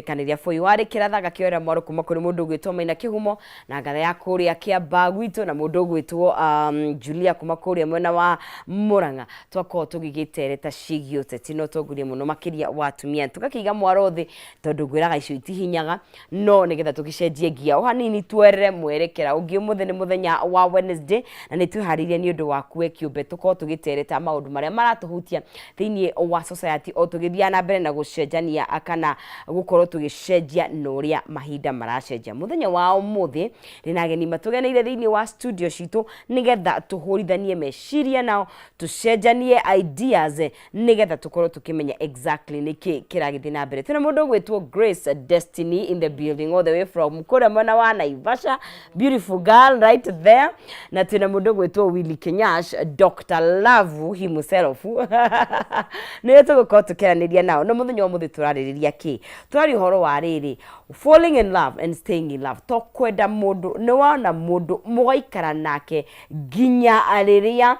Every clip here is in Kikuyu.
Kanĩria bũi warĩ kĩratha gakĩoera mwaro kuma kũrĩ mũndũ ũgwĩtwo Maina Kĩhumo na ngatha ya kũrĩa Kĩambaa gwitũ na mũndũ ũgwĩtwo Julia kuma kũrĩa mwena wa Mũrang'a. Twakorwo tũgĩgĩtereta ciĩgiĩ ũteti na ũtongoria mũno makĩria wa atumia. Tũgakĩiga mwaro thĩ tondũ ngwĩraga icio itihinyaga no nĩgetha tũgĩcenjie ngia o hanini tuoerere mwerekera ũngĩ. Ũmũthĩ nĩ mũthenya wa Wednesday na nĩ twĩharĩirie nĩ ũndũ waku we kĩũmbe tũkorwo tũgĩtereta maũndũ marĩa maratũhutia thĩinĩ wa society o tũgĩthiaga na mbere na gũcenjania kana gũkorwo tũgĩcenjia na ũrĩa mahinda maracenjia. Mũthenya wa ũmũthĩ ndĩna ageni matũgeneire thĩinĩ wa studio citũ nĩgetha tũhũrithanie meciria nao, tũcenjanie ideas nĩgetha tũkorwo tũkĩmenya exactly nĩkĩ kĩragĩthiĩ na mbere. Twĩna mũndũ ũgwĩtwo Grace Destiny in the building all the way from kũrĩa mwena wa Naivasha, beautiful girl right there. Na twĩna mũndũ ũgwĩtwo Willy Kenyash, Dr. Love himself, nĩwe tũgũkorwo tũkĩaranĩria nao. No mũthenya wa ũmũthĩ tũrarĩrĩria kĩ? Tũraria ũhoro wa rĩrĩ, falling in love and staying in love. To kwenda mũndũ, nĩ wona mũndũ mũgaikara nake nginya rĩrĩa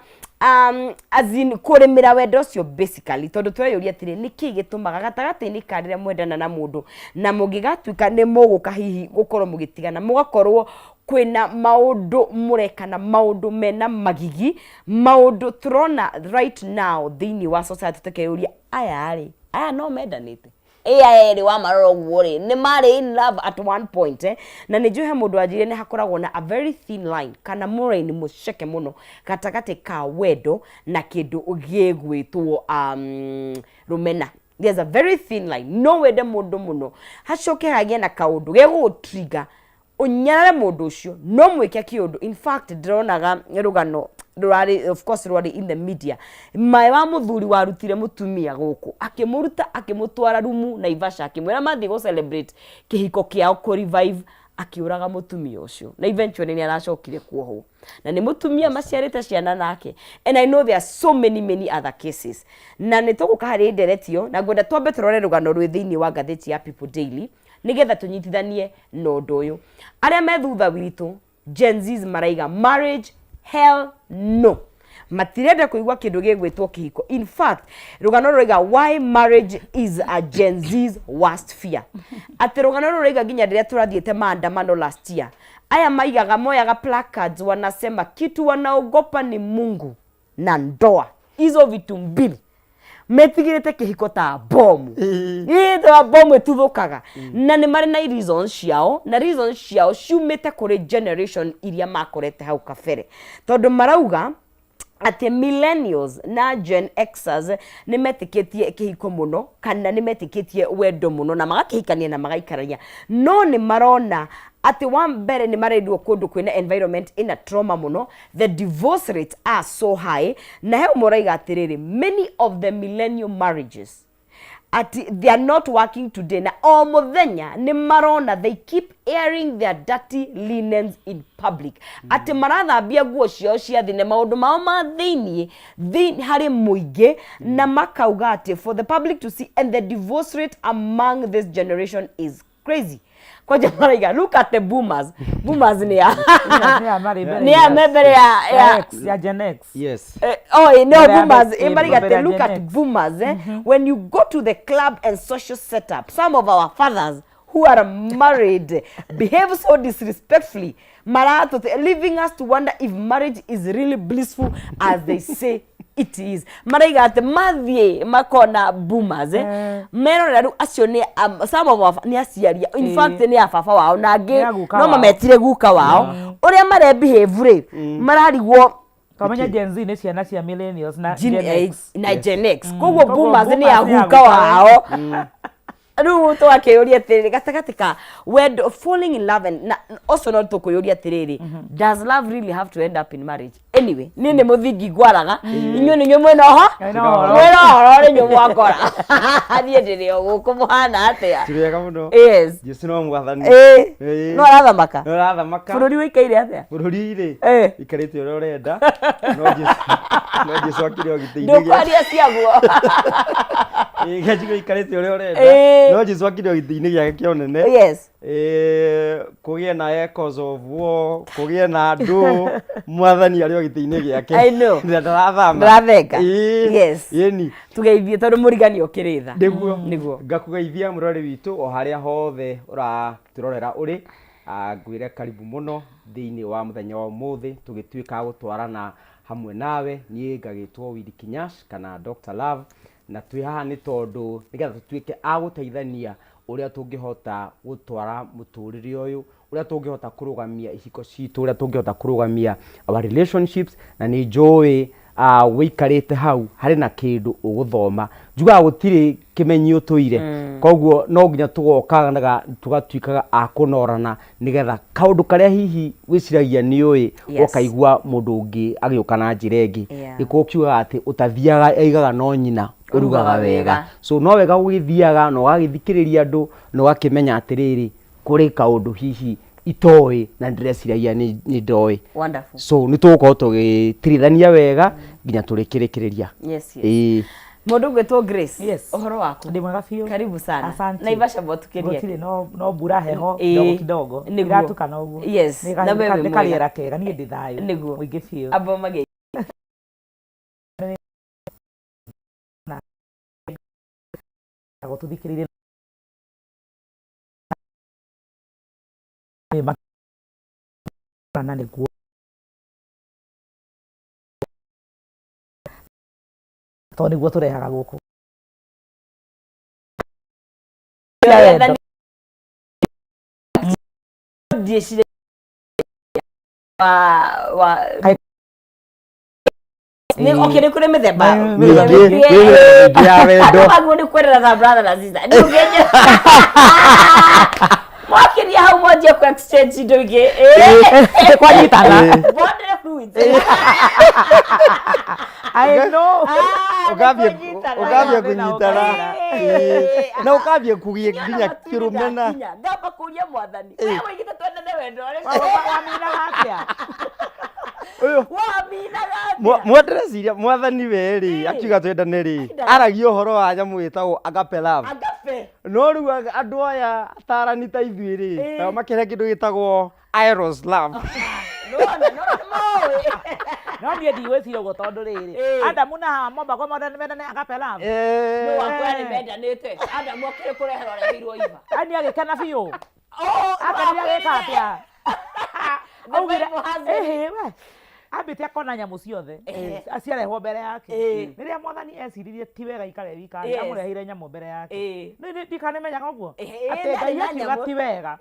as in kũrĩmĩra wendo ũcio basically, tondũ tũreyũria atĩrĩ, nĩkĩ gĩtũmaga gatagatĩ-inĩ ka rĩrĩa mwendana na mũndũ na mũngĩgatuĩka nĩ mũgũka hihi gũkorwo mũgĩtigana, mũgakorwo kwĩna maũndũ mũreka na maũndũ mena magigi, maũndũ tũrona right now thĩinĩ wa society, tũkeyũria aya rĩ, aya no mendanĩte? Ĩ aya erĩ wamarora ũguo rĩ, nĩ marĩ in love at one point, eh? Na nĩ njũĩ he mũndũ wanjĩrire nĩ hakoragwo na a very thin line kana mũraini mũceke mũno gatagatĩ ka wendo na kĩndũ gĩgwĩtwo rũmena. There's a very thin line. No wende mũndũ mũno, hacoke hagĩe na kaũndũ gegũgũtrigger ũnyarare mũndũ ũcio, no mwĩke kĩũndũ. In fact, ndĩronaga rũgano rũrarĩ, of course rwarĩ in the media, maĩ wa mũthuri warutire mũtumia gũkũ, akĩmũruta, akĩmũtwara rumu Naivasha, akĩmwĩra mathiĩ gũ celebrate kĩhiko kĩao, kũ revive, akĩũraga mũtumia ũcio, na eventually nĩ aracokire kuohwo na nĩ mũtumia maciarĩte ciana nake. And I know there are so many, many other cases, na nĩ tũgũka harĩ nderetio na ngwenda twambe tũrore rũgano rwĩ thĩinĩ wa ngathĩti ya People Daily nĩgetha tũnyitithanie na ũndũ ũyũ. Arĩa me thutha witũ, Gen Zs, maraiga marriage, hell no, matirenda kũigua kĩndũ gĩgwĩtwo kĩhiko. In fact, rũgano rũraiga "Why marriage is a Gen Z's worst fear", atĩ rũgano rũraiga nginya rĩrĩa tũrathiĩte maandamano last year, aya maigaga moyaga placards, wanasema kitu wanaogopa ni Mungu na ndoa, hizo vitu mbili. Metigĩrĩte kĩhiko ta bomu, ĩ ta bomu ĩtuthũkaga, na nĩ marĩ na reasons ciao, na reasons ciao ciumĩte kũrĩ generation iria makorete hau kabere, tondũ marauga atĩ millennials na Gen Xers nĩ metĩkĩtie kĩhiko mũno kana nĩ metĩkĩtie wendo mũno na magakĩhikania na magaikarania, no nĩ marona atĩ wa mbere nĩ marerirwo kũndũ kwĩna environment ĩna trauma mũno, the divorce rates are so high, na he ũmwe ũraiga atĩrĩrĩ, many of the millennial marriages ati they are not working today, na o muthenya nĩ marona they keep airing their dirty linens in public, atĩ marathambia nguo ciao cia thĩ na maũndũ mao ma thĩiniĩ harĩ mũingĩ, na makauga atĩ for the public to see, and the divorce rate among this generation is crazy. Kwanja maraiga, look at the boomers. Boomers nĩ ya Nĩ ya marĩ mbere nĩ ya me mbere ya X, ya Gen X. Yes. Oh, no, Mbere ya boomers. X, Mariga, mbere ya look Gen at X. boomers. Eh? When you go to the club and social setup, some of our fathers who are married behave so disrespectfully, marato, leaving us to wonder if marriage is really blissful as they say it is. Maraiga atĩ mathiĩ makona boomers, eh? Merorera rĩu acio nĩ some of our nĩ aciari, in fact nĩ a baba wao na angĩ Nĩ a guka no wao. Mametire guka wao ũrĩa mare behave rĩ, mararigwo. Twamenya Gen Z nĩ ciana cia millennials na Gen Gen X. Na Gen X, koguo Koguo boomers nĩ boomers nĩ a a guka guka. Wao. Rĩu tũgakĩyũria atĩrĩrĩ, gatagatĩ ka wendo, falling in love and na also no tũkwĩyũria atĩrĩrĩ, does love really have to end up in marriage? Anyway, niĩ nĩ mũthingi ngwaraga, inyuĩ nĩ inyuĩ mwĩna ũho Mwĩna ũhoro. Mwĩna ũhoro rĩ, inyuĩ mwakora niĩ ndĩrĩ o gũkũ, mũhana atĩa? Tũrĩega mũno. Yes. Jesu no mwathani. Ĩĩ. Ĩĩ. No arathamaka. No arathamaka. Bũrũri ũikaire atĩa? Bũrũri rĩ, ikarĩte ũrĩa ũrenda, no Jesu akĩrĩ o gĩtĩ-inĩ gĩa Ndũkwaria ciaguo. Ĩĩ, gacigo ikarĩte ũrĩa ũrenda. No Jesu akĩrĩ o gĩtĩ-inĩ gĩake kĩa ũnene. Kũgĩe na echoes of war, kũgĩe na andũ, mwathani arĩ o gĩtĩ-inĩ gĩake. I know. Na ndarathama. Ndarathenga. Yes. Ĩni. Tugeithie tondũ mũrigani ũkĩrĩ tha. Nĩguo. Nĩguo. Ngakũgeithia mũrori witũ o harĩa hothe ũratũrorera ũrĩ. Ngwĩre karibu mũno thĩinĩ wa mũthenya wa ũmũthĩ tũgĩtuĩka a gũtwarana hamwe nawe. Niĩ ngagĩtwo Willy Kinyash kana Dr. Love, na twĩ haha nĩ tondũ nĩgetha tũtuĩke a gũteithania ũrĩa tũngĩhota gũtwara mũtũrĩre ũyũ, ũrĩa tũngĩhota kũrũgamia ihiko citũ, ũrĩa tũngĩhota kũrũgamia our relationships, na nĩ njũĩ wĩikarĩte hau harĩ na kĩndũ ũgũthoma. Njugaga gũtirĩ kĩmenyi ũtũire, koguo no nginya tũgokaga tũgatuĩkaga a kũnorana nĩgetha kaũndũ karĩa hihi wĩciragia nĩ ũĩ, ũkaigua mũndũ ũngĩ agĩũka na njĩra ĩngĩ. Gĩkũyũ kiugaga atĩ ũtathiaga aigaga no nyina ũrugaga wega. So no wega gũgĩthiaga na ũgagĩthikĩrĩria andũ na ũgakĩmenya atĩrĩrĩ, kũrĩ kaũndũ hihi itoĩ na ndĩreciragia nĩ ndoĩ. Wonderful. So nĩ tũgũkorwo tũgĩtirithania wega nginya tũrĩkĩrĩkĩrĩria. Yes. Mũndũ ũgwĩtwo Grace. Yes. Ũhoro waku? Ndĩ mwega biũ. Karibu sana. Asante. Naivasha mwatũkĩria. Gũtirĩ no mbura heho kidogo kidogo. Nĩguo. Iratukana ũguo. Yes. Na wewe Nĩ mwega. karĩera kega, niĩ ndĩ thayũ. Nĩguo. Mũingĩ biũ. Amba ũmage. Gũtũthikĩrĩria na nĩguo tondũ nĩguo tũrehaga gũkũ. Ndiĩciragia wa nĩ okay, nĩ kũrĩ mĩthemba Mĩingĩ, kwĩ mĩthemba ya wendo. Andũ maguo nĩ kwendana ta brother na sister. Nĩ ũngĩenja mwakiria hau mwanjie ku exchange indo ingĩ. Kwanyitana. Bodily fluids. I know. Ah, nĩ Ũkambia kũnyitana. ũkambia Ũkambia kũnyitana. Ĩĩ. Na ũkambia kũgĩa Nginya nginya matu-inĩ kĩrũmena. ndakinya, ngamba kũria mwathani we woigĩte twendane wendo ũrĩkũ? Waminaga atĩa? Ũyũ Waminaga atĩa? Ndĩreciria mwathani we rĩ akiuga twendane rĩ, aragia ũhoro wa nyamũ ĩtagwo agape love. Agape. No rĩu andũ aya atarani ta ithuĩ rĩ, nao makĩrehe kĩndũ gĩtagwo Eros love. Nĩwona, nĩwona nĩmoĩ. No niĩ ndigwĩciria ũguo tondũ rĩrĩ, Adamu na Hawa mombagwo mendane agape love. Nĩ wakwa nĩmendanĩte. Adamu akĩrĩ kũreherwo areheirwo Eva. Yaani agĩkena biũ. Akenire agĩka atĩa? The Augire, Bible has it. ĩhĩ we. Ambĩte akona nyamũ ciothe ciarehwo mbere yake. Rĩrĩa mwathani eciririe ti wega ikare wika, amũreheire nyamũ mbere yake. Ndikanimenyaga ũguo. Atĩ ndarĩ Ngai na akiuga nyamũ. ti wega.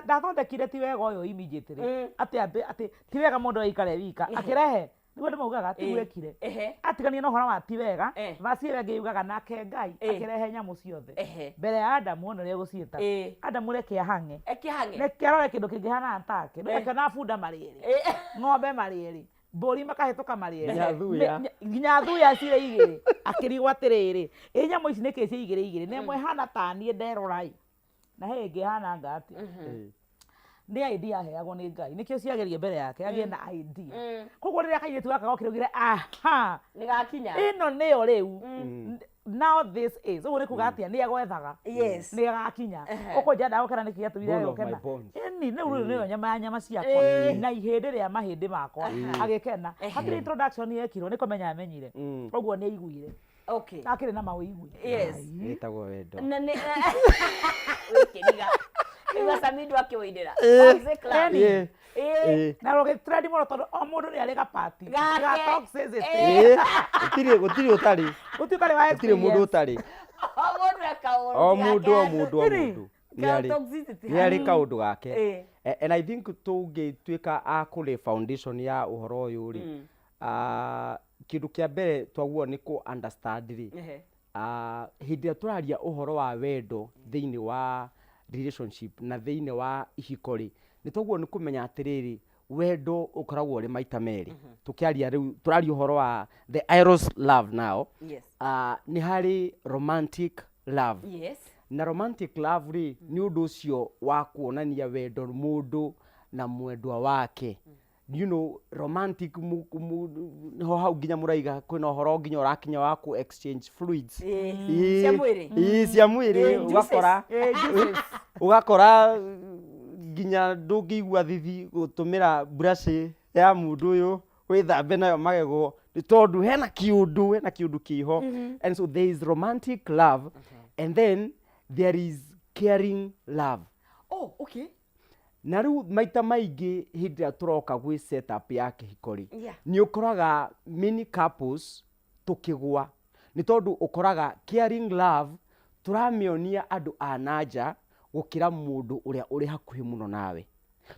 Ndathondekire ti wega ũyũ immediately. Atĩ ambe atĩ ti wega mũndũ aikare wika. Akĩrehe nĩguo andũ maugaga tiguo ekire. Atiganie na ũhoro wa ti wega, verse ĩyo ĩngĩ yugaga nake Ngai akĩrehe nyamũ ciothe mbere ya Adamu ona ũrĩa egũciĩta. Adamu reke ahang'e. Reke ahang'e. Reke arore kĩndũ kĩngĩhana take. Ndũgakĩona bunda marĩ erĩ, ng'ombe marĩ erĩ, mbũri makahĩtũka marĩ erĩ. Nginya thuya. Nginya thuya cirĩ igĩrĩ. Akĩrigwo atĩrĩrĩ, ĩ nyamũ ici nĩkĩ ciĩ igĩrĩ igĩrĩ? Na ĩmwe ĩhana ta niĩ nderora ĩ, na he ĩngĩ ĩhana anga atĩa? Nĩ idea aheagwo nĩ Ngai, nĩkĩo ciageria mbere yake agĩe na idea. Koguo rĩrĩa kairĩtu gaka gokire augire aha, Nĩgakinya. ĩno nĩyo rĩu. Now this is. Ũguo nĩ kuga atĩa? Nĩ egwethaga. Nĩ agakinya. Ũkũnja ndagũkena nĩkĩ gĩatũmire Bone of my agũkena? bones. Ĩni, rĩu rĩu nĩyo nyama ya nyama ciakwa na ihĩndĩ rĩa mahĩndĩ makwa. Agĩkena. Hatirĩ introduction yekirwo, nĩ kũmenya amenyire. Ũguo nĩ aiguire. Okay. Akĩrĩ na mawĩigwi. Yes. Wĩtagwo wendo. Na nĩ wĩkĩriga. Igua Samido akĩwĩinĩra. Toxic love. Na rũgĩtrendi mũno tondũ o mũndũ nĩ arĩ gapati Gake. ga toxicity. Gũtirĩ gũtirĩ ũtarĩ. Gũtirĩ ũtarĩ wa Gũtirĩ mũndũ experience. ũtarĩ. O mũndũ e kaũndũ O gake mũndũ o handũ. mũndũ o mũndũ. Nĩ Ka arĩ. toxicity Nĩ arĩ kaũndũ gake. And I think tũngĩtuĩka a kũlay foundation ya ũhoro ũyũ rĩ, kĩndũ kĩa mbere twaguo nĩ kũ understand rĩ, hĩndĩ ĩrĩa tũraria ũhoro wa wendo thĩinĩ wa relationship na thĩinĩ wa ihiko rĩ, nĩ twaguo nĩ kũmenya atĩrĩrĩ, wendo ũkoragwo ũrĩ maita merĩ. Tũkĩaria rĩu tũraria ũhoro wa the eros love now. Nĩ harĩ romantic love. Na romantic love rĩ, nĩ ũndũ ũcio wa kuonania wendo mũndũ na mwendwa wake. You know, romantic nĩho hau nginya mũraiga kwĩna ũhoro nginya ũrakinya wa ku exchange fluids. Ĩĩ. Cia mwĩrĩ. Ĩĩ, cia mwĩrĩ. Ĩĩ, juices. Ũgakora Ĩĩ, juices. Ũgakora nginya ndũngĩigua thithi gũtũmĩra brush ya mũndũ ũyũ wĩthambe nayo magego nĩ tondũ hena kĩũndũ, hena kĩũndũ kĩho. And so there is romantic love and then there is caring love. Oh, okay. Na rĩu maita maingĩ hĩndĩ ĩrĩa tũroka gwĩ set up ya kĩhiko rĩ, nĩ ũkoraga many couples tũkĩgwa nĩ tondũ ũkoraga caring love tũramĩonia andũ a na nja gũkĩra mũndũ ũrĩa ũrĩ hakuhĩ mũno nawe.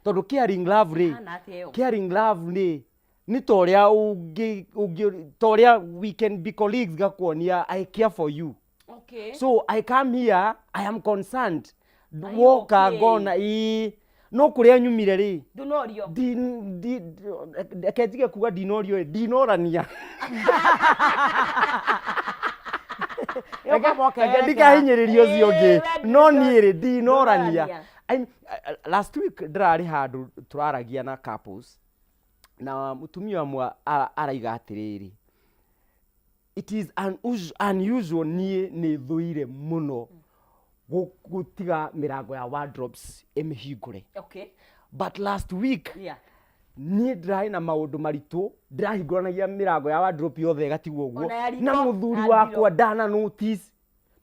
Tondũ caring love rĩ, Ĩhana atĩa ĩyo? Caring love rĩ, nĩ ta ũrĩa ũngĩ, ũngĩ, ta ũrĩa we can be colleagues ngakuonia I care for you. So I come here, I am concerned. Are you Woka okay? ngona ĩĩ no kũrĩa nyumire rĩ, Ndũnorio. Reke njige kuga ndinorio ĩ, ndinorania. Ĩyo kaba Reke ũkeyerekera. ndikahinyĩrĩrie ũcio ũngĩ, Ĩĩ, we no niĩ rĩ ndinorania. Ndũnorania. Last week ndĩrarĩ handũ tũraragia na couples na mũtumia ũmwe araiga atĩrĩrĩ, it is unusual, niĩ nĩ thũire mũno gũtiga mĩrango ya wardrobes ĩmĩhingũre. But last week niĩ ndĩrarĩ na maũndũ maritũ, ndĩrahingũranagia mĩrango ya wardrobe yothe ĩgatigwo ũguo Ona ya riko, na mũthuri na wakwa ndiro. ndana notice,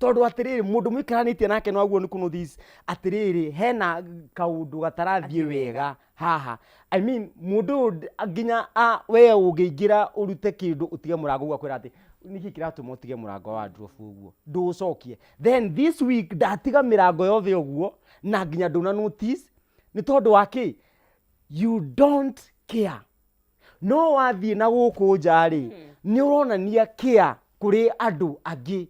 tondũ atĩrĩrĩ, mũndũ mũikaranĩtie nake no aguo nĩ kũ notice atĩrĩrĩ, hena kaũndũ gatarathiĩ wega haha. I mean, mũndũ ũyũ nginya we ũngĩingĩra ũrute kĩndũ ũtige mũrango ũguo, akwĩra atĩ nĩkĩ kĩratũma ũtige mũrango wa wardrobe ũguo, ndũũcokie. Then this week ndatiga mĩrango yothe ũguo na nginya ndũna notice. Nĩ tondũ wa kĩ? You don't care. No wathiĩ na gũkũ nja rĩ, nĩ ũronania care kũrĩ andũ angĩ,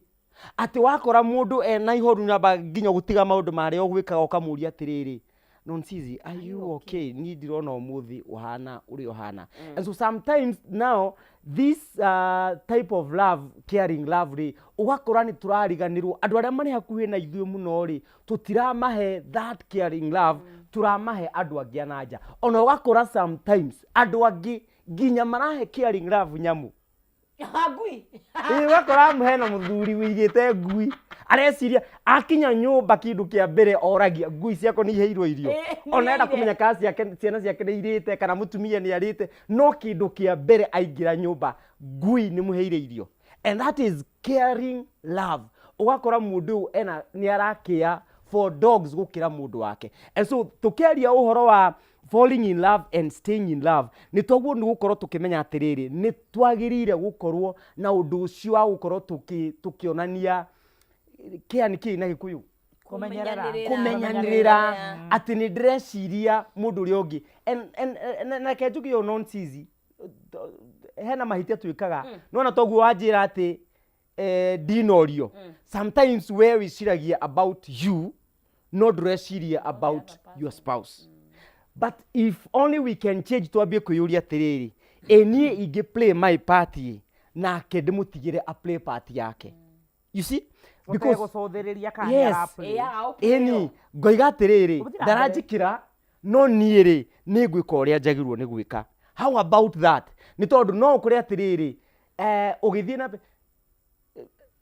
atĩ wakora mũndũ ena ihoru namba nginya gũtiga maũndũ marĩa ũgwĩkaga ũkamũria atĩrĩrĩ, "Nonsizi, are you okay? Niĩ ndirona ũmũthĩ ũhana ũrĩa ũhana." And so sometimes now this type of love, caring love rĩ, ũgakora nĩ tũrariganĩrwo andũ arĩa marĩ hakuhĩ na ithuĩ mũno rĩ, tũtiramahe that caring love, tũramahe andũ angĩ a na nja. Ona ũgakora sometimes andũ angĩ nginya marahe caring love nyamũ. Ngui. Ĩĩ, ũgakora hena mũthuri wĩigĩte ngui, areciria akinya nyũmba kĩndũ kĩa mbere oragia, "Ngui ciakwa nĩ iheirwo irio?" Ĩĩ, Ona enda nĩ kũmenya kana ciake, ciana ciake nĩ irĩte kana mũtumia nĩ arĩte, no kĩndũ kĩa mbere aingĩra nyũmba, "Ngui nĩ mũheire irio?" And that is caring love. Ũgakora mũndũ ũyũ ena nĩ arakĩa for dogs gũkĩra mũndũ wake. And so tũkĩaria ũhoro wa falling in love and staying in love, nĩ twaguo nĩ gũkorwo tũkĩmenya atĩrĩrĩ, nĩ twagĩrĩire gũkorwo na ũndũ ũcio wa gũkorwo tũkĩonania care. Nĩ kĩĩ na Gĩkũyũ? Kũmenyerera. Kũmenyanĩrĩra atĩ nĩ ndĩreciria mũndũ ũrĩa ũngĩ. And na reke njuge ũũ, nonsense, hena mahĩtia twĩkaga nona toguo wanjĩra atĩ ndinorio. Sometimes we wĩciragia about you no ndũreciria about your spouse. But if only we can change, twambie kwĩyũria atĩrĩrĩ, ĩ niĩ ingĩ play my part ĩ, nake ndĩmũtigĩre a play part yake, you see? Because gũcũthĩrĩria kana Yes. nĩ araplay. Ĩni ngoiga atĩrĩrĩ, Ũgũthiĩ na mbere. Ndaranjĩkĩra no niĩ rĩ, nĩ ngwĩka ũrĩa njagĩrĩirwo nĩ gwĩka. How about that? Nĩ tondũ no ũkore atĩrĩrĩ, ũgĩthiĩ na mbere,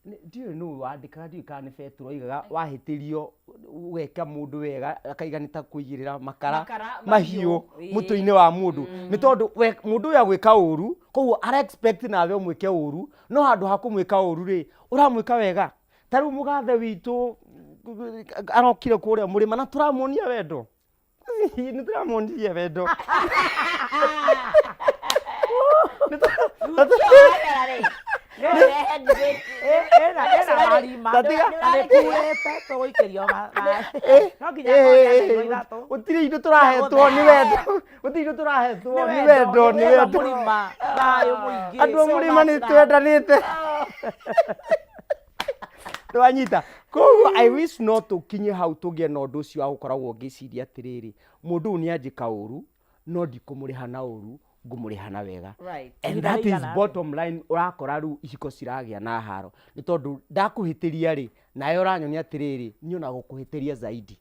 ndiũĩ nũ wandĩkaga, ndiũĩ kana nĩ Betũrũ oigaga wahĩtĩrio ũgeka mũndũ wega akaiga nĩ ta kũigĩrĩra makara Makara mahiũ mahiũ, mũtwe-inĩ wa mũndũ. Nĩ tondũ mũndũ ũyũ agwĩka ũru, koguo ara expect nawe ũmwĩke ũru, no handũ ha kũmwĩka ũru rĩ, ũramwĩka wega. Ta rĩu mũgathe witũ arokire kũrĩa mũrĩma na tũramuonia wendo, nĩ tũramuonirie wendo. Ĩna marima. Tatiga. Na nĩ kurĩte tũgũikĩrio no nginya ngorwo na 3. Gũtirĩ indo tũrahetwo nĩ wendo, gũtirĩ indo tũrahetwo nĩ wendo, nĩ wendo. Mũrima thayũ mũingĩ. Andũ a mũrĩma nĩ twendanĩte, twanyita. Koguo I wish no tũkinye hau tũgĩe na ũndũ ũcio wa gũkoragwo ngĩciria atĩrĩrĩ, mũndũ ũyũ nĩ anjĩka ũru no ndikũmũrĩha na ũru, ngũmũrĩha na wega. And Ihinda that is rĩigana atĩa? bottom line. Ũrakora rĩu ihiko ciragĩa na haro nĩ tondũ ndakũhĩtĩria rĩ, nawe ũranyonia atĩrĩrĩ, niĩ ona gũkũhĩtĩria zaidi.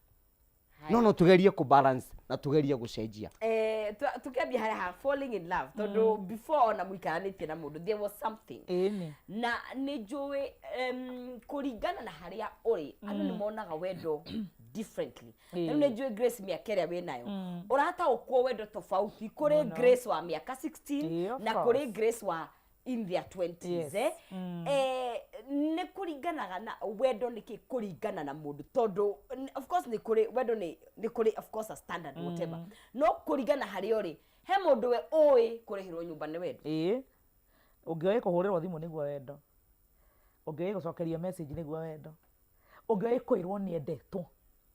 No tũgerie kũ balance na tũgerie gũcenjia. Eh, Tũkĩambia harĩa ha falling in love, tondũ before ona mũikaranĩtie na mũndũ, there was something. Ĩni. Na nĩ njũĩ kũringana na harĩa ũrĩ, andũ nĩ monaga wendo differently. Rĩu nĩ njũĩ Grace, mĩaka ĩrĩa wĩ nayo, ũrataũkwo wendo tofauti kũrĩ Grace wa mĩaka 16 Ĩĩ, of na course. kũrĩ Grace wa in their 20s. Eh, nĩ kũringanaga na wendo nĩkĩ kũringana na mũndũ, tondũ of course nĩ kũrĩ wendo, nĩ kũrĩ of course a standard, whatever, no kũringana harĩa ũrĩ, he mũndũ we ũĩ kũrĩhĩrwo nyũmba nĩ wendo. Ĩĩ, ũngĩoĩ kũhũrĩrwo thimũ nĩguo wendo, ũngĩoĩ gũcokerio message nĩguo wendo, ũngĩoĩ kwĩrwo nĩ endetwo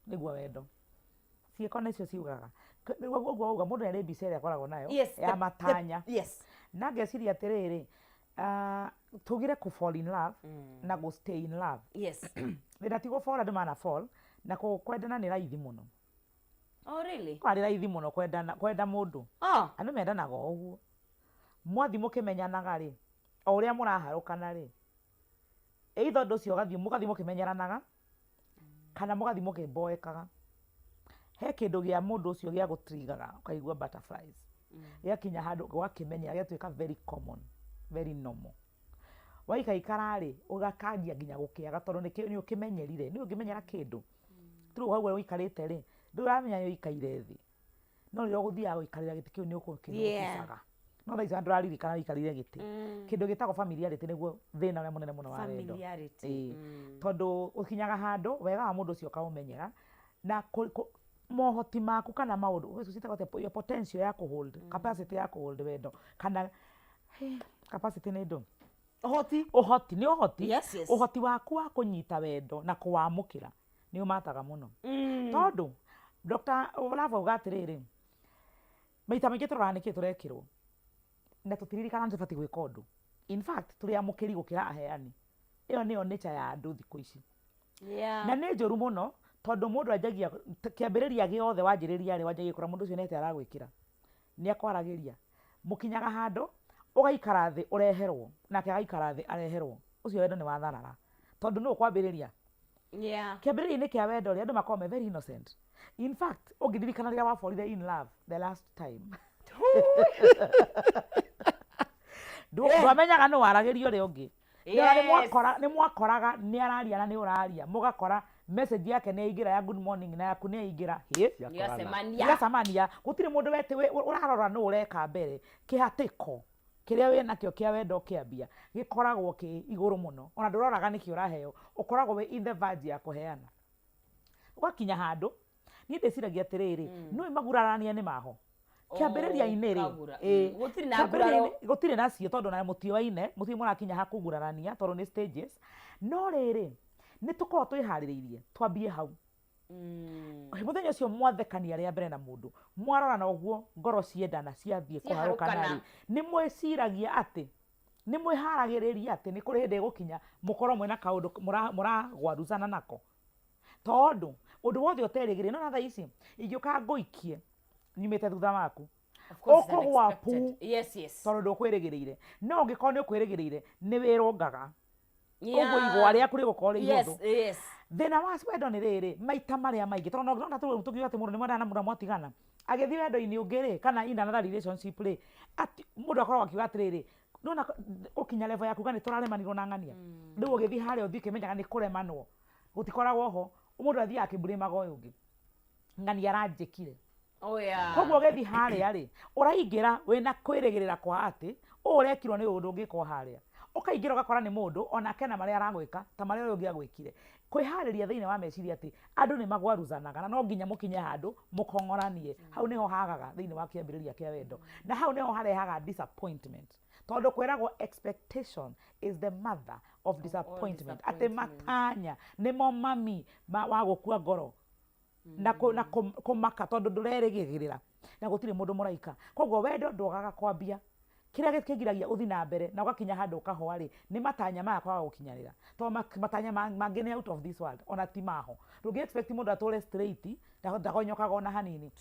nĩguo wendo. Ciĩko nĩcio ciugaga. Nĩguo ũguo wauga, mũndũ nĩ arĩ mbica ĩrĩa akoragwo nayo ya matanya. Na ngeciria atĩrĩrĩ, tugire kũ fall in love na gũ stay in love. Thĩna ti gũ fall, andũ mana fall na kwendana nĩ raithi mũno. Oh, really? Kwarĩ raithi mũno kwendana, kwenda mũndũ. Andũ mendanaga o ũguo, mwathiĩ mũkĩmenyanaga rĩ, o ũrĩa mũraharũkana rĩ, either ũndũ ũcio ũgathiĩ, mũgathiĩ mũkĩmenyeranaga kana mũgathiĩ mũkĩmboekaga. He kĩndũ gĩa mũndũ ũcio gĩa gũtrigaga ũkaigua butterflies, gĩakinya handũ ũgakĩmenyera, gĩgatuĩka very common, very normal. Waikaikara rĩ, ũgakanjia nginya gũkĩaga, tondũ nĩ ũkĩmenyerire. Nĩ ũngĩmenyera kĩndũ tũrĩ hau ũikarĩte rĩ, ndũramenya nĩ ũikaire thĩ, no rĩrĩa ũgũthiaga gũikarĩra gĩtĩ kĩu nĩ ũkũkĩnoticaga. No thaa ici ndũraririkana ũikarĩire gĩtĩ. Kĩndũ gĩtagwo familiarity nĩguo thĩna ũrĩa mũnene mũno wa wendo. Familiarity. Ĩĩ. Tondũ ũkinyaga handũ wega wa mũndũ ũcio ũkaũmenyera na mohoti maku kana maũndũ ũcio ciĩtagwo atĩa, your potential ya kũ hold, capacity ya kũ hold wendo kana capacity nĩ ndũ? Ũhoti. Ũhoti, nĩ ũhoti. Yes. Ũhoti waku wa kũnyita wendo na kũwamũkĩra nĩ ũmataga mũno, tondũ Dr. Love auga atĩrĩrĩ, maita maingĩ tũroraga nĩkĩ tũrekĩrwo na tũtiririkana nĩ tũbatiĩ gwĩka ũndũ. In fact, tũrĩ amũkĩri gũkĩra aheani. Ĩyo nĩyo nature ya andũ thikũ ici. Na nĩ njũru mũno, tondũ mũndũ anjagia kĩambĩrĩria gĩothe, wanjĩrĩria rĩ, wanjagia gũkora mũndũ ũcio nĩ atĩa aragwĩkĩra, nĩ akwaragĩria, mũkinyaga handũ ũgaikara thĩ ũreherwo, nake agaikara thĩ areherwo. Ũcio wendo nĩ watharara, tondũ nũ ũkwambĩrĩria? Kĩambĩrĩria-inĩ kĩa wendo rĩ, andũ makoragwo me very innocent. In fact, ũngĩririkana rĩrĩa wafallire in love the last time, ndwamenyaga nũ waragĩria ũrĩa ũngĩ. Nĩ nĩ mwakoraga nĩ araria na nĩ ũraria, mũgakora message yake nĩ yaingĩra ya good morning na yaku nĩ yaingĩra. Hĩ. Nĩacemania. Igacemania, gũtirĩ mũndũ wete ũrarora nũ ũreka mbere. Kĩhatĩko kĩrĩa wĩ nakĩo kĩa wendo ũkĩambia gĩkoragwo kĩ igũrũ mũno, ona ndũroraga nĩkĩ ũraheo, ũkoragwo wĩ in the verge ya kũheana. Ũgakinya handũ, niĩ ndĩciragia atĩrĩrĩ, nĩũĩ magurarania nĩ maho kĩambĩrĩria-inĩ rĩ. Kagura. Ĩĩ. Gũtirĩ na Kĩambĩrĩria-inĩ- nguraro. Gũtirĩ nacio, tondũ na mũtioaine, mũtirĩ mũrakinya ha kũgurarania, tondũ nĩ stages. No rĩrĩ, nĩ tũkoragwo twĩharĩrĩirie twambie hau. Mũthenya ũcio mwathekania rĩa mbere na mũndũ, mwarorana ũguo, ngoro ciendana, ciathiĩ kũharũkana Ciaharũkana. rĩ, nĩ mwĩciragia atĩ nĩ mwĩharagĩrĩria atĩ nĩ kũrĩ hĩndĩ ĩgũkinya mũkorwo mwĩna kaũndũ mũragwaruzana nako, tondũ ũndũ wothe ũterĩgĩrĩire. No na thaa ici ingĩũka ngũikie nyumĩte thutha waku, Of course it's ũkũgwa pu. unexpected. Yes. Tondũ ndũkwĩrĩgĩrĩire. No ũngĩkorwo nĩ ũkwĩrĩgĩrĩire, nĩ wĩrũngaga ũguo, igwa rĩaku rĩgũkorwo rĩ ihũthũ. Thĩna wa wendo nĩ rĩrĩ, maita marĩa maingĩ, tondũ no tũkiuga atĩ mũndũ nĩ mwendana na mũndũ mwatigana agĩthiĩ wendo-inĩ ũngĩ rĩ, kana in another relationship rĩ, mũndũ akoragwo akiuga atĩrĩrĩ, nona gũkinya level ya kuga nĩ tũraremanirwo na ng'ania. Rĩu ũgĩthiĩ harĩa ũthiĩ ũkĩmenyaga nĩ kũremanwo gũtikoragwo ho, mũndũ athiaga akĩmburĩmaga ũyũ ũngĩ, ng'ania aranjĩkire. Koguo ũgĩthiĩ harĩa rĩ, ũraingĩra wĩna kwĩrĩgĩrĩra kwa atĩ ũũ ũrekirwo nĩ ũndũ ũngĩkwo harĩa. Ũkaingĩra ũgakora nĩ mũndũ onake na marĩa aragwĩka ta marĩa ũyũ ũngĩ agwĩkire. Kwĩharĩria thĩinĩ wa meciria atĩ andũ nĩ magwaruzanaga na no nginya mũkinye handũ mũkong'oranie, hau nĩho hagaga thĩinĩ wa kĩambĩrĩria kĩa wendo, na hau nĩho harehaga disappointment, tondũ kwĩragwo expectation is the mother of disappointment, atĩ disappointment. Matanya nĩmo mami wa gũkua ngoro na kũmaka, tondũ ndũrerĩgĩrĩra na gũtirĩ mũndũ mũraika. Koguo wendo ndwagaga kwambia. Kĩrĩa kĩgiragia ũthi na mbere na ũgakinya handũ ũkahoa rĩ, nĩ matanya maya kwaga gũkinyanĩra, tondũ matanya mangĩ nĩ out of this world, ona ti maho. Ndũngĩ expect mũndũ atũre straight, ndagonyokaga ona hanini.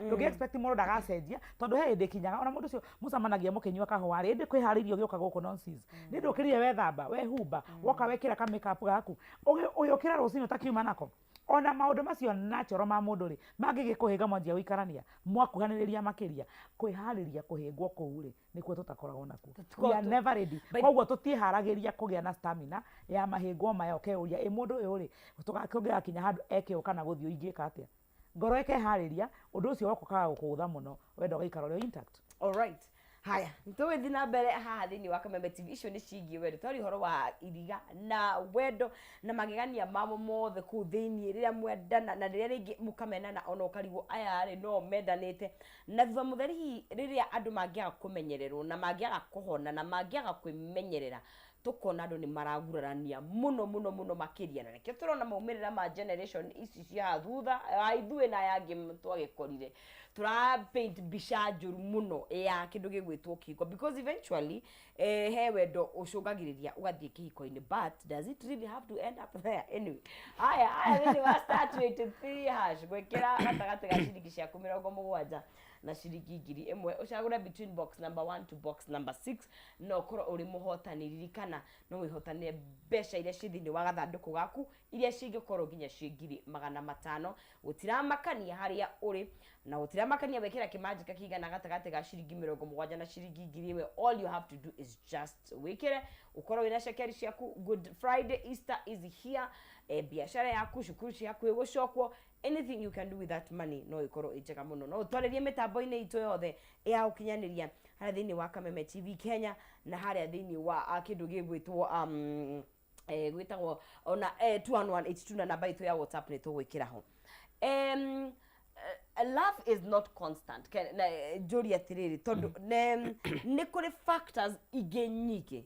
Ndũngĩ expect mũndũ ndagacenjia, tondũ he hĩndĩ ĩkinyaga ona mũndũ ũcio mũcemanagia mũkĩnyua kahũa rĩ, ĩndĩ kwĩharĩirie ũgĩũka gũkũ nonsense. Nĩ ndũkĩrire, wethamba, wehumba, woka wekĩra ka makeup gaku, ũgĩũkĩra rũcinĩ ũtakiuma nako. Ona maũndũ macio natural ma mũndũ rĩ, mangĩgĩkũhĩnga mwanjia gũikarania, mwakuhanĩrĩria makĩria, kwĩharĩria kũhĩngwo kũu rĩ, nĩkuo tũtakoragwo nakuo. We are never ready. Koguo tũtiĩharagĩria kũgĩa na stamina ya mahĩngwo maya ũkeyũria, ĩ mũndũ ũyũ rĩ, tũngĩgakinya handũ eke ũũ kana gũthiĩ ũũ ingĩka atĩa? Ngoro ĩkeharĩria, ũndũ ũcio woka ũkaga gũkũgũtha mũno, wendo ũgaikara ũrĩ o intact. Alright. Haya, tũgĩthiĩ na mbere haha thĩinĩ wa Kameme TV, icio nĩ ciĩgiĩ wendo. Twaria ũhoro wa iriga na wendo na magegania mamo mothe kũu thĩinĩ, rĩrĩa mwendana na rĩrĩa rĩngĩ mũkamenana ona ũkarigwo aya rĩ no mendanĩte. Na thutha mũtheri hihi rĩrĩa andũ mangĩaga kũmenyererwo na mangĩaga kũhona na mangĩaga kwĩmenyerera, tũkona andũ nĩ maragurarania mũno mũno mũno makĩria. Na nĩkĩo tũrona maumĩrĩra ma generation ici cia haha thutha wa ithuĩ na aya angĩ twagĩkorire. Tũra paint mbica njũru mũno ya kĩndũ gĩgwĩtwo kĩhiko, because eventually he wendo ũcũngagĩrĩria ũgathiĩ kĩhiko-inĩ, but does it really have to end up there? Anyway, haya haya, thĩinĩ wa star 283 hash, gwĩkĩra gatagatĩ ga ciringi ciaku 70 na ciringi 1000, ũcagũre between box number 1 to box number 6 na ũkorwo ũrĩ mũhotani. Ririkana no wĩhotanĩre mbeca iria ciĩ thĩinĩ wa gathandũkũ gaku, iria cingĩkorwo nginya ciĩ 500,000. Gũtiramakania harĩa ũrĩ na gũtiramakania wekĩra kĩmanjĩka kĩigana gatagatĩ ga ciringi 70 na ciringi 1000. All you have to do is just wĩkĩre, ũkorwo wĩna cekeri ciaku. Good Friday, Easter is here, biacara yaku, cukuru ciaku ĩgũcokwo, anything you can do with that money no ĩkorwo ĩ njega mũno. No ũtwarĩrie mĩtambo-inĩ itũ yothe ya ũkinyanĩria harĩa thĩinĩ wa Kameme TV Kenya na harĩa thĩinĩ wa kĩndũ gĩgwĩtwo gwĩtagwo ona 21182 na namba itũ ya WhatsApp nĩ tũgwĩkĩra ho. Love is not constant. Njũrie atĩrĩrĩ, tondũ nĩ kũrĩ factors ingĩ nyingĩ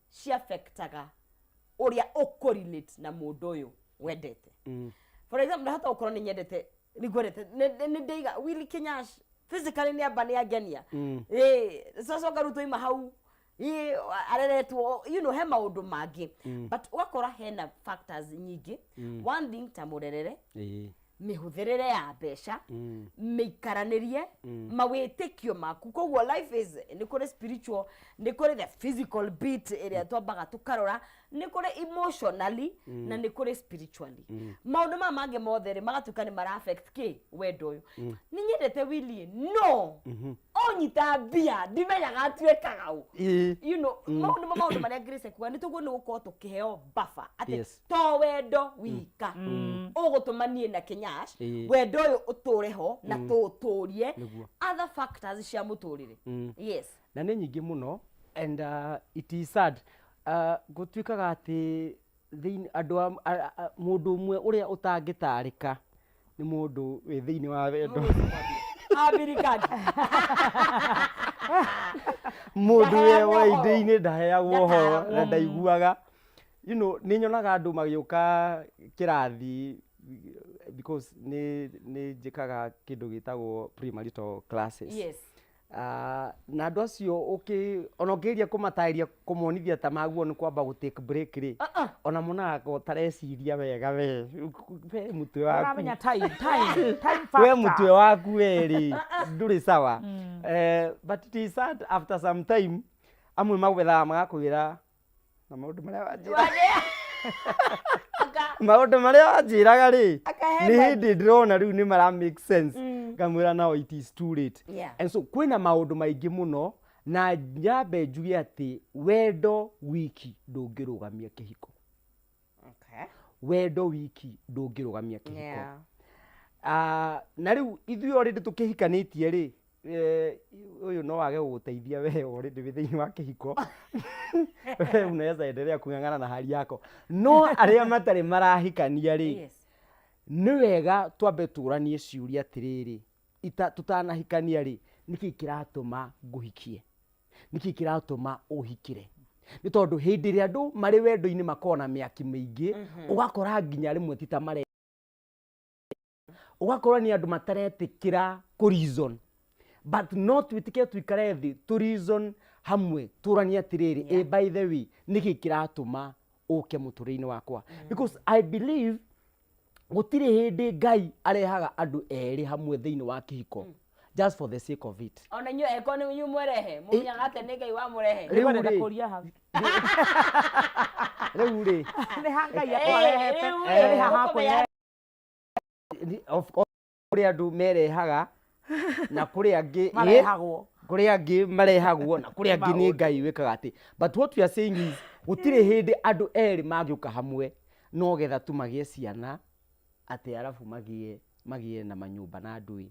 ciaffectaga ũrĩa ũkũrelate na mũndũ ũyũ wendete. For example, ndahota gũkorwo nĩ nyendete, nĩ ngwendete, nĩ ndĩiga Willy Kinyash physically nĩ amba nĩ angenia, cocoka rĩu twaima hau, areretwo, he maũndũ mangĩ, but ũgakora hena factors nyingĩ. One thing ta mũrerere, mĩhũthĩrĩre ya mbeca, mĩikaranĩrie, mawĩtĩkio maku. Koguo life is, nĩ kũrĩ spiritual, nĩ kũrĩ the physical bit ĩrĩa twambaga tũkarora, nĩ kũrĩ emotionally na nĩ kũrĩ spiritually. Maũndũ maya mangĩ mothe rĩ, magatuĩka nĩ mara affect kĩ wendo ũyũ. Nĩ nyendete Willy, no onyita mbia ndimenyaga atuĩkaga ũ. Mau nĩmo maũndũ marĩa Grace ekuga nĩ tũguo nĩ gũkorwo tũkĩheo buffer atĩ to wendo wika ũgũtũma niĩ na Kinyash wendo ũyũ ũtũre ho na tũũtũrie. Other factors cia mũtũrĩre, yes. Na nĩ nyingĩ mũno, and it is sad, gũtuĩkaga atĩ thĩinĩ andũ a mũndũ ũmwe ũrĩa ũtangĩtarĩka nĩ mũndũ wĩ thĩinĩ wa wendo. Abirikani. Mũndũ wĩ Ndaheagwo ũhoro. wendo-inĩ ndaheagwo ũhoro na Ndataragwo. ndaiguaga. Nĩ nyonaga andũ magĩũka kĩrathi, because nĩ njĩkaga kĩndũ gĩtagwo premarital classes. Na andũ acio ona ũngĩgeria kũmatarĩria, kũmonithia ta maguo nĩ kwamba gũ take break rĩ, ona monaga ko ũtareciria wega, we mũtwe waku. Ũramenya time We factor. Mũtwe waku we rĩ, ndũrĩ sawa. But it is sad, after some time amwe magwethaga magakwĩra na maũndũ marĩa wanjĩra, maũndũ marĩa wanjĩraga rĩ, Akahe nĩ hĩndĩ ndĩrona rĩu nĩ mara make sense. Ngamwĩra now it is too late. And so kwĩna maũndũ maingĩ mũno, na nyambe njuge atĩ wendo wiki ndũngĩrũgamia kĩhiko. Wendo wiki ndũngĩrũgamia kĩhiko. Na rĩu ithuĩ already tũkĩhikanĩtie rĩ, ũyũ no age gũgũteithia. We already wĩ thĩinĩ wa kĩhiko, we unaweza endelea kung'ang'ana na hali yako, no arĩa matarĩ marahikania rĩ, nĩ wega twambe tũranie ciũria atĩrĩrĩ, tũtanahikania rĩ, nĩkĩ kĩratũma ngũhikie, nĩkĩ kĩratũma ũhikĩre? Nĩ tondũ hĩndĩ ĩrĩa andũ marĩ wendo-inĩ makoragwo na mĩaki mĩingĩ, ũgakora nginya rĩmwe ti ta mare, ũgakora nĩ andũ mataretĩkĩra kũ reason, but no twĩtĩkĩre tũikare thĩ tũ reason hamwe, tũranie atĩrĩrĩ, by the way, nĩkĩ kĩratũma ũke mũtũrĩre-inĩ wakwa? Because I believe gũtirĩ hĩndĩ Ngai arehaga andũ erĩ hamwe thĩinĩ wa kĩhiko just for the sake of it. Ona inyuĩ eko nĩ inyuĩ mwerehe, mũmenyaga atĩ nĩ Ngai wamũrehe? Rĩu Nĩngwenda rĩ, kũria hau. Rĩu rĩ, Nĩ ha Ngai Eh, akwarehete? rĩu Nĩ ha ũkũmenya hakũrehe? Of course, kũrĩ andũ merehaga na kũrĩ angĩ Marehagwo. Kũrĩ angĩ marehagwo na kũrĩ angĩ nĩ Ngai wĩkaga atĩ. But what we are saying is gũtirĩ hĩndĩ andũ erĩ mangĩũka hamwe no getha tu magĩe ciana atĩ arabu magĩe na manyũmba na ndũĩ.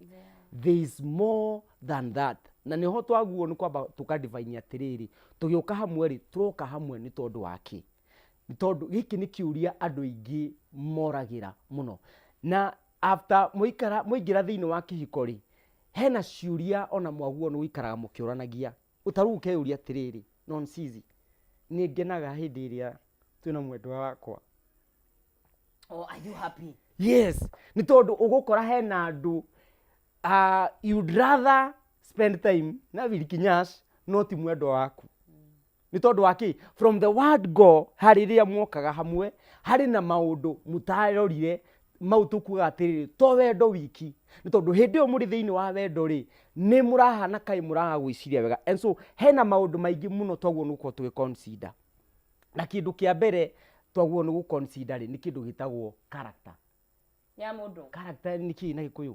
There is more than that. Na nĩho twaguo nĩ kwamba tũka define atĩrĩrĩ, tũgĩũka hamwe rĩ, tũroka hamwe nĩ tondũ wa kĩ? Nĩ tondũ gĩkĩ nĩ kĩũria andũ aingĩ moragĩra mũno. Na after mwaikara mwaingĩra thĩinĩ wa kĩhiko rĩ, hena ciũria ona mwaguo nĩ gũikaraga mũkĩũranagia. Ta rĩu ũkeyũria atĩrĩrĩ, Nonsizi, nĩ ngenaga hĩndĩ ĩrĩa twĩna mwendwa wakwa? Oh, are you happy? Yes, nĩ tondũ ũgũkora hena andũ you'd rather spend time na Willy Kinyash no ti mwendwa waku. Nĩ tondũ wa kĩ? From the word go, harĩ rĩrĩa mwokaga hamwe, harĩ na maũndũ mũtarorire, mau tũkugaga atĩrĩrĩ, to wendo wiki. Nĩ tondũ hĩndĩ ĩyo mũrĩ thĩinĩ wa wendo rĩ, nĩ mũrahana kaĩ mũraga gwĩciria wega. And so, hena maũndũ maingĩ mũno twaguo nĩ gũkorwo tũgĩ consider. Na kĩndũ kĩa mbere twaguo nĩ gũ consider rĩ, nĩ kĩndũ gĩtagwo character. Ya mũndũ. Character nĩ kĩĩ na Gĩkũyũ?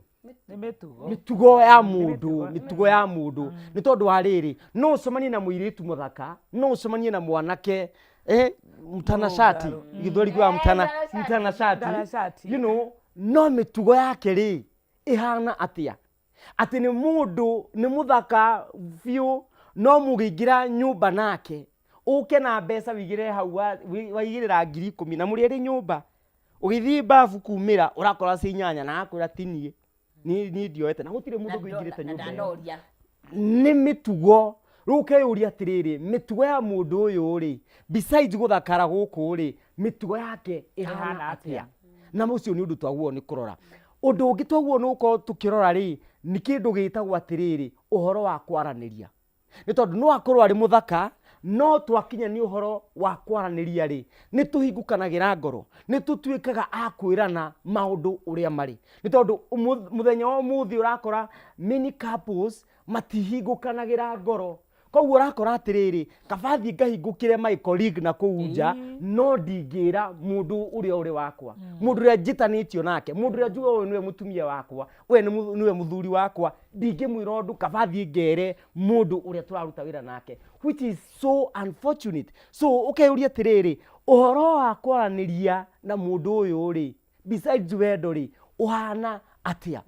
Nĩ mĩtugo. Mĩtugo ya mũndũ, mĩtugo ya mũndũ. Nĩ tondũ wa rĩrĩ, no ũcemanie na mũirĩtu mũthaka, no ũcemanie na mwanake mtanashati, Gĩthweri kiugaga mtanashati, Mtanashati. you know, no mĩtugo yake rĩ, ĩhana atĩa? Atĩ nĩ mũndũ, nĩ mũthaka biũ, no mũngĩingĩra nyũmba nake, ũke na mbeca wĩigĩrĩre hau waigĩrĩra 10,000 na mũrĩ erĩ nyũmba, ũgĩthiĩ babu kumĩra ũrakora ci inyanya na akwĩra ti niĩ, niĩ ndioete na gũtirĩ mũndũ ũngĩ ũingĩrĩte Na nyũmba ĩyo. ndanoria. Nĩ mĩtugo. Rĩu ũkeyũria atĩrĩrĩ, mĩtugo ya mũndũ ũyũ rĩ, besides gũthakara gũkũ rĩ, mĩtugo yake ĩhana Ĩhana atĩa? atĩa? Na ũcio nĩ ũndũ twagĩrĩirwo nĩ kũrora. Ũndũ ũngĩ twagĩrĩirwo nĩ gũkorwo tũkĩrora rĩ, nĩ kĩndũ gĩtagwo atĩrĩrĩ, ũhoro wa kwaranĩria. Nĩ tondũ no akorwo arĩ mũthaka, no twakinya nĩ ũhoro wa kwaranĩria rĩ, nĩ tũhingũkanagĩra ngoro, nĩ tũtuĩkaga a kwĩrana maũndũ ũrĩa marĩ. Nĩ tondũ mũthenya wa ũmũthĩ ũrakora many couples matihingũkanagĩra ngoro. Koguo ũrakora atĩrĩrĩ, kaba thiĩ ngahingũkĩre my colleague na kũu nja, no ndingĩra mũndũ ũrĩa ũrĩ wakwa, mũndũ ũrĩa njĩtanĩtio nake, mũndũ ũrĩa njugaga ũyũ nĩwe mũtumia wakwa, ũyũ nĩwe mũthuri wakwa, ndingĩmwĩra ũndũ, kaba thiĩ ngere mũndũ ũrĩa tũraruta wĩra nake, which is so unfortunate. So ũkeyũria atĩrĩrĩ, ũhoro wa kwaranĩria na mũndũ ũyũ rĩ, besides wendo rĩ, ũhana atĩa?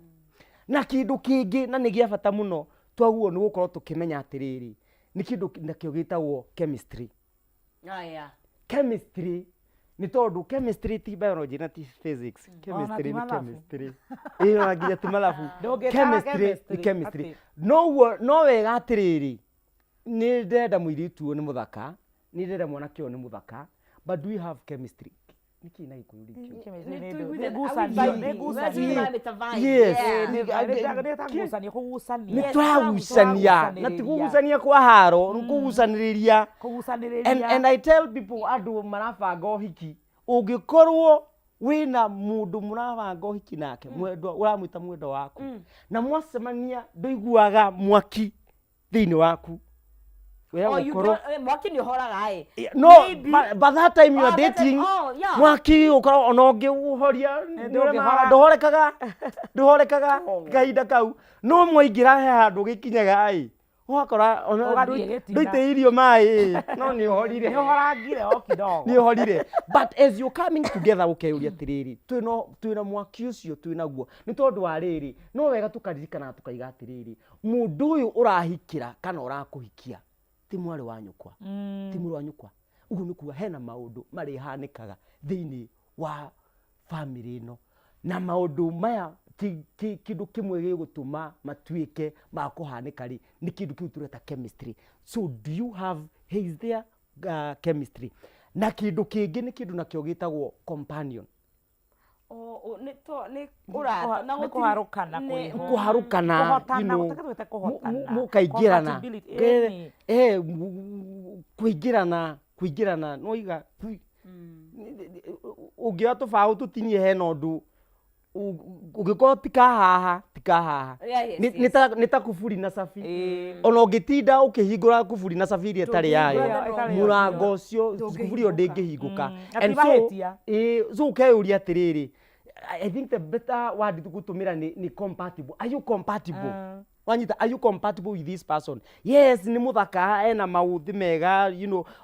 Na kĩndũ kĩngĩ na nĩ gĩa bata mũno twaguo nĩ gũkorwo tũkĩmenya atĩrĩrĩ, nĩ kĩndũ nakĩo gĩtagwo chemistry. Aya. Chemistry nĩ tondũ chemistry ti biology na ti physics. Chemistry ti nĩ mathabu. chemistry. Ĩĩ ona nginya ti mathabu. Ndũngĩtara Chemistry nĩ chemistry, chemistry. atĩ. Noguo no wega atĩrĩrĩ, nĩ ndĩrenda mũirĩtu ũyũ nĩ mũthaka, nĩ ndĩrenda mwanake ũyũ nĩ mũthaka, but do we have chemistry? Nĩ kĩĩ na Gĩkũyũ rĩngĩ? Chemistry Nĩ nĩ tũiguithania- ndũ- nĩ ngucanio, Are we nĩ vibing? ngucanio. We're doing a vibe. Yes. Yeah. Nĩ- nĩ- nĩ ta ngucanio, kũgucania. Nĩ tũragucania na ti kũgucania kwa haro, nĩ kũgucanĩrĩria. Kũgucanĩrĩria. And I tell people andũ marabanga ũhiki, ũngĩkorwo wĩna mũndũ mũrabanga ũhiki nake, mwendwa, ũramwĩta mwendwa waku, na mwacemania ndũiguaga mwaki thĩinĩ waku. We Oh, you gũkorwo don't- mwaki nĩ ũhoraga ĩ. Yeah, no, Maybe. but that time you Oh, are that time- dating, oh, yeah. mwaki ũkoragwo ona ũngĩũhoria Ndũngĩhora. ndũhorekaga kahinda kau, no mwaingĩra he handũ gĩkinyaga ĩ, ũgakora ona Ũgathiĩ gĩtina. ndũitĩrĩirio maĩ no nĩ ũhorire. Nĩ ũhorangire o kidogo. Nĩ ũhorire. But as you're coming together ũkeyũria atĩrĩrĩ, twĩna mwaki ũcio twĩnaguo nĩ tondũ wa rĩrĩ, no wega tũkaririkana tũkaiga atĩrĩrĩ, mũndũ ũyũ ũrahikĩra kana ũrakũhikia ti mwarĩ wa nyũkwa, ti mũrũ wa nyũkwa. Ũguo nĩ kuga hena maũndũ marĩhanĩkaga thĩinĩ wa bamĩrĩ ĩno, na maũndũ maya kĩndũ kĩmwe gĩgũtũma matuĩke ma kũhanĩka rĩ, nĩ kĩndũ kĩu tũreta chemistry. So do you have, is there chemistry? Na kĩndũ kĩngĩ nĩ kĩndũ nakĩo gĩtagwo companion. O, o, nĩ to- nĩ ũrata, na Nĩ gũtirĩ- kũharũkana nĩ- kwĩho. Kũharũkana, Kũhotana, you know, gũtaka twĩte kũhotana. mũkaingĩrana. Compatibility, ĩni. Kũingĩrana, kũingĩrana, no iga, ũngĩoya tũbaũ tũtinie hena ũndũ, ũngĩkorwo ti ka haha, ti ka haha. Yeah, yes, Nĩ yes. nĩ ta kuburi na cabi. Ona ũngĩtinda ũkĩhingũra kuburi na cabi ĩrĩa ĩtarĩ yayo, Ndũngĩhingũra ĩtarĩ yayo. mũrango ũcio, kuburi ĩyo ndĩngĩhingũka. Na And ti so, mahĩtia. so ũkeyũria atĩrĩrĩ, I think the better word gũtũmĩra nĩ compatible. Are you compatible? Wanyita, are you compatible with this person? Yes, nĩ mũthaka, ena maũthĩ mega,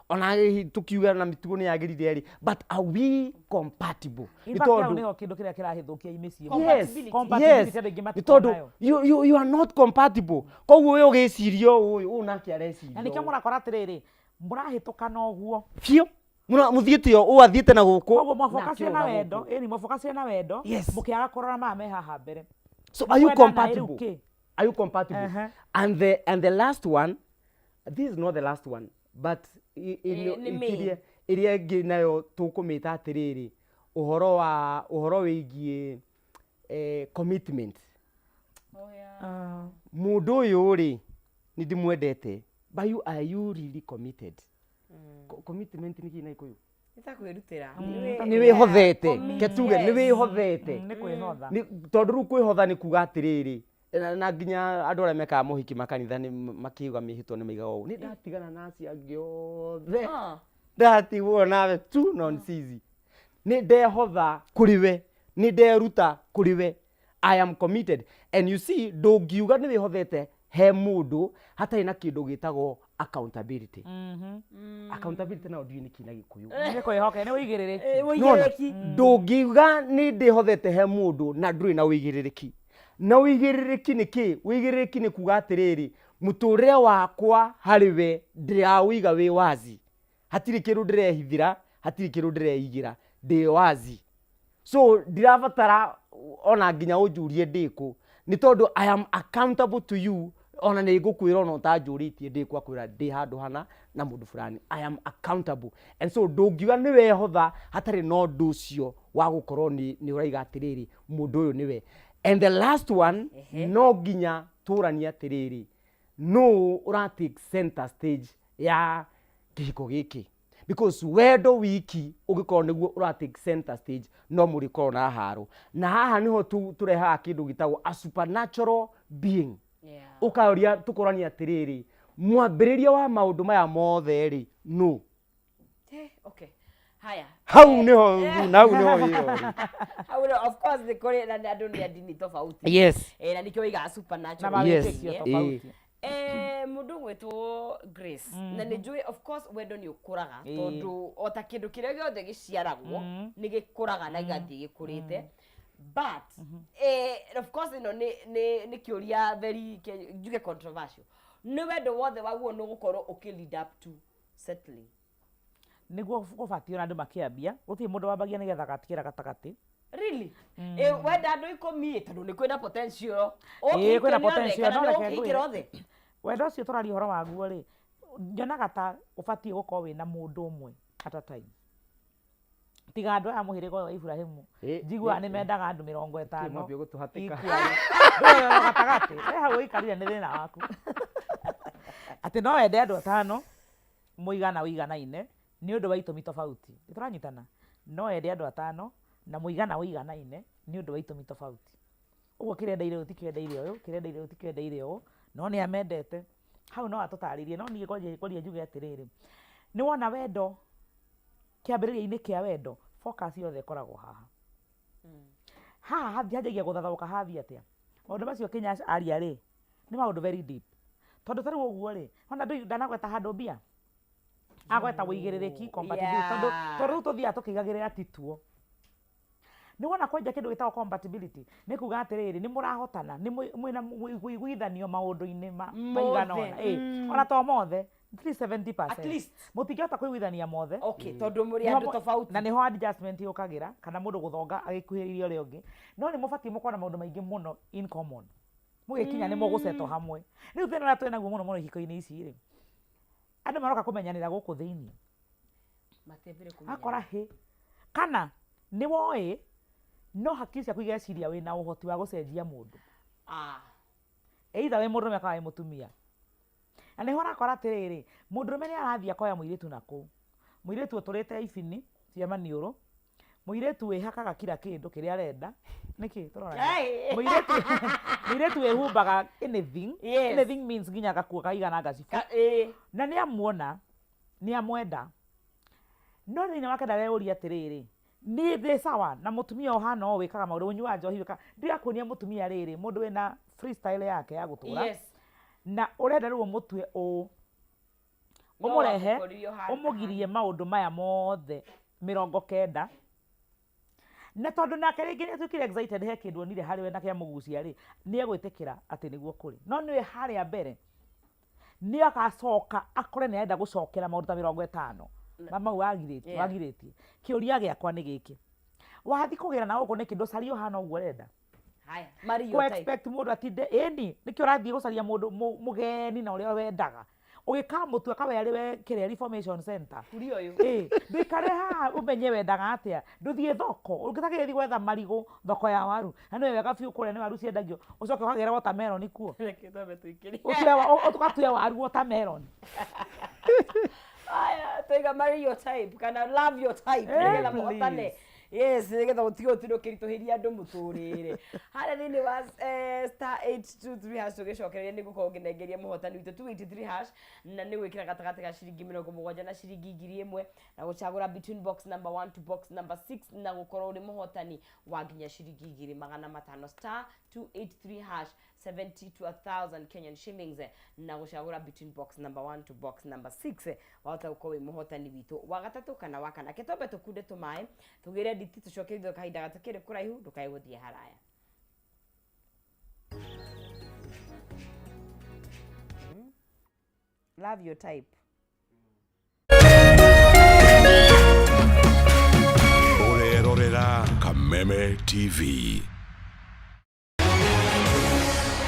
ona tũkiuga na mĩtugo nĩ yagĩrire rĩ, but are we compatible? In Nĩ fact, hau tondũ nĩho kĩndũ kĩrĩa kĩrahĩthũkia mĩciĩ. Yes, Compatibility. Compatibility yes. andũ aingĩ Nĩ matikoragwo tondũ nayo. you are not compatible. Koguo we ũgĩciria ũũ, ũyũ nake areciria Na nĩkĩo ũũ. mũrakora atĩrĩrĩ, mũrahĩtũkana ũguo. Biũ. Mũthiĩte ũũ athiĩte na gũkũ. Koguo mwabokacire Nake na ũna wendo, gũkũ. ĩni mwabokacire na wendo, Yes. mũkĩaga kũrora maya me haha mbere. So are you Kwendana, ĩ rĩu compatible? kĩ? Are you compatible? And the last one, this is not the last one, but Nĩ main. Ĩrĩa ĩngĩ nayo tũkũmĩta atĩrĩrĩ, ũhoro wa ũhoro wĩgiĩ commitment. Oh, yeah. Mũndũ ũyũ rĩ, nĩ ndĩmwendete, but are you really committed? Commitment nĩ kĩ na Gĩkũyũ? Nĩ ta kwĩrutĩra. Nĩ wĩhothete, Commit, ke tuge nĩ yes. wĩhothete. Nĩ kwĩhotha. Tondũ rĩu kwĩhotha nĩ kuga atĩrĩrĩ, na nginya andũ arĩa mekaga mohiki makanitha nĩ makiuga mĩhĩtwa nĩ maigaga ũũ, nĩ ndatigana na acio angĩ othe, ndatigwo nawe tu nonsizi, nĩ ndehotha kũrĩ we, nĩ nderuta kũrĩ we, I am committed. And you see, ndũngiuga nĩ wĩhothete he mũndũ hatarĩ na kĩndũ gĩtagwo accountability. Accountability nayo ndiũĩ nĩ kĩ na Gĩkũyũ. Nĩ kwĩhoka, nĩ ũigĩrĩrĩki. Nĩwona? Ndũngiuga nĩ ndĩhothete he mũndũ na ndũrĩ na ũigĩrĩrĩki. Na ũigĩrĩrĩki nĩ kĩ? Ũigĩrĩrĩki nĩ kuga atĩrĩrĩ, mũtũrĩre wakwa harĩ we ndĩraũiga wĩ wazi. Hatirĩ kĩndũ ndĩrehithĩra, hatirĩ kĩndũ ndĩreigĩra, ndĩ wazi. So ndirabatara ona nginya ũnjũrie ndĩkũ, nĩ tondũ I am accountable to you. Ona nĩ ngũkwĩra ona ũtanjũrĩtie ndĩkũ, akwĩra ndĩ handũ hana na mũndũ fulani. I am accountable. And so ndũngiuga nĩ wehotha hatarĩ na ũndũ ũcio wa gũkorwo nĩ ũraiga atĩrĩrĩ, mũndũ ũyũ nĩwe. And the last one, no nginya tũranie atĩrĩrĩ, nũ ũra take center stage ya kĩhiko gĩkĩ? Because wendo wiki ũngĩkorwo nĩguo ũra take center stage, no mũrĩkorwo na haro. Na haha nĩho tũrehaga kĩndũ gĩtagwo a supernatural being. Ũkaũria tũkorania atĩrĩrĩ, mwambĩrĩria wa maũndũ maya mothe rĩ, nũ? Okay. Haya. Hau nĩho, na hau nĩho wĩra ũrĩ. Hau nĩho, of course nĩ kũrĩ na andũ nĩ a ndini tofauti. Yes. Na nĩkĩo waigaga supernatural. Na Yes. mawĩtĩkio tofauti. Mũndũ ũgwĩtwo Grace, na nĩ njũĩ of course wendo nĩ ũkũraga, tondũ o ta kĩndũ kĩrĩa gĩothe gĩciaragwo nĩ gĩkũraga na gĩgathiĩ gĩkũrĩte. But of course ĩno nĩ kĩũria very njuge controversial. Nĩ wendo wothe waguo nĩ ũgũkorwo ũkĩ lead up to settling? Nĩguo gũbatiĩ ona andũ makĩambia, gũtirĩ mũndũ wambagia nĩgetha agatigĩra gatagatĩ. Really? Wenda andũ 10 ĩ, tondũ nĩ kwĩna potential. Ĩĩ, kwĩna Ũkĩhikio nĩ othe, potential, kana no nĩ reke ũkĩhikĩra ngwĩre. othe? Wendo ũcio tũraria ũhoro waguo rĩ, nyonaga ta ũbatiĩ gũkorwo wĩna mũndũ ũmwe at a time. Tiga andũ aya mũhĩrĩga ũyũ wa Ibrahimu, njiguaga nĩ mendaga andũ mĩrongo ĩtano. Mwambie gũtũhatĩka. Equally. Ndũĩ gatagatĩ, we hau ũikarire nĩ thĩna waku. Atĩ no wende andũ atano, mũigana ũiganaine, nĩ ũndũ wa itũmi tofauti. Nĩ tũranyitana? No wende andũ atano, na mũigana ũiganaine, nĩ ũndũ wa itũmi tofauti. Ũguo kĩrĩa endeire ũyũ ti kĩrĩa endeire ũyũ, kĩrĩa endeire ũyũ ti kĩrĩa endeire ũyũ, no nĩ amendete. Hau no atũtarĩrie, no niĩ ngoria njuge atĩrĩrĩ, nĩ wona wendo, kĩambĩrĩria-inĩ kĩa wendo, focus yothe ĩkoragwo haha. Haha hanjagia gũthathaũka hathiĩ atĩa? Maũndũ macio Kenya aria rĩ, nĩ maũndũ very deep. Tondũ ta rĩu ũguo rĩ, ona ndanagweta handũ mbia, agweta ũigĩrĩrĩki, compatibility, tondũ rĩu tũthiaga tũkĩigagĩrĩra ti tuo. Nĩ wona kwanja kĩndũ gĩtagwo compatibility, nĩ kuga atĩrĩrĩ, nĩ mũrahotana, nĩ mwĩna ũiguithanio maũndũ-inĩ maigana ũna. Ona to mothe, at least 70%. At least. Mũtingĩhota kũiguithania mothe. Okay, tondũ mũrĩ Nĩho andũ tofauti. Na nĩho adjustment yũkagĩra, kana mũndũ gũthonga agĩkuhĩrĩria ũrĩa ũngĩ. No nĩ mũbatiĩ mũkorwo na maũndũ maingĩ mũno in common. Mũgĩkinya nĩ mũgũcetwo hamwe. Rĩu thĩna ũrĩa twĩ naguo mũno mũno ihiko-inĩ ici rĩ, andũ maroka kũmenyanĩra gũkũ thĩinĩ. Matembere kũmenyana. Akora hĩ. Kana nĩ woĩ, no hakiri ciaku igeciria wĩna ũhoti wa gũcenjia mũndũ. Either wĩ mũndũrũme kana wĩ mũtumia. Na nĩho ũrakora atĩrĩrĩ, mũndũrũme nĩ arathiĩ akoya mũirĩtu na kũu. Mũirĩtu ũtũrĩte ibini cia maniũrũ, mũirĩtu wĩhakaga kila kĩndũ kĩrĩa arenda. Nĩkĩ tũrora? Hey. Mũirĩtu wĩhumbaga anything. Yes. Anything means nginya gakuo kaigana ngacibũ. Na nĩ amuona, nĩ amwenda. No thĩinĩ wake ndareyũria atĩrĩrĩ, Niĩ ndĩ sawa na mũtumia ũhana ũũ wĩkaga maũndũ, ũnyuaga njohi wĩkaga, ndirakuonia mũtumia rĩrĩ, mũndũ wĩna freestyle yake ya gũtũra. Na ũrenda rĩu ũmũtue ũũ, No ũmũrehe, wamũkoririe ũhana- ũmũgirie maũndũ maya mothe 90. Na tondũ nake rĩngĩ nĩ atuĩkire excited he kĩndũ onire harĩ we na kĩamũgucia rĩ, nĩ egwĩtĩkĩra atĩ nĩguo kũrĩ. No nĩwe harĩa mbere, nĩ agacoka akore nĩ arenda gũcokera maũndũ ta 50 ma mau wagirĩtie. Wagirĩtie. Kĩũria gĩakwa nĩ gĩkĩ, wathiĩ kũgĩra na gũkũ nĩkĩ? Ndũcarie ũhana ũguo ũrenda. Haya, marry Kũ your type. expect mũndũ atinde ĩni, nĩkĩo ũrathiĩ gũcaria mũndũ mũgeni na ũrĩa wendaga. Ũgĩkamũtua kawe arĩ we kĩrĩa reformation center. Kuria ũyũ. Ĩ, ndũikare haha ũmenye wendaga atĩa. Ndũthiĩ thoko, ũngĩtagĩthiĩ gwetha marigũ thoko ya waru, na nĩ wega biũ kũrĩa nĩ waru ciendagio, ũcoke ũkagĩra watermelon kuo. Reke twambe tũikĩrie. Ũtue ũgatue waru watermelon. Haya, twaiga marry your type kana love your type Eh, nĩgetha mũhotane. please. Yes, nĩgetha ũtige ũtinde ũkĩritũhĩria andũ mũtũrĩre. Harĩa thĩinĩ wa star 823 hash tũgĩcokereria nĩ ngũkorwo ngĩnengeria mũhotani witũ 283 hash na nĩ gwĩkĩra gatagatĩ ga ciringi 70 na ciringi 1000 na gũcagũra between box number 1 to box number 6 na gũkorwo ũrĩ mũhotani wa nginya ciringi 2500. Star 283 hash 70 to 1000 Kenyan shillings na gũcagũra between box number 1 to box number 6 wahota gũkorwo wĩ mũhotani witũ wa gatatũ kana wa kana. Ke twambe tũkunde tũmaĩ tũgĩre nditi tũcoke thutha kahinda gatakĩrĩ kũraihu, ndũkae gũthiĩ haraya. Love your type. Ũrerorera Kameme TV.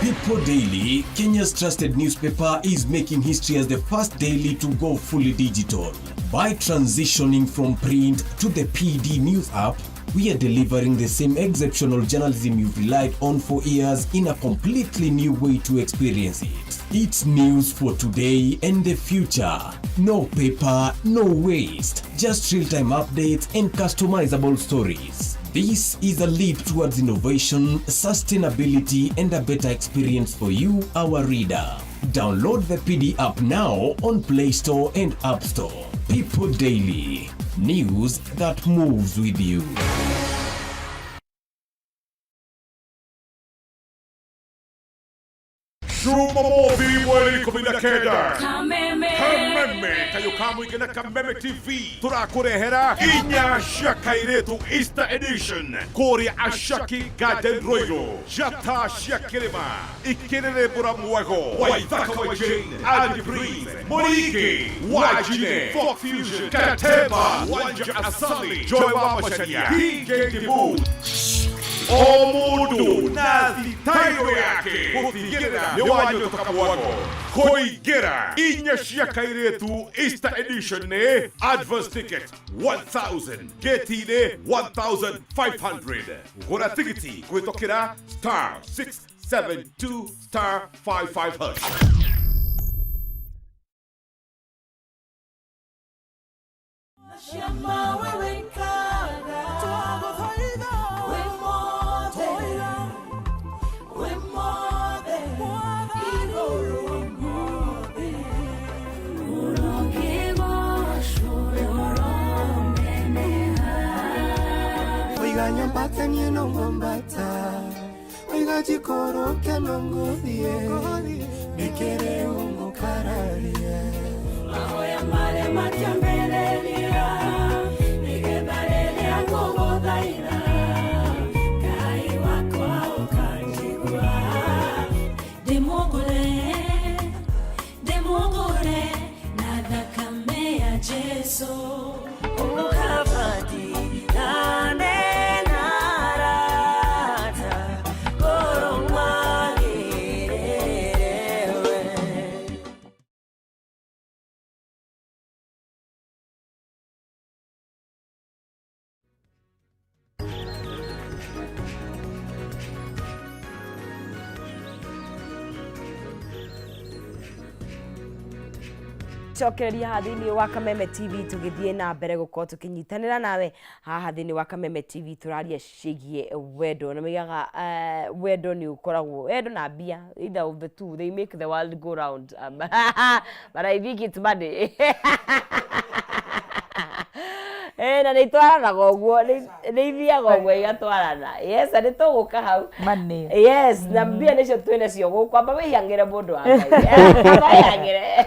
People Daily, Kenya's trusted newspaper, is making history as the first daily to go fully digital. By transitioning from print to the PD News app, we are delivering the same exceptional journalism you've relied on for years in a completely new way to experience it. It's news for today and the future. No paper, no waste. Just real-time updates and customizable stories. This is a leap towards innovation, sustainability, and a better experience for you, our reader. Download the PD app now on Play Store and App Store. People Daily. News that moves with you. Jumamothi mweri 19. Kameme. Kameme kayũ ka mũingĩ na Kameme TV tũrakũrehera inya cia kairĩtu Easter edition kũrĩa Ashaki Garden Royal, njata cia kĩrĩma ikĩrĩrĩmbũra mwego Waithaka wa Jane, Andy Prince, Mũringi Wajine, Folk Fusion, Katemba Wanja, Asali Joy wa Macharia, DJ Kibu, o mũndũ na thitairo yake gũtigĩrĩra nĩ wanyũtũka mwago. Kũingĩra inya cia kairĩtu Easter edition nĩ advance ticket 1000, gate-inĩ 1500. Gũra tigiti kũhĩtũkĩra star 672 star 55 hash. Oiga nyambata niĩ no ngwambata, oiga njikũrũke no ngũthiĩ, ndĩkĩrĩ ũngũkararia. Mahoya marĩa matiambĩrĩria, nĩgetha rĩrĩa ngũgũthaitha, Ngai wakwa ũkanjigua. Ndĩmũgũre, ndĩmũgũre na thakame ya Jesũ. Cokereria haha thĩinĩ wa Kameme TV tũgĩthiĩ na mbere gũkorwo tũkĩnyitanĩra nawe haha thĩinĩ wa Kameme TV tũraria ciĩgiĩ wendo na maigaga wendo nĩ ũkoragwo wendo na mbia, either of the two they make the world go round, but I think it's money. Eh, na nĩ itwaranaga ũguo, nĩ ithiaga ũguo igatwarana. Yes, na nĩ tũgũka hau. Money. Yes, na mbia nĩcio twĩ nacio gũkũ. Amba wĩhang'ĩre mũndũ wa Ngai. Amba wĩhang'ĩre.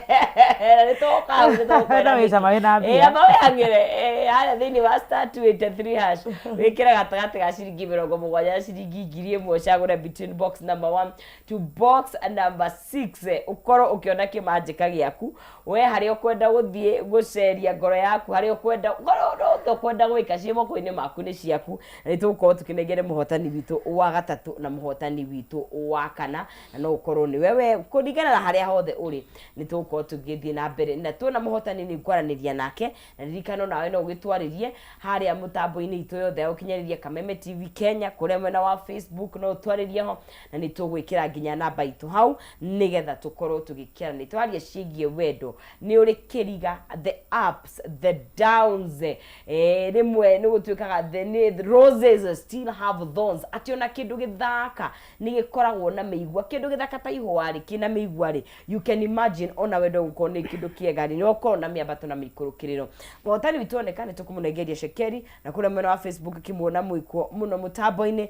Na nĩ tũgũka hau, nĩ tũgũkwĩra No wĩcama wĩna mbia. Eh, amba wĩhang'ĩre. Eh, harĩa thĩinĩ wa *283# wĩkĩre gatagatĩ ga ciringi 70 na ciringi 1000 ũcagũre between box number 1 to box number 6. Ũkorwo ũkĩona kĩmanjĩka gĩaku we harĩa ũkwenda gũthiĩ gũceria ngoro yaku, harĩa ũkwenda ngoro ũndũ ũkwenda gwĩka ciĩ moko-inĩ maku nĩ ciaku. Na nĩ tũgũkorwo tũkĩnengere mũhotani witũ wa gatatũ na mũhotani witũ wa kana, na no ũkorwo nĩwe we kũringana na harĩa hothe ũrĩ. Nĩ tũgũkorwo tũgĩthiĩ na mbere na tuona mũhotani nĩ kwaranĩria nake, na ririkana onawe no ũgĩtwarĩrie harĩa mũtambo-inĩ itũ yothe ya gũkinyanĩria Kameme TV Kenya, kũrĩa mwena wa Facebook no ũtwarĩrie ho, na nĩ tũgwĩkĩra nginya namba itũ hau nĩgetha tũkorwo tũgĩkĩaranĩria twaria ciĩgiĩ wendo. Nĩ ũrĩ kĩriga, the ups, the downs, rĩmwe nĩ gũtuĩkaga the roses still have thorns, atĩ ona kĩndũ gĩthaka nĩ gĩkoragwo na mĩigua, kĩndũ gĩthaka ta ihũa rĩ kĩna mĩigua rĩ, you can imagine ona wendo gũkorwo nĩ kĩndũ kĩega rĩ, nĩ ũkorwo na mĩambato na mĩikũrũkĩrĩro. Mũhotani witũ oneka nĩ tũkũmũnengeria cekeri, na kũrĩa mwena wa Facebook kĩmuona mwĩkuo mũno mũtambo-inĩ,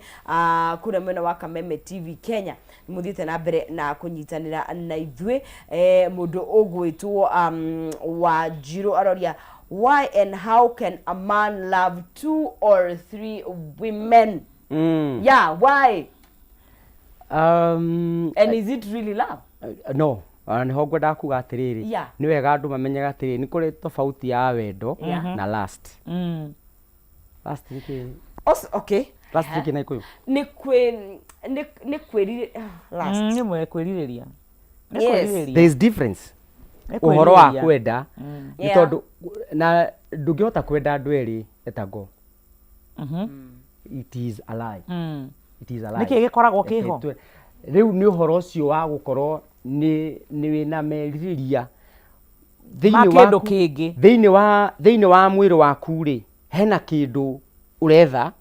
kũrĩa mwena wa Kameme TV Kenya mũthiĩte na mbere na kũnyitanĩra na ithuĩ. Mũndũ ũgwĩtwo Wanjirũ aroria, why and how can a man love 2 or 3 women? Yeah, why? And is it really love? No, ona nĩho ngwendaga kuga atĩrĩrĩ, nĩ wega andũ mamenyaga atĩrĩrĩ, nĩ kũrĩ tofauti ya wendo na lust. Lust nĩ kĩ? Okay. Lust nĩ kĩ na Gĩkũyũ? Nĩ kwĩ, nĩ, nĩ kwĩrirĩ-, lust. Nĩ mwe kwĩrirĩria. Nĩ Yes. kwĩrirĩria. There is difference. Nĩ Ũhoro wa kwĩrirĩria. kwenda, nĩ tondũ na ndũngĩhota kwenda andũ erĩ etagwo. It is a lie. It is a lie. Nĩkĩ gĩkoragwo kĩho? Reke rĩu nĩ ũhoro ũcio wa gũkorwo nĩ wĩna merirĩria thĩinĩ Ma kĩndũ waku- kĩngĩ. Thĩinĩ wa mwĩrĩ waku rĩ, hena kĩndũ ũretha,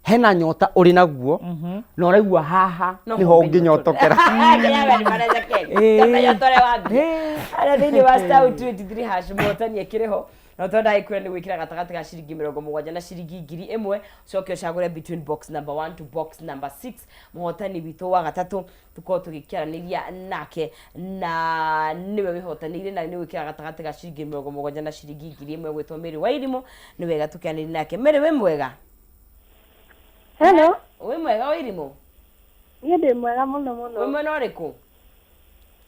hena nyota ũrĩ naguo, na ũraigua haha No nĩho ho ũngĩnyotokera. Harĩa thĩinĩ wa *283# mũhotani akĩrĩ ho, na ũtonda agĩkwĩra nĩ gwĩkĩra gatagatĩ ga ciringi 70 na ciringi 1000, ũcoke ũcagũre between box number 1 to box number 6. Mũhotani witũ wa gatatũ tũkorwo tũgĩkĩaranĩria nake, na nĩwe wĩhotanĩire, na nĩ gwĩkĩra gatagatĩ ga ciringi 70 na ciringi 1000, gwĩtwo Mary Wairimũ. Nĩ wega tũkĩaranĩria nake. Mary, wĩ mwega? Hello. Wĩ mwega Wairimũ? Niĩ ndĩ mwega mũno mũno. Wĩ mwena ũrĩkũ?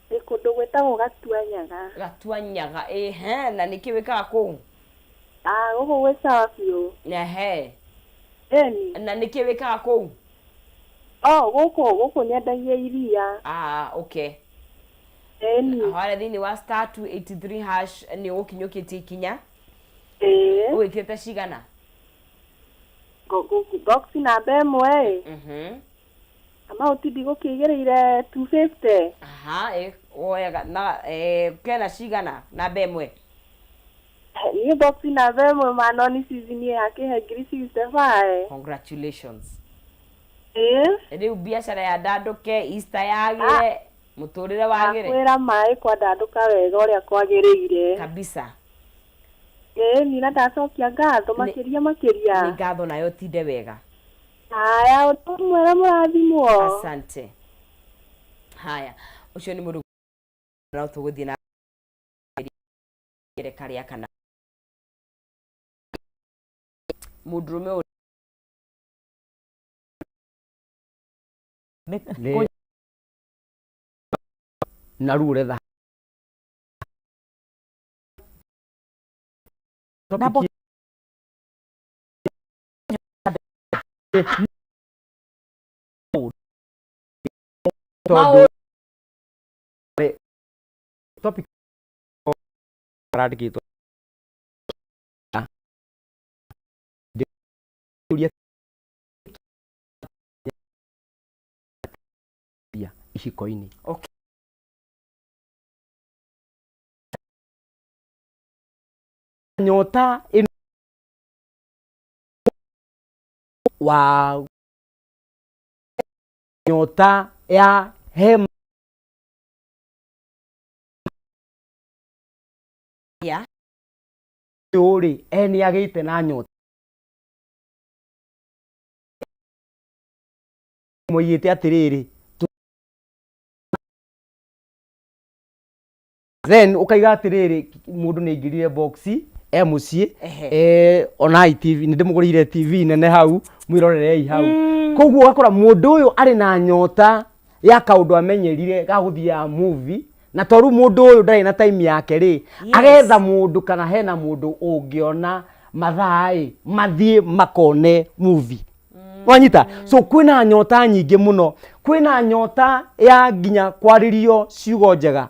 Ndĩ kũndũ gwĩtagwo Gatuanyaga. Gatuanyaga, ĩhe, na nĩkĩ wĩkaga kũu? Gũkũ gwĩ sawa biũ. Ehe. Ĩni. Na nĩkĩ wĩkaga kũu? Oh, gũkũ nyendagia iria. Okay. Ĩni. Harĩa thĩinĩ wa *283# nĩ ũgũkinyũkĩtie ikinya? Ĩĩ. Ũgwĩkĩrĩte cigana? Box namba 1. Amount ndigũkĩigĩrĩire 250. Aha, woyaga na, kena cigana namba 1? Niĩ box namba 1 manoni season yakĩhe ngiri 65. Congratulations. Ĩĩ. Rĩu biacara ya ndandũke, Easter yagĩre, mũtũrĩre wagĩre. Ndakwĩra maĩ kwa ndandũka wega ũrĩa kwagĩrĩire. Kabisa. Ĩĩ, ni na ndacokia ngatho makĩria makĩria. Nĩ ngatho nayo tinde wega. Haya, ũndũ mwega mũrathimwo. Asante. Haya, ũcio nĩ mũndũ no tũgũthiĩ na mbere karĩa kana mũndũrũme ũrĩa Nĩ na ruo ũretha. Na bo- Tondũ topic arandĩkĩtwo ihiko-inĩ. Okay. Nyota ĩno wa nyota ya hema Ya. Ũyũ rĩ, e nĩ agĩte na nyota moigĩte atĩrĩrĩ, then ũkaiga atĩrĩrĩ, mũndũ nĩ aingĩrire box e mũciĩ. Onai TV, nĩ ndĩmũgũrĩire TV nene hau, mwĩrorerei hau. Koguo ũgakora mũndũ ũyũ arĩ na nyota ya kaũndũ amenyerire ga gũthiaga movie, na to rĩu mũndũ ũyũ ndarĩ na time yake rĩ, agetha mũndũ kana hena mũndũ ũngĩona mathaa ĩ mathiĩ makone movie. Wanyita? So kwĩna nyota nyingĩ mũno, kwĩna nyota ya nginya kwarĩrio ciugo njega,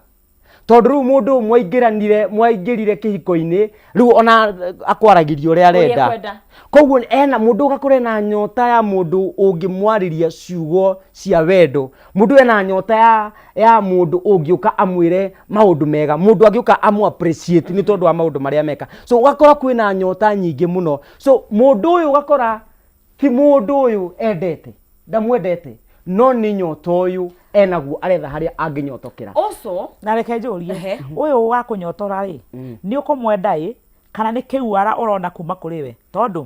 tondũ rĩu mũndũ ũyũ mwaingĩranire, mwaingĩrire kĩhiko-inĩ, rĩu ona akwaragĩria ũrĩa arenda. Ekwenda. Koguo ena mũndũ, ũgakora ena nyota ya mũndũ ũngĩmwarĩria ciugo cia wendo, mũndũ ena nyota ya mũndũ ũngĩũka amwĩre maũndũ mega, mũndũ angĩũka amũ appreciate nĩ tondũ wa maũndũ marĩa meka. So ũgakora kwĩna nyota nyingĩ mũno. So mũndũ ũyũ ũgakora ti mũndũ ũyũ endete, ndamwendete, no nĩ nyota ũyũ enaguo, aretha harĩa angĩnyotokera. Also Na reke njũrie, ũyũ wa kũnyotora rĩ, nĩ ũkũmwenda ĩ, kana nĩ kĩuara ũrona kuma kũrĩ we? Tondũ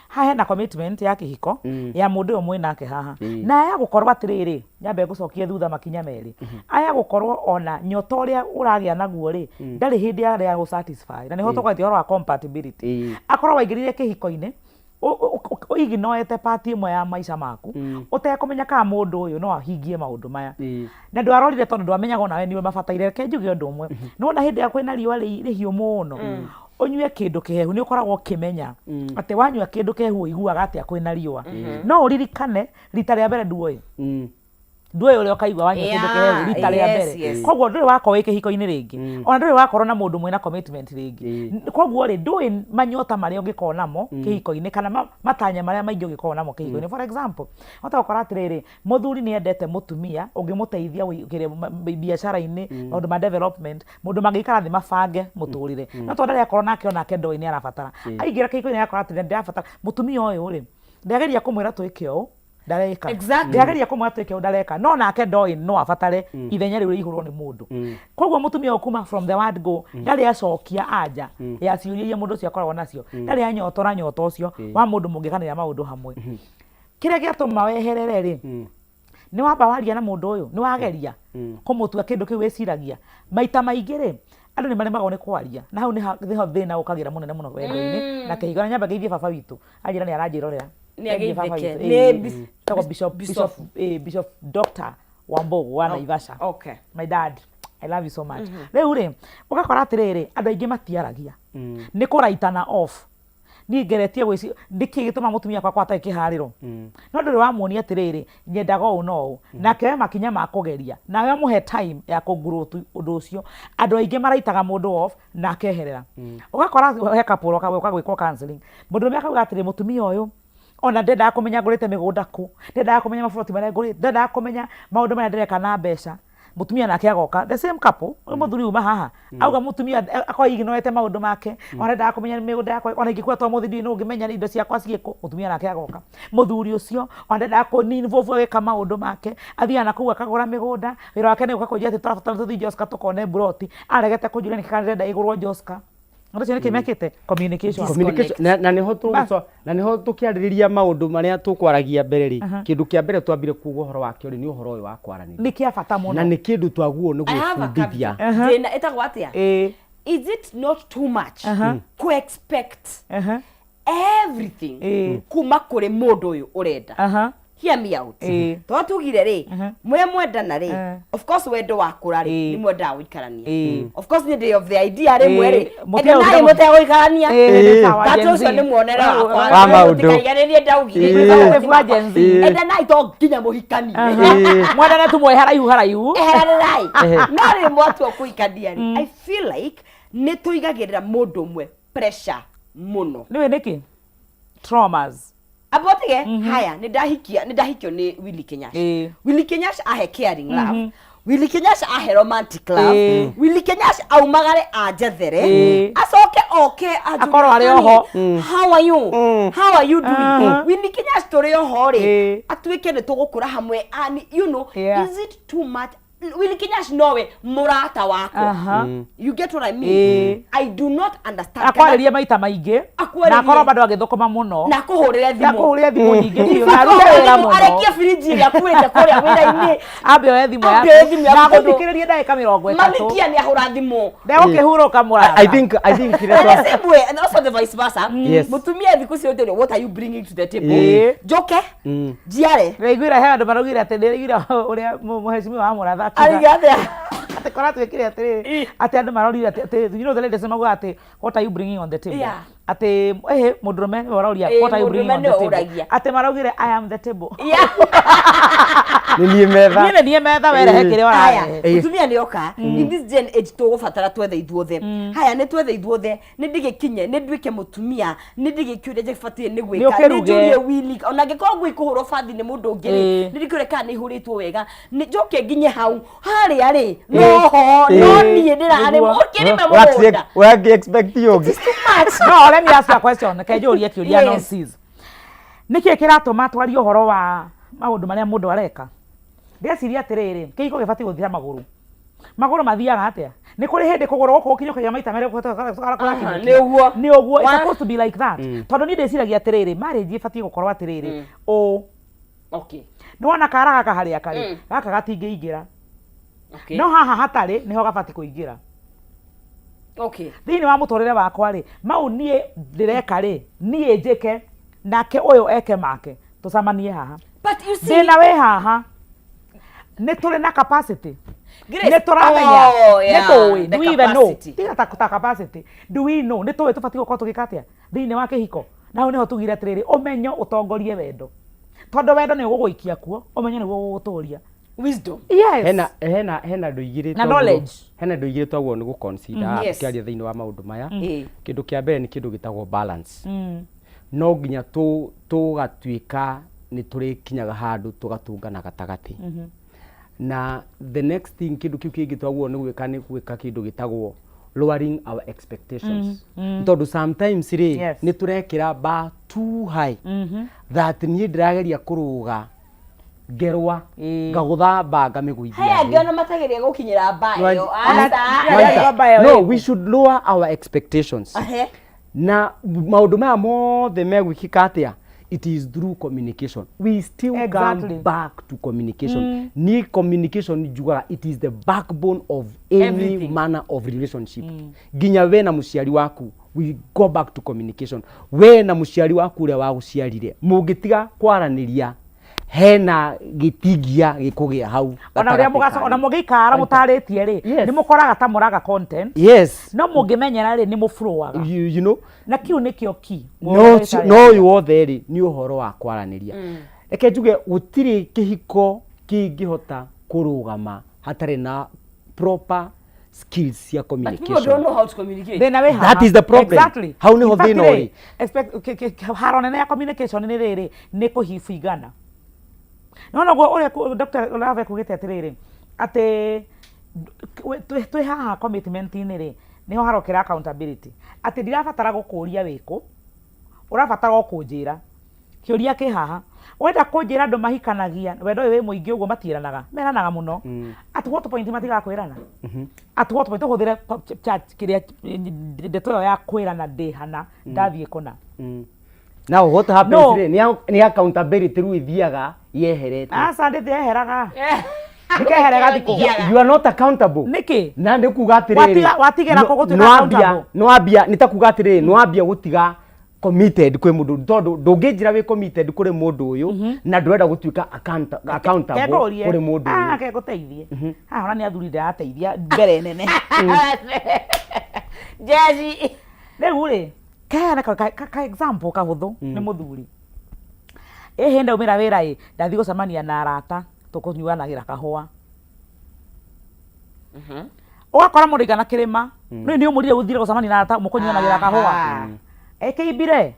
haha hena commitment ya kĩhiko ya mũndũ ũyũ mwĩ nake haha, na aya gũkorwo atĩrĩrĩ, nyambe ngũcokie thutha makinya merĩ, aya gũkorwo ona nyota ũrĩa ũragĩa naguo rĩ, ndarĩ hĩndĩ arĩa gũ satisfy, na nĩho tũkwaria ũhoro wa compatibility. Akorwo waingĩrire kĩhiko-inĩ ũiginoete part ĩmwe ya maica maku, ũtekũmenya kana mũndũ ũyũ no ahingie maũndũ maya, na ndwarorire tondũ ndwamenyaga onawe nĩwe mabataire. Reke njuge ũndũ ũmwe, nĩwona hĩndĩ ĩrĩa kwĩna riũa rĩhiũ mũno, ũnyue kĩndũ kĩhehu, nĩ ũkoragwo ũkĩmenya atĩ wanyua kĩndũ kĩhehu ũiguaga atĩa kwĩna riũa. No ũririkane rita rĩa mbere nduoĩ nduoĩ ũrĩa ũkaigua wanyua kĩndũ kĩhehu rita rĩa mbere. Koguo ndũrĩ wakorwo wĩ kĩhiko-inĩ rĩngĩ, ona ndũrĩ wakorwo na mũndũ mwĩna commitment rĩngĩ. Koguo rĩ, ndũĩ manyota marĩa ũngĩkorwo namo kĩhiko-inĩ, kana matanya marĩa maingĩ ũngĩkorwo namo kĩhiko-inĩ. For example, hota gũkora atĩrĩrĩ, mũthuri nĩ endete mũtumia ũngĩmũteithia kĩrĩa biacara-inĩ, maũndũ ma development, mũndũ mangĩikara thĩ mabange mũtũrĩre. No tondũ ndarĩ akorwo nake, onake ndoĩ nĩ arabatara. Aingĩra kĩhiko-inĩ agakora atĩrĩrĩ, ndĩrabatara mũtumia ũyũ rĩ, ndageria kũmwĩra twĩke ũũ, ndareka. Ndĩrageria kũmwĩra twĩke ũũ, ndareka. No nake ndoĩ no abatare ithenya rĩu rĩihũrwo nĩ mũndũ. Koguo mũtumia ũyũ kuma from the word go ndarĩ acokia anja ya ciũria iria mũndũ ũcio akoragwo nacio, ndarĩ anyotora nyota ũcio wa mũndũ mũngĩkanĩra maũndũ hamwe. Kĩrĩa gĩatũma weherere rĩ, nĩ wamba waria na mũndũ ũyũ, nĩ wageria kũmũtua kĩndũ kĩu wĩciragia. Maita maingĩ rĩ, andũ nĩ maremagwo nĩ kwaria, na hau nĩho thĩna ũkagĩra mũnene mũno wendo-inĩ na kĩhiko. Na nyamba ngeithie baba witũ, anjĩra nĩ aranjĩrorera. Nĩ Thank you, baba ageithĩke. witũ. Nĩ Etagwo Bishop, Bishop. Bishop, Bishop Dr. Wambogo wa Naivasha. My dad, I love you so much. Rĩu rĩ, ũgakora atĩrĩrĩ, andũ aingĩ matiaragia, nĩ kũraitana off. Niĩ ngeretie gwĩci nĩkĩ gĩtũma mũtumia wakwa atarĩ kĩharĩro, no ndũrĩ wamuonia atĩrĩrĩ, nyendaga ũũ na ũũ, nake we makinya ma kũgeria nawe ũmũhe time ya kũngurutu ũndũ ũcio. Andũ aingĩ maraitaga mũndũ off na akeherera. Ũgakora he couple ũka gwĩkwo counseling, mũndũrũme akauga atĩrĩ, mũtumia ũyũ ona ndendaga kũmenya ngũrĩte mĩgũnda kũ, ndendaga kũmenya maburoti marĩa ngũrĩte, ndendaga kũmenya maũndũ marĩa ndĩreka na mbeca. Mũtumia nake agoka, the same couple, ũyũ mũthuri uma haha auga mũtumia akorwo ignorete maũndũ make, ona ndendaga kũmenya mĩgũnda yakwa, ona ingĩkua to mũthĩ ndiũĩ nũ ũngĩmenya indo ciakwa ciĩkũ. Mũtumia nake agoka, mũthuri ũcio ona ndendaga kũ involve agĩka maũndũ make, athiaga na kũu akagũra mĩgũnda, wĩra wake nĩ gũka kũnjĩra atĩ tũrabatara tũthiĩ Joska tũkone mburoti, aregete kũnjũria nĩkĩ kana ndĩrenda ĩgũrwo Joska. Andũ acio nĩkĩ mekĩte communication? Communication na nĩho tũgũco na nĩho tũkĩarĩrĩria maũndũ marĩa tũkwaragia mbere rĩ, kĩndũ kĩa mbere twambire kuga ũhoro wakĩo rĩ, nĩ ũhoro ũyũ wa kwaranĩria. Nĩ kĩa bata mũno. Na nĩ kĩndũ twaguo nĩ I have a gwĩbundithia. caveat. Ndĩna ĩtagwo atĩa? Ĩĩ. Is it not too much ku expect everything kuma kũrĩ mũndũ ũyũ ũrenda? Hear me out. Tondũ tugire rĩ, mwe mwendana rĩ, of course wendo wakũra rĩ, nĩ mwendaga gũikarania. Of course nĩ ndĩ of the idea rĩmwe rĩ, Mũtige endanai mũtegũikarania. Ĩĩ, nĩ sawa, But Gen ũcio Z. nĩ muonere wakwa. Wa maũndũ. Mũtikariganĩrie ndaugire. Conservative wa Gen Z. Endanai to nginya mũhikanie. Mwendane tu mwĩ haraihu haraihu. Eheranĩrai. No rĩ, mwatua kũhikania rĩ, I feel like nĩ tũigagĩrĩra mũndũ ũmwe pressure mũno. Nĩũĩ nĩkĩ? Traumas. Amba ũtige haya, nĩ ndahikia, nĩ ndahikio nĩ Willy Kenyatta. Willy Kenyatta ahe caring love, Willy Kenyatta ahe romantic love, Willy Kenyatta aumagare anjethere, acoke oke anjũrie, Akorwo arĩ oho. "Honey, how are you? How are you doing?" Willy Kenyatta tũrĩ oho rĩ, atuĩke nĩ tũgũkũra hamwe and you know, is it too much? Willy Kinyash nowe mũrata wakwa. Aha. You get what I mean? Ĩĩ. I do not understand. Akwarĩrie maita maingĩ Akwarĩrie. na akorwo bado agĩthũkũma mũno. Na akũhũrĩre Na thimũ. akũhũrĩre thimũ nyingĩ biũ na In fact, arute wĩra thimũ mũno. arekie birinji ĩrĩa akuĩte kũrĩa wĩra-inĩ. Ambe oe thimũ Ambe oe thimũ yaku na yaku tondũ- agũthikĩrĩrie ndagĩka 30. Malikia nĩ ahũra thimũ. Ndegũkĩhurũka mũrata. I think kĩrĩa And the same way, and also the vice versa. Yes. Mũtumia thikũ ciothe ũrĩa, what are you bringing to the table? Ĩĩ. Njoke, njiare. Ndĩraiguire he andũ maraugire atĩ ndĩraiguire ũrĩa mũhecimiwa wa Mũratha akiuga Ariga atĩa? atĩ kora twĩkire atĩrĩrĩ atĩ andũ marorire atĩ you know the ladies maugaga atĩ what are you bringing on the table? Yeah. Atĩ ĩhĩ mũndũrũme nĩwe ũroria Ĩĩ, what are you bringing mũndũrũme on the nĩwe table? ũragia. Atĩ maraugire I am the table. Yeah. Nĩ niĩ metha. Niĩ nĩ niĩ metha werehe kĩrĩa Haya, ũrarehe. mũtumia nĩ oka. In this gen age tũgũbatara twethe ithuothe. Haya, nĩ twethe ithuothe, nĩ ndĩgĩkinye, nĩ nduĩke mũtumia, nĩ ndĩgĩke ũrĩa njabatiĩ nĩ gwĩka, Nĩ ũkĩruge. nĩ njũrie Willy, ona angĩkorwo ngui kũhũrwo bathi nĩ mũndũ ũngĩ rĩ, Ĩĩ. nĩ ndĩkĩũrie kana nĩ ihũrĩtwo wega, nĩ njoke nginye hau, harĩa rĩ, noho, no niĩ ndĩrarĩma, Nĩguo. ũkĩrĩme mũgũnda. Ũraki expect ũngĩ. It's too much. No, let me ask you a question. Reke njũrie kĩũria Yes. nonsense. Nĩkĩ kĩratũma twarie ũhoro wa maũndũ marĩa mũndũ areka? Ndĩreciria atĩrĩrĩ, kĩhiko gĩbatiĩ gũthira magũrũ. Magũrũ mathiaga atĩa? Nĩ kũrĩ hĩndĩ kũgũrũ gũkũ gũkinyũkagia maita merĩ Aha, nĩ ũguo. Nĩ ũguo. It's supposed to be like that. Tondũ niĩ ndĩciragia atĩrĩrĩ, marriage ĩbatiĩ gũkorwo atĩrĩrĩ, ũ Okay. nĩ wona kara gaka harĩa karĩ, gaka gatingĩingĩra. Okay. No haha hatarĩ nĩho gabatiĩ kũingĩra. Okay. Thĩinĩ wa mũtũrĩre wakwa rĩ, mau niĩ ndĩreka rĩ, niĩ njĩke, nake ũyũ eke make, tũcemanie haha. But you see, Thĩna wĩ haha, nĩ tũrĩ na capacity. Grace, Nĩ tũramenya, oh, nĩ yeah, tũĩ, the do we even know? capacity. Tiga ta capacity, do we know? Nĩ tũĩ tũbatiĩ gũkorwo tũgĩka atĩa thĩinĩ wa kĩhiko? Na hau nĩho tugire atĩrĩrĩ, ũmenyo ũtongorie wendo. Tondũ wendo nĩ ũgũgũikia kuo, ũmenyo nĩguo ũgũgũtũria. Wisdom. Yes. Hena hena hena andũ igĩrĩ Na twagĩrĩirwo- knowledge. Hena andũ igĩrĩ twagĩrĩirwo nĩ gũ-consider Yes. tũkĩaria thĩinĩ wa maũndũ maya. Ĩĩ. Kĩndũ kĩa mbere nĩ kĩndũ gĩtagwo balance. No nginya tũgatuĩka nĩ tũrĩkinyaga handũ tũgatũngana gatagatĩ. Na the next thing kĩndũ kĩu kĩngĩ twagĩrĩirwo nĩ gwĩka nĩ gwĩka kĩndũ gĩtagwo lowering our expectations. Tondũ sometimes rĩ, Yes. nĩ tũrekĩra bar too high that niĩ ndĩrageria kũrũga ngerwa ngagũtha mba ngamĩgũithia Haya thĩ. angĩ ona matageria gũkinyĩra mba ĩyo. Aca. Nwaita. Mba ĩyo No, ĩkũ. we should lower our expectations. Ahe. Na maũndũ maya mothe megwĩkĩka atĩa? It is through communication. We still Exactly. come back to communication. Ni communication njugaga it is the backbone of any Everything. manner of relationship. Nginya we na mũciari waku, we go back to communication. We na mũciari waku ũrĩa wagũciarire, mũngĩtiga kwaranĩria hena gĩtingia gĩkũgĩa hau Ona ũrĩa gatagatĩ mũgacoka, ona kanyu. mũngĩikara mũtarĩtie rĩ, Yes. nĩ mũkoraga ta mũraga content. Yes. No mũngĩmenyera rĩ, nĩ mũflowaga. You know, Na kĩu nĩkĩo key. no no ũyũ wothe rĩ nĩ ũhoro wa kwaranĩria. Reke njuge gũtirĩ kĩhiko kĩngĩhota kũrũgama hatarĩ na proper skills cia But people don't communication. know how to communicate. Thĩna wĩ haha. That is the problem. Exactly. Hau nĩho In fact thĩna rĩ, ũrĩ. haro nene ya communication nĩ rĩrĩ, nĩ kũhibingana. No noguo ũrĩa Dr. Olave kugĩte atĩrĩrĩ, atĩ twĩ haha commitment-inĩ rĩ, nĩho harokĩra accountability. Atĩ ndirabatara gũkũria wĩkũ, ũrabatara o kũnjĩra. Kĩũria kĩ haha. Wenda kũnjĩra andũ mahikanagia, wendo ũyũ wĩ mũingĩ ũguo matiĩranaga, meranaga mũno. At what point matigaga kwĩrana? At what point tũhũthĩre kĩrĩa ndeto ĩyo ya kwĩrana ndĩ hana, ndathiĩ kũna. Now what happens No. rĩ, nĩ accountability rĩu ĩthiaga yeherete. Aca ndĩtheheraga. Ndĩkeherega thikũ. You are not accountable. Nĩkĩ? Na nĩ kuga atĩrĩrĩ. Watigĩra kũ gũtuĩka accountable? Nĩwambia, nĩ ta kuga atĩrĩrĩ, nĩwambia gũtiga committed kwĩ mũndũ tondũ ndũngĩnjĩra wĩ committed kũrĩ mũndũ ũyũ na ndũrenda gũtuĩka accountable Kengũrie. kũrĩ mũndũ Ah, ũyũ. kengũteithie. Haha ona nĩ athuri ndĩrateithia mbere nene. Jezi. Rĩu rĩ, keana ka example kahũthũ nĩ mũthuri. Ĩhĩ ndaumĩra wĩra ĩ, ndathiĩ gũcemania na arata tũkũnyuanagĩra kahũa. Ũgakora mũndũ aigana kĩrĩma, rĩu nĩ ũmũrire ũthire gũcemania na arata mũkũnyuanagĩra kahũa. Ĩkĩimbire.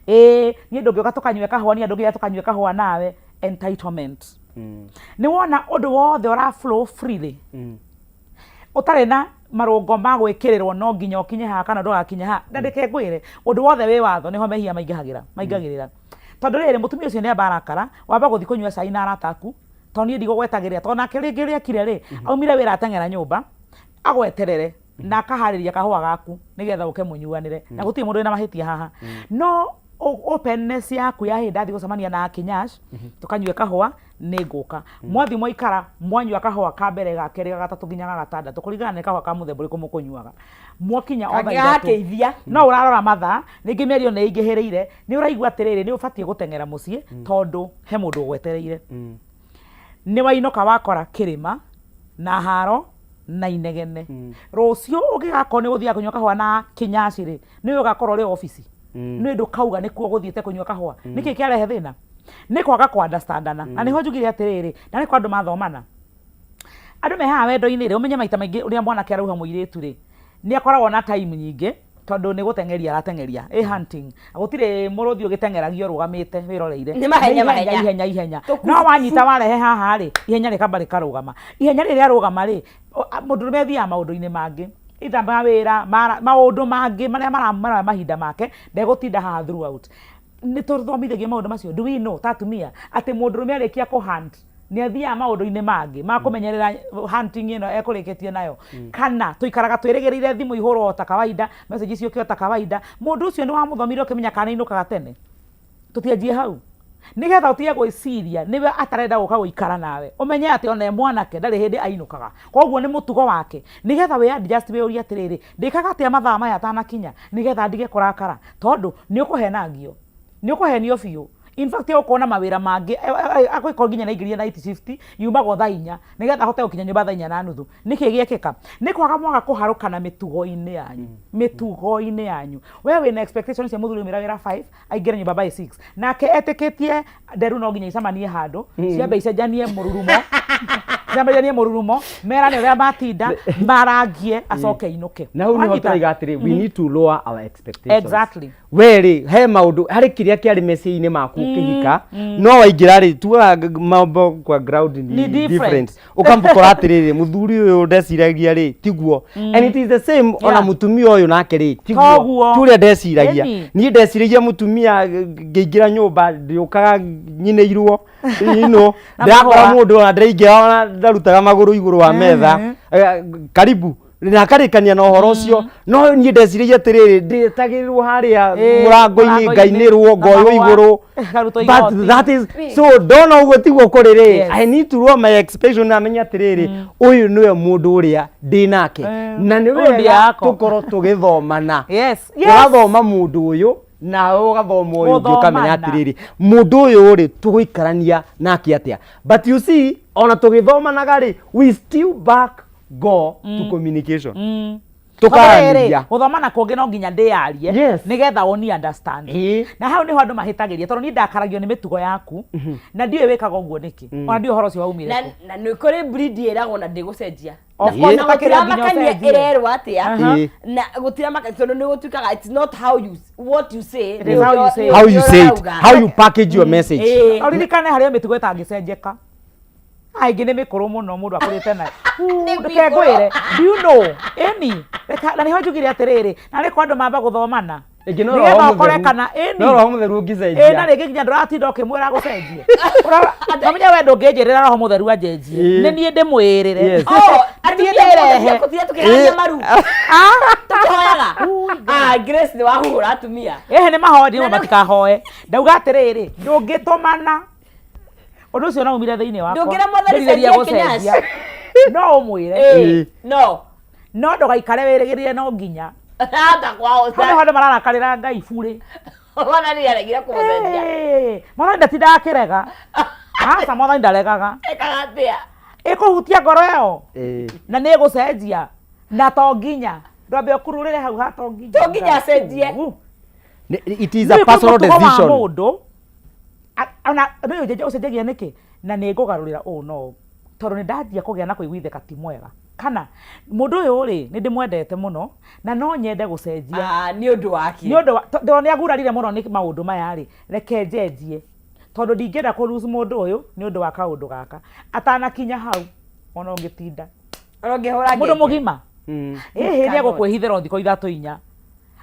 Ĩĩ, niĩ ndũngĩũka tũkanyue kahũa, niĩ ndũngĩũka tũkanyue kahũa nawe. Entitlement. Nĩ wona ũndũ wothe ũra flow freely. Ũtarĩ na marũngo ma gwĩkĩrĩrwo no nginya ũkinye haha kana ndũgakinye haha. Na ndeke ngwĩre, ũndũ wothe wĩ watho nĩho mehia maingĩhagĩra, maingagĩrĩra. Tondũ rĩrĩ, mũtumia ũcio nĩ amba arakara, wamba gũthiĩ kũnyua cai na arata aku, Tondũ niĩ ndigũgwetagĩrĩra, tondũ nake rĩngĩ ũrĩa ekire rĩ, aumire wĩra ateng'era nyũmba, agweterere na akaharĩria kahũa gaku nĩgetha ũke mũnyuanĩre. Na gũtirĩ mũndũ wĩna mahĩtia haha. No openness yaku ya hĩndĩ ndathiĩ gũcemania na Kinyash, tũkanyue kahũa, nĩ ngũka. Mwathiĩ mwaikara, mwanyua kahũa ka mbere, ga kerĩ, ga gatatũ nginya ga gatandatũ, kũringana nĩ kahũa ka mũthemba ũrĩkũ mũkũnyuaga. Mwakinya o thaa Kangĩ ithatũ, gakĩithia. no ũrarora mathaa, rĩngĩ mĩario nĩ ĩingĩhĩrĩire, nĩ ũraigua atĩrĩrĩ, nĩ ũbatiĩ gũteng'era mũciĩ, tondũ he mũndũ ũgwetereire. Nĩ wainũka wakora kĩrĩma, na haro, na inegene. Rũciũ ũngĩgakorwo nĩ ũgũthiaga kũnyua kahũa na Kĩnyaci rĩ, nĩwe ũgakorwo ũrĩ obici. Nĩ ndũkauga nĩkuo ũgũthiĩte kũnyua kahũa. Nĩkĩ kĩarehe thĩna? Nĩ kwaga kũ understandana. Na nĩho njugire atĩrĩrĩ, na nĩ kwa andũ mathomana. Andũ me haha wendo-inĩ rĩ, ũmenye maita maingĩ ũrĩa mwanake arauha mũirĩtu rĩ, nĩ akoragwo na time nyingĩ, tondũ nĩ gũteng'eria arateng'eria, ĩ hunting. Gũtirĩ mũrũthi ũgĩteng'eragio ũrũgamĩte wĩroreire. Nĩ mahenya, Nĩ ihenya, mahenya. ihenya, ihenya. No wanyita warehe haha rĩ, ihenya rĩkamba rĩkarũgama. Ihenya rĩrĩ rĩarũgama rĩ, mũndũrũme athiaga maũndũ-inĩ mangĩ, either ma wĩra, maũndũ mangĩ marĩa maramara mahinda make, ndegũtinda haha throughout. Nĩ tũthomithagio maũndũ macio? Do we know ta atumia atĩ mũndũrũme arĩkia kũ hunt nĩ athiaga maũndũ-inĩ mangĩ ma kũmenyerera hunting ĩno ekũrĩkĩtie nayo? Kana tũikaraga twĩrĩgĩrĩire thimũ ihũrwo o ta kawaida, message ciũke o ta kawaida. Mũndũ ũcio nĩ wamũthomire ũkĩmenya kana nĩ ainũkaga tene? Tũtianjie hau. Nĩgetha ũtige gwĩciria nĩwe atarenda gũka gũikara nawe, ũmenye atĩ ona e mwanake ndarĩ hĩndĩ ainũkaga. Koguo nĩ mũtugo wake. Nĩgetha wĩ adjust wĩyũrie atĩrĩrĩ, ndĩkaga atĩa mathaa maya atanakinya nĩgetha ndige kũrakara? Tondũ nĩ ũkũhenangio. Nĩ ũkũhenio biũ. In fact egũkorwo na mawĩra mangĩ, angĩkorwo nginya nĩ aingĩrire night shift, yumagwo thaa inya, nĩgetha ahote gũkinya nyũmba thaa inya na nuthu. Nĩkĩ gĩekĩka? Nĩ kwaga mwaga kũharũkana mĩtugo-inĩ yanyu. Mĩtugo-inĩ yanyu. We wĩna expectations cia mũthuri aumĩra wĩra 5, aingĩre nyũmba by 6. Nake etĩkĩtie nderu no nginya icemanie handũ, ciambe icenjanie mũrurumo, cicenjanie mũrurumo, merane ũrĩa matinda, marangie, acoke ainũke. Na hau nĩho Wanyita? tũraiga atĩrĩ, we need to lower our expectations. Exactly. We rĩ, he maũndũ, harĩ kĩrĩa kĩarĩ meciria-inĩ maku ũkĩhika, no waingĩra rĩ, tugaga mambo kwa ground Ni ni different. different. Ũkamũkora atĩrĩrĩ, mũthuri ũyũ ndeciragia rĩ, tiguo. And it is the same ona Yeah. mũtumia ũyũ nake rĩ, tiguo. Toguo. Ti ũrĩa ndeciragia. Ĩni. Niĩ ndeciragia mũtumia ngĩingĩra nyũmba ndĩũkaga nyinĩirwo ino Na ndĩrakora mahũa. mũndũ ona ndĩraingĩra ona ndarutaga magũrũ igũrũ wa metha. Karibu na akarĩkania na ũhoro ũcio no niĩ ndeciragia atĩrĩrĩ ndĩtagĩrĩrwo harĩa mũrango-inĩ mũrango-inĩ, ngainĩrwo na ngoywo mahũa, igũrũ ngarutwo but igoti. that is so ndona ũguo tiguo kũrĩ rĩ Yes. I need to lower my expectation na menye atĩrĩrĩ ũyũ nĩwe mũndũ ũrĩa ndĩ nake na nĩ Ũyũ ndiĩ wega yakwa. tũkorwo tũgĩthomana Yes, yes. ũgathoma mũndũ ũyũ nawe ũgathoma ũyũ ũngĩ ũkamenya Gũthomana. atĩrĩrĩ mũndũ ũyũ rĩ tũgũikarania nake atĩa but you see ona tũgĩthomanaga rĩ we still back go to communication tũkaranĩria gũthoma na kũngĩ no nginya ndĩyarie Yes. nĩgetha ũni understand Ĩĩ. na hau nĩho andũ mahĩtagĩria tondũ niĩ ndakaragio nĩ mĩtugo yaku na ndiũĩ wĩkaga ũguo nĩkĩ ona ndiũĩ ũhoro ũcio waumire na kũ na nĩ kũrĩ breed ĩragwo na ndĩgũcenjia Of Na- course, na ũtakĩrĩa nginya gũtiramakania ũcenjie. ĩrerwo atĩa Ĩĩ. na gũtiramakania tondũ nĩ gũtuĩkaga it's not how you what you say It is how you say it. how you say it how you package your message Ĩĩ. ũririkane harĩ o mĩtugo ĩtangĩcenjeka aingĩ nĩ mĩkũrũ mũno mũndũ akũrĩte nayo Nĩ reke mĩkũrũ. ngwĩre do you know ĩni reka na nĩho njugire atĩrĩrĩ na nĩ kwa andũ mamba gũthomana Ĩngĩ no nĩgetha Roho ũkore Mũtheru. kana ĩni No Roho Mũtheru ũngĩcenjia. Ĩ, na rĩngĩ nginya ndũratinda ũkĩmwĩra gũcenjie kamenya we ndũngĩnjĩrĩra roho mũtheru anjenjie Ĩ. nĩ niĩ ndĩmwĩrĩre Yes. Oh, Nĩ niĩ atumia ndĩrehe gũtinda tũkĩharagia maru tũkĩhoyaga ah Grace nĩ wahuhũra atumia ĩhĩ nĩ mahoe ndĩmwe matikahoe ndauga atĩrĩrĩ ndũngĩtũmana ũndũ ũcio no umire thĩinĩ wakwa Ndũngĩra Mwathani Ndĩrirĩria cenjia kĩnyaci. gũcenjia. no ũmwĩre Ĩ, no no ndũgaikare wĩrĩgĩrĩre no nginya hata kwao hau nĩho andũ mararakarĩra ngai burĩ mwathani nĩaregire kũmũcenjia Ĩĩ, mwathani ndatindaga akĩrega aca mwathani ndaregaga ekaga atĩa ĩkũhutia ngoro ĩyo Ĩĩ. na nĩ ĩgũcenjia na to nginya ndwambe ũkururĩre hau ha to nginya To nginya acenjie. Uu. It is a Nĩ personal mũtugo wa decision mũndũ a- ona nĩ ũcenjagia ũcenjagia nĩkĩ na nĩ ngũgarũrĩra ũũ no ũũ tondũ nĩ ndanjia kũgĩa na kũiguithĩka ti mwega kana mũndũ ũyũ rĩ nĩ ndĩmwendete mũno na no nyende gũcenjia Ah, nĩ ũndũ wake nĩ ũndũ wa tondũ nĩ agurarire mũno nĩ maũndũ maya rĩ reke njenjie tondũ ndingĩenda kũ lose mũndũ ũyũ nĩ ũndũ wa kaũndũ gaka atanakinya hau ona ũngĩtinda Ona ũngĩhũra mũndũ ngenge. mũgima ĩhĩ nĩ egũkwĩhithĩra o thikũ ithatũ inya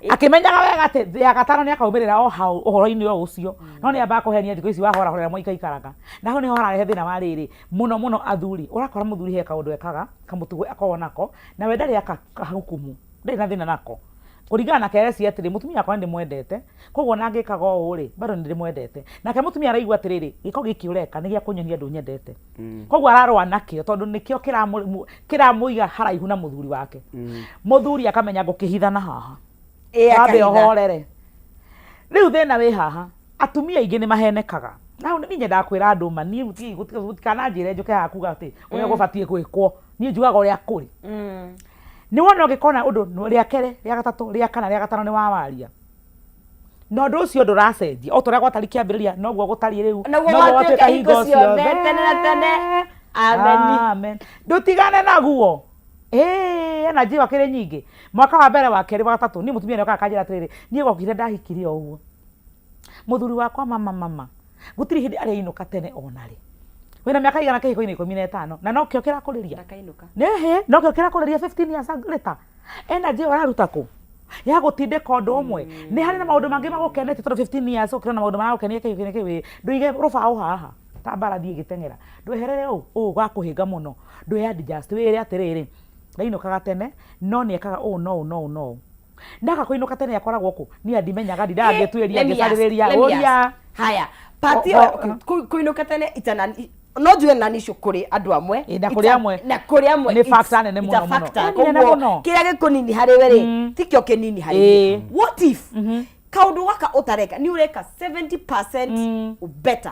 Akĩmenyaga wega atĩ ya gatano nĩ akaumĩrĩra o hau ũhoro-inĩ o ũcio. No nĩ ambaga kũhenia thikũ ici wahorahorera mũikaikaraga. Na hau nĩho hararehe thĩna wa rĩrĩ, mũno mũno athuri. Ũrakora mũthuri he kaũndũ ekaga, kamũtugo akoragwo nako, na we ndarĩ akahukumu, ndarĩ na thĩna nako. Kũringana nake areciria atĩrĩ, mũtumia wakwa nĩ ndĩmwendete, koguo ona angĩkaga ũũ rĩ, bado nĩ ndĩmwendete. Nake mũtumia araigua atĩrĩrĩ, gĩko gĩkĩ ũreka nĩ gĩa kũnyonia ndũnyendete. Koguo ararũa nakĩo tondũ nĩkĩo kĩramũiga haraihu na mũthuri wake. Mũthuri akamenya ngũkĩhitha na haha. Ĩ, Wambe akahitha. ũhorere. Rĩu thĩna wĩ haha, atumia aingĩ nĩ mahenekaga. Na hau niĩ nyendaga kwĩra andũ ma, niĩ mũtikananjĩre njũke haha kuga atĩ ũrĩa gũbatiĩ gwĩkwo. Niĩ njugaga ũrĩa kũrĩ. Nĩ wona ũngĩkona ũndũ rĩa kerĩ, rĩa gatatũ, rĩa kana, rĩa gatano nĩ wawaria. Na ũndũ ũcio ndũracenjia. O ta ũrĩa gwatariĩ kĩambĩrĩria noguo gũtariĩ rĩu. Noguo Noguo gwatuĩka gwatuĩka hingo hingo ciothe, ciothe. tene na tene. Ameni. Amen. Ndũtigane naguo. Ĩĩ, energy ĩyo ĩkĩrĩ nyingĩ. Mwaka wa mbere, wa kerĩ, wa gatatũ, niĩ mũtumia nĩokaga akanjĩra atĩrĩrĩ, niĩ gwokire ndahikire o ũguo. Mũthuri wakwa mama mama, gũtirĩ hĩndĩ arĩ ainũka tene ona rĩ. Wĩna mĩaka igana kĩhiko-inĩ 15 na nokĩo kĩrakũrĩria. Ndakainũka. Nĩhĩ, nokĩo kĩrakũrĩria 15 years later. Energy ĩyo ũraruta kũ? Ya gũtindĩka ũndũ ũmwe. Nĩ harĩ na maũndũ mangĩ magũkenetie tondũ 15 years ũkĩrĩ na maũndũ maragũkenia kĩhiko-inĩ kĩu ĩ, ndũige rũbaũ haha ta mbarathi ĩgĩteng'era. Ndweherere ũũ, ũũ ũgakũhĩnga mũno. Ndwĩ adjust, wĩĩre atĩrĩrĩ, ndainũkaga tene no nĩ ekaga ũũ na ũũ na ũũ na ũũ. Ndaga kũinũka tene akoragwo kũ? Niĩ ndimenyaga, ndindaga ngĩtuĩria Let me ask, ngĩcarĩrĩria. let me Ũria. ask. Haya, part O- ĩyo, o- okay, kũinũka tene itana no njuge na nicũ kũrĩ andũ amwe. Ĩ, na kũrĩ amwe. Na kũrĩ amwe. Nĩ it's- factor nene it's a mũno mũno. factor. Ĩ, nĩ nene Koguo, mũno. kĩrĩa gĩkũnini harĩ we rĩ, tikĩo kĩnini harĩ Ĩ. niĩ. What if kaũndũ gaka ũtareka nĩ ũreka 70% better.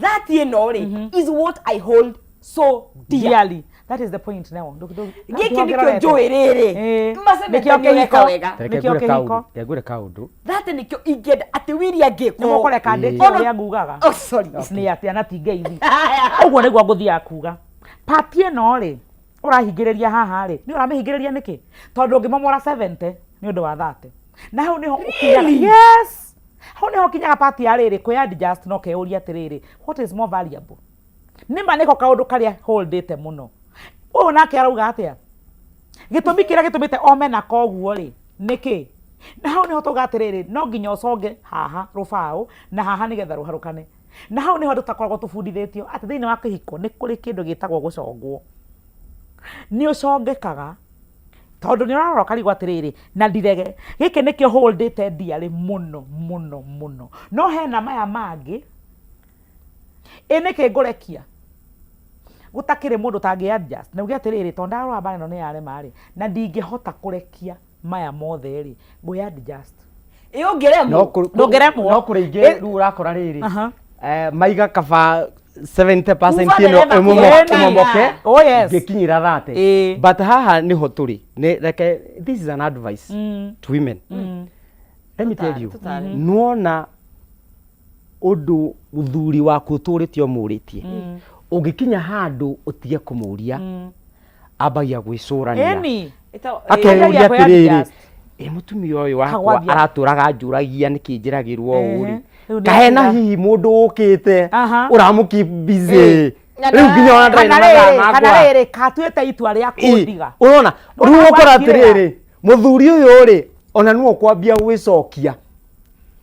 That ĩno rĩ is what I hold so dear. Dearly. That is the point now. Gĩkĩ nĩkĩo njũĩ rĩrĩ. Ĩ. Macemete Nĩkĩo nĩ ũreka kĩhiko. wega. Reke Nĩkĩo ngwĩre kĩhiko. kaũndũ, reke ngwĩre kaũndũ. That nĩkĩo ingĩenda atĩ Willy angĩkorwo. Nĩ mũkũreka ndĩkie Ono- ũrĩa ngugaga. Oh, sorry. Nĩ atĩa na ti ngeithi. Ũguo nĩguo ngũthiaga kuga. Part ĩno rĩ, ũrahingĩrĩria haha rĩ, nĩ ũramĩhingĩrĩria nĩkĩ? Tondũ ũngĩmomora 70 nĩ ũndũ wa 30. Na hau nĩho ũkinyaga. Yes. Hau nĩho ũkinyaga part ya rĩrĩ, kwĩ adjust na ũkeyũria atĩrĩrĩ, what is more valuable? Nĩma nĩko kaũndũ karĩa holdĩte mũno. Ũyũ nake arauga atĩa? Gĩtũmi kĩrĩa gĩtũmĩte ome nako ũguo rĩ, nĩkĩ? Na hau nĩho tauga atĩrĩrĩ, no nginya ũconge haha rũbaũ na haha nĩgetha rũharũkane. Na hau nĩho tũtakoragwo tũbundithĩtio atĩ thĩinĩ wa kĩhiko nĩ kũrĩ kĩndũ gĩtagwo gũcongwo. Nĩ ũcongekaga tondũ nĩ ũrarora ũkarigwo atĩrĩrĩ, na ndirege, gĩkĩ nĩkĩo holdĩte dearly mũno mũno mũno. No hena maya mangĩ, ĩ nĩkĩ ngũrekia? Gũtakĩrĩ mũndũ ũtangĩ adjust na uge atĩrĩrĩ, tondũ ndarora mbara ĩno nĩ yarema rĩ, na ndingĩhota kũrekia maya mothe rĩ, ngwĩ adjust. Ĩ ũngĩremwo? No kũ- Ndũngĩremwo. No kũrĩ ingĩ Ĩ- rĩu ũrakora rĩrĩ. Aha. Maiga kaba 70% Kuba ĩno ndereba kuona. ĩmomoke Oh, yes. ngĩkinyĩra 30. Ĩ. But haha nĩho tũrĩ. Nĩ reke this is an advice to women. Let me tell you. Tũtare. Nĩwona ũndũ mũthuri waku ũtũrĩte ũmũrĩtie. Ũngĩkinya handũ ũtige kũmũria ambagia gwĩcũrania. Ĩni. Akeyũria Ambagia atĩrĩrĩ, kwĩ-adjust. ĩ mũtumia ũyũ wakwa Kagwathia. aratũraga njũragia nĩkĩ njĩragĩrwo ũũ rĩ. Rĩu nĩ Kahena atiga. hihi mũndũ ũkĩte Aha. ũramũkeep busy. Na Rĩu nginya ona ndarĩ na Kana mathaa rĩrĩ, kana makwa. rĩrĩ, katuĩte itua rĩa Ĩ, kũndiga. Ũrona, rĩu Nĩwona ũkora gwakirĩra. atĩrĩrĩ, mũthuri ũyũ rĩ, ona nĩwe ũkwambia gwĩcokia.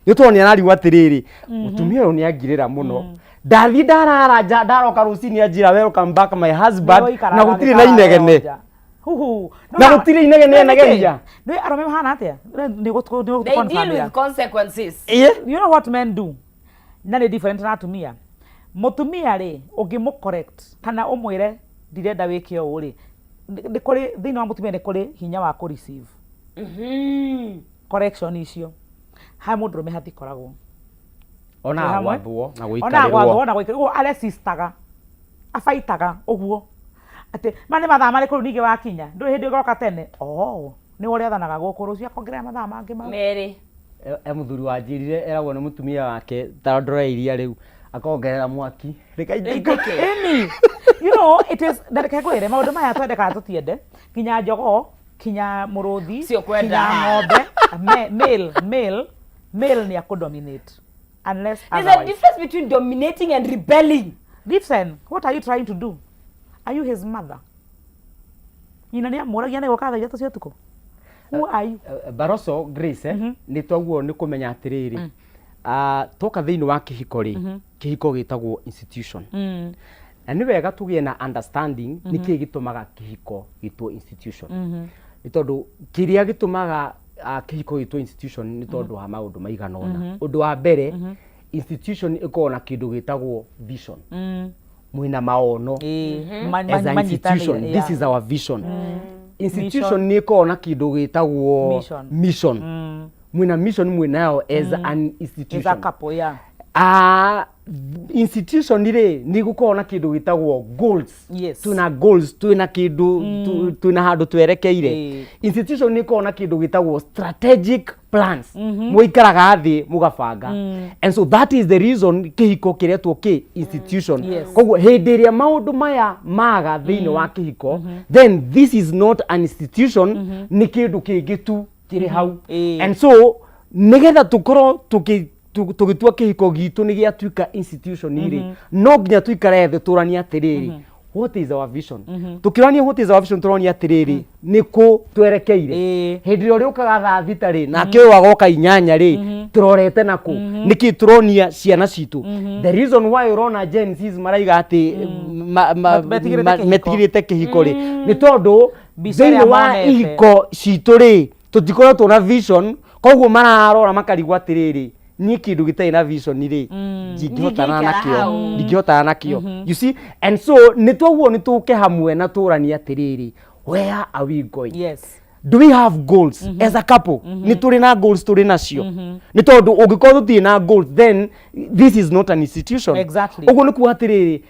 Nĩ tondũ nĩ ararigwo atĩrĩrĩ, mũtumia ũyũ nĩ angirĩra mũno. Ndathiĩ ndarara nja, ndaroka rũcinĩ anjĩra welcome back my husband, Nĩũikaraga na gũtirĩ na inegene. nja. Huhu. Na gũtirĩ inegene enegeria. Nĩ arũme mahana atĩa? Nĩ gũ They deal confirm with consequences. Ĩ, You know what men do? Na nĩ different na atumia. Mũtumia rĩ, ũngĩmũ correct kana ũmwĩre ndirenda wĩke ũũ rĩ, nĩ kũrĩ thĩinĩ wa mũtumia nĩ kũrĩ hinya wa kũ receive correction icio. Harĩ mũndũrũme hatikoragwo. Ona Twĩ hamwe? gwathwo na Ona gũikarĩrwo. gwathwo na gũikarĩrwo. Ũguo aresistaga. Abaitaga ũguo. Atĩ ma nĩ mathaa marĩkũ rĩu ningĩ wakinya? Ndũrĩ hĩndĩ ũgoka tene. Oh, nĩwe ũrĩathanaga gũkũ rũciũ akongerera mathaa mangĩ mau. Merĩ. E mũthuri wanjĩrire eragwo nĩ mũtumia wake ta ndore iria rĩu akongerera mwaki rĩkaitĩka. Ĩni. You know, it is, na reke ngwĩre maũndũ maya twende kana tũtiende, kinya njogoo, kinya mũrũthi, Cio kwenda. kinya ng'ombe, male, male, male nĩ akũdominate. Unless There's a otherwise. difference between dominating and rebelling. Listen, what are you trying to do? Are you his mother? Nyina nĩ amũragia nĩ gũka thaa ithatũ cia ũtukũ. Who are you? Baroso Grace, nĩ twaguo nĩ kũmenya atĩrĩrĩ, toka thĩinĩ wa kĩhiko rĩ, kĩhiko gĩtagwo institution, na nĩ wega tũgĩe na understanding nĩ kĩĩ gĩtũmaga kĩhiko gĩtwo institution. Nĩ tondũ kĩrĩa gĩtũmaga kĩhiko gĩtwo institution nĩ tondũ wa maũndũ maigana ũna. Ũndũ wa mbere, institution ĩkoragwo na kĩndũ gĩtagwo vision, mwĩna maono as an institution. This is our vision. Institution nĩ ĩkoragwo na kĩndũ gĩtagwo Mission. Mission. Mwĩna mission mwĩnayo as an As a institution. Couple, yeah. Institution rĩ, nĩ gũkoragwo na kĩndũ gĩtagwo goals. Twĩna goals, twĩna kĩndũ, twĩna handũ twerekeire. Institution nĩ ĩkoragwo na kĩndũ gĩtagwo strategic plans, mũikaraga thĩ mũgabanga, and so that is the reason kĩhiko kĩretwo kĩ institution. Koguo hĩndĩ ĩrĩa maũndũ maya maga thĩinĩ wa kĩhiko, then this is not an institution, nĩ kĩndũ kĩngĩ tu kĩrĩ hau. And so nĩgetha tũkorwo tũgĩtua kĩhiko gitũ nĩ gĩatuĩka institution rĩ, no nginya tũikare thĩ tũranie atĩrĩrĩ, what is our vision? Tũkĩrania what is our vision, tũronia atĩrĩrĩ, nĩ kũ twerekeire. Hĩndĩ ĩrĩa ũrĩũkaga thaa 6 rĩ, nake ũyũ agoka 8 rĩ, tũrorete nakũ? Nĩkĩ tũronia ciana citũ? The reason why ũrona Gen Zs maraiga atĩ Metigĩrĩte kĩhiko. Metigĩrĩte kĩhiko rĩ, nĩ tondũ Mbica ĩrĩa thĩinĩ wa monete. ihiko citũ rĩ, tũtikoretwo na vision. Koguo mararora makarigwo atĩrĩrĩ, niĩ kĩndũ gĩtarĩ na vision rĩ, ndingĩhotana Ndingĩikara nakĩo, hau. ndingĩhotana nakĩo, you see? And so nĩ twaguo nĩ tũke hamwe na tũranie atĩrĩrĩ, where are we going? Do we have goals as a couple? Nĩ tũrĩ na goals tũrĩ nacio? Nĩ tondũ ũngĩkorwo tũtirĩ na goals, then this is not an institution. Ũguo nĩ kuga atĩrĩrĩ,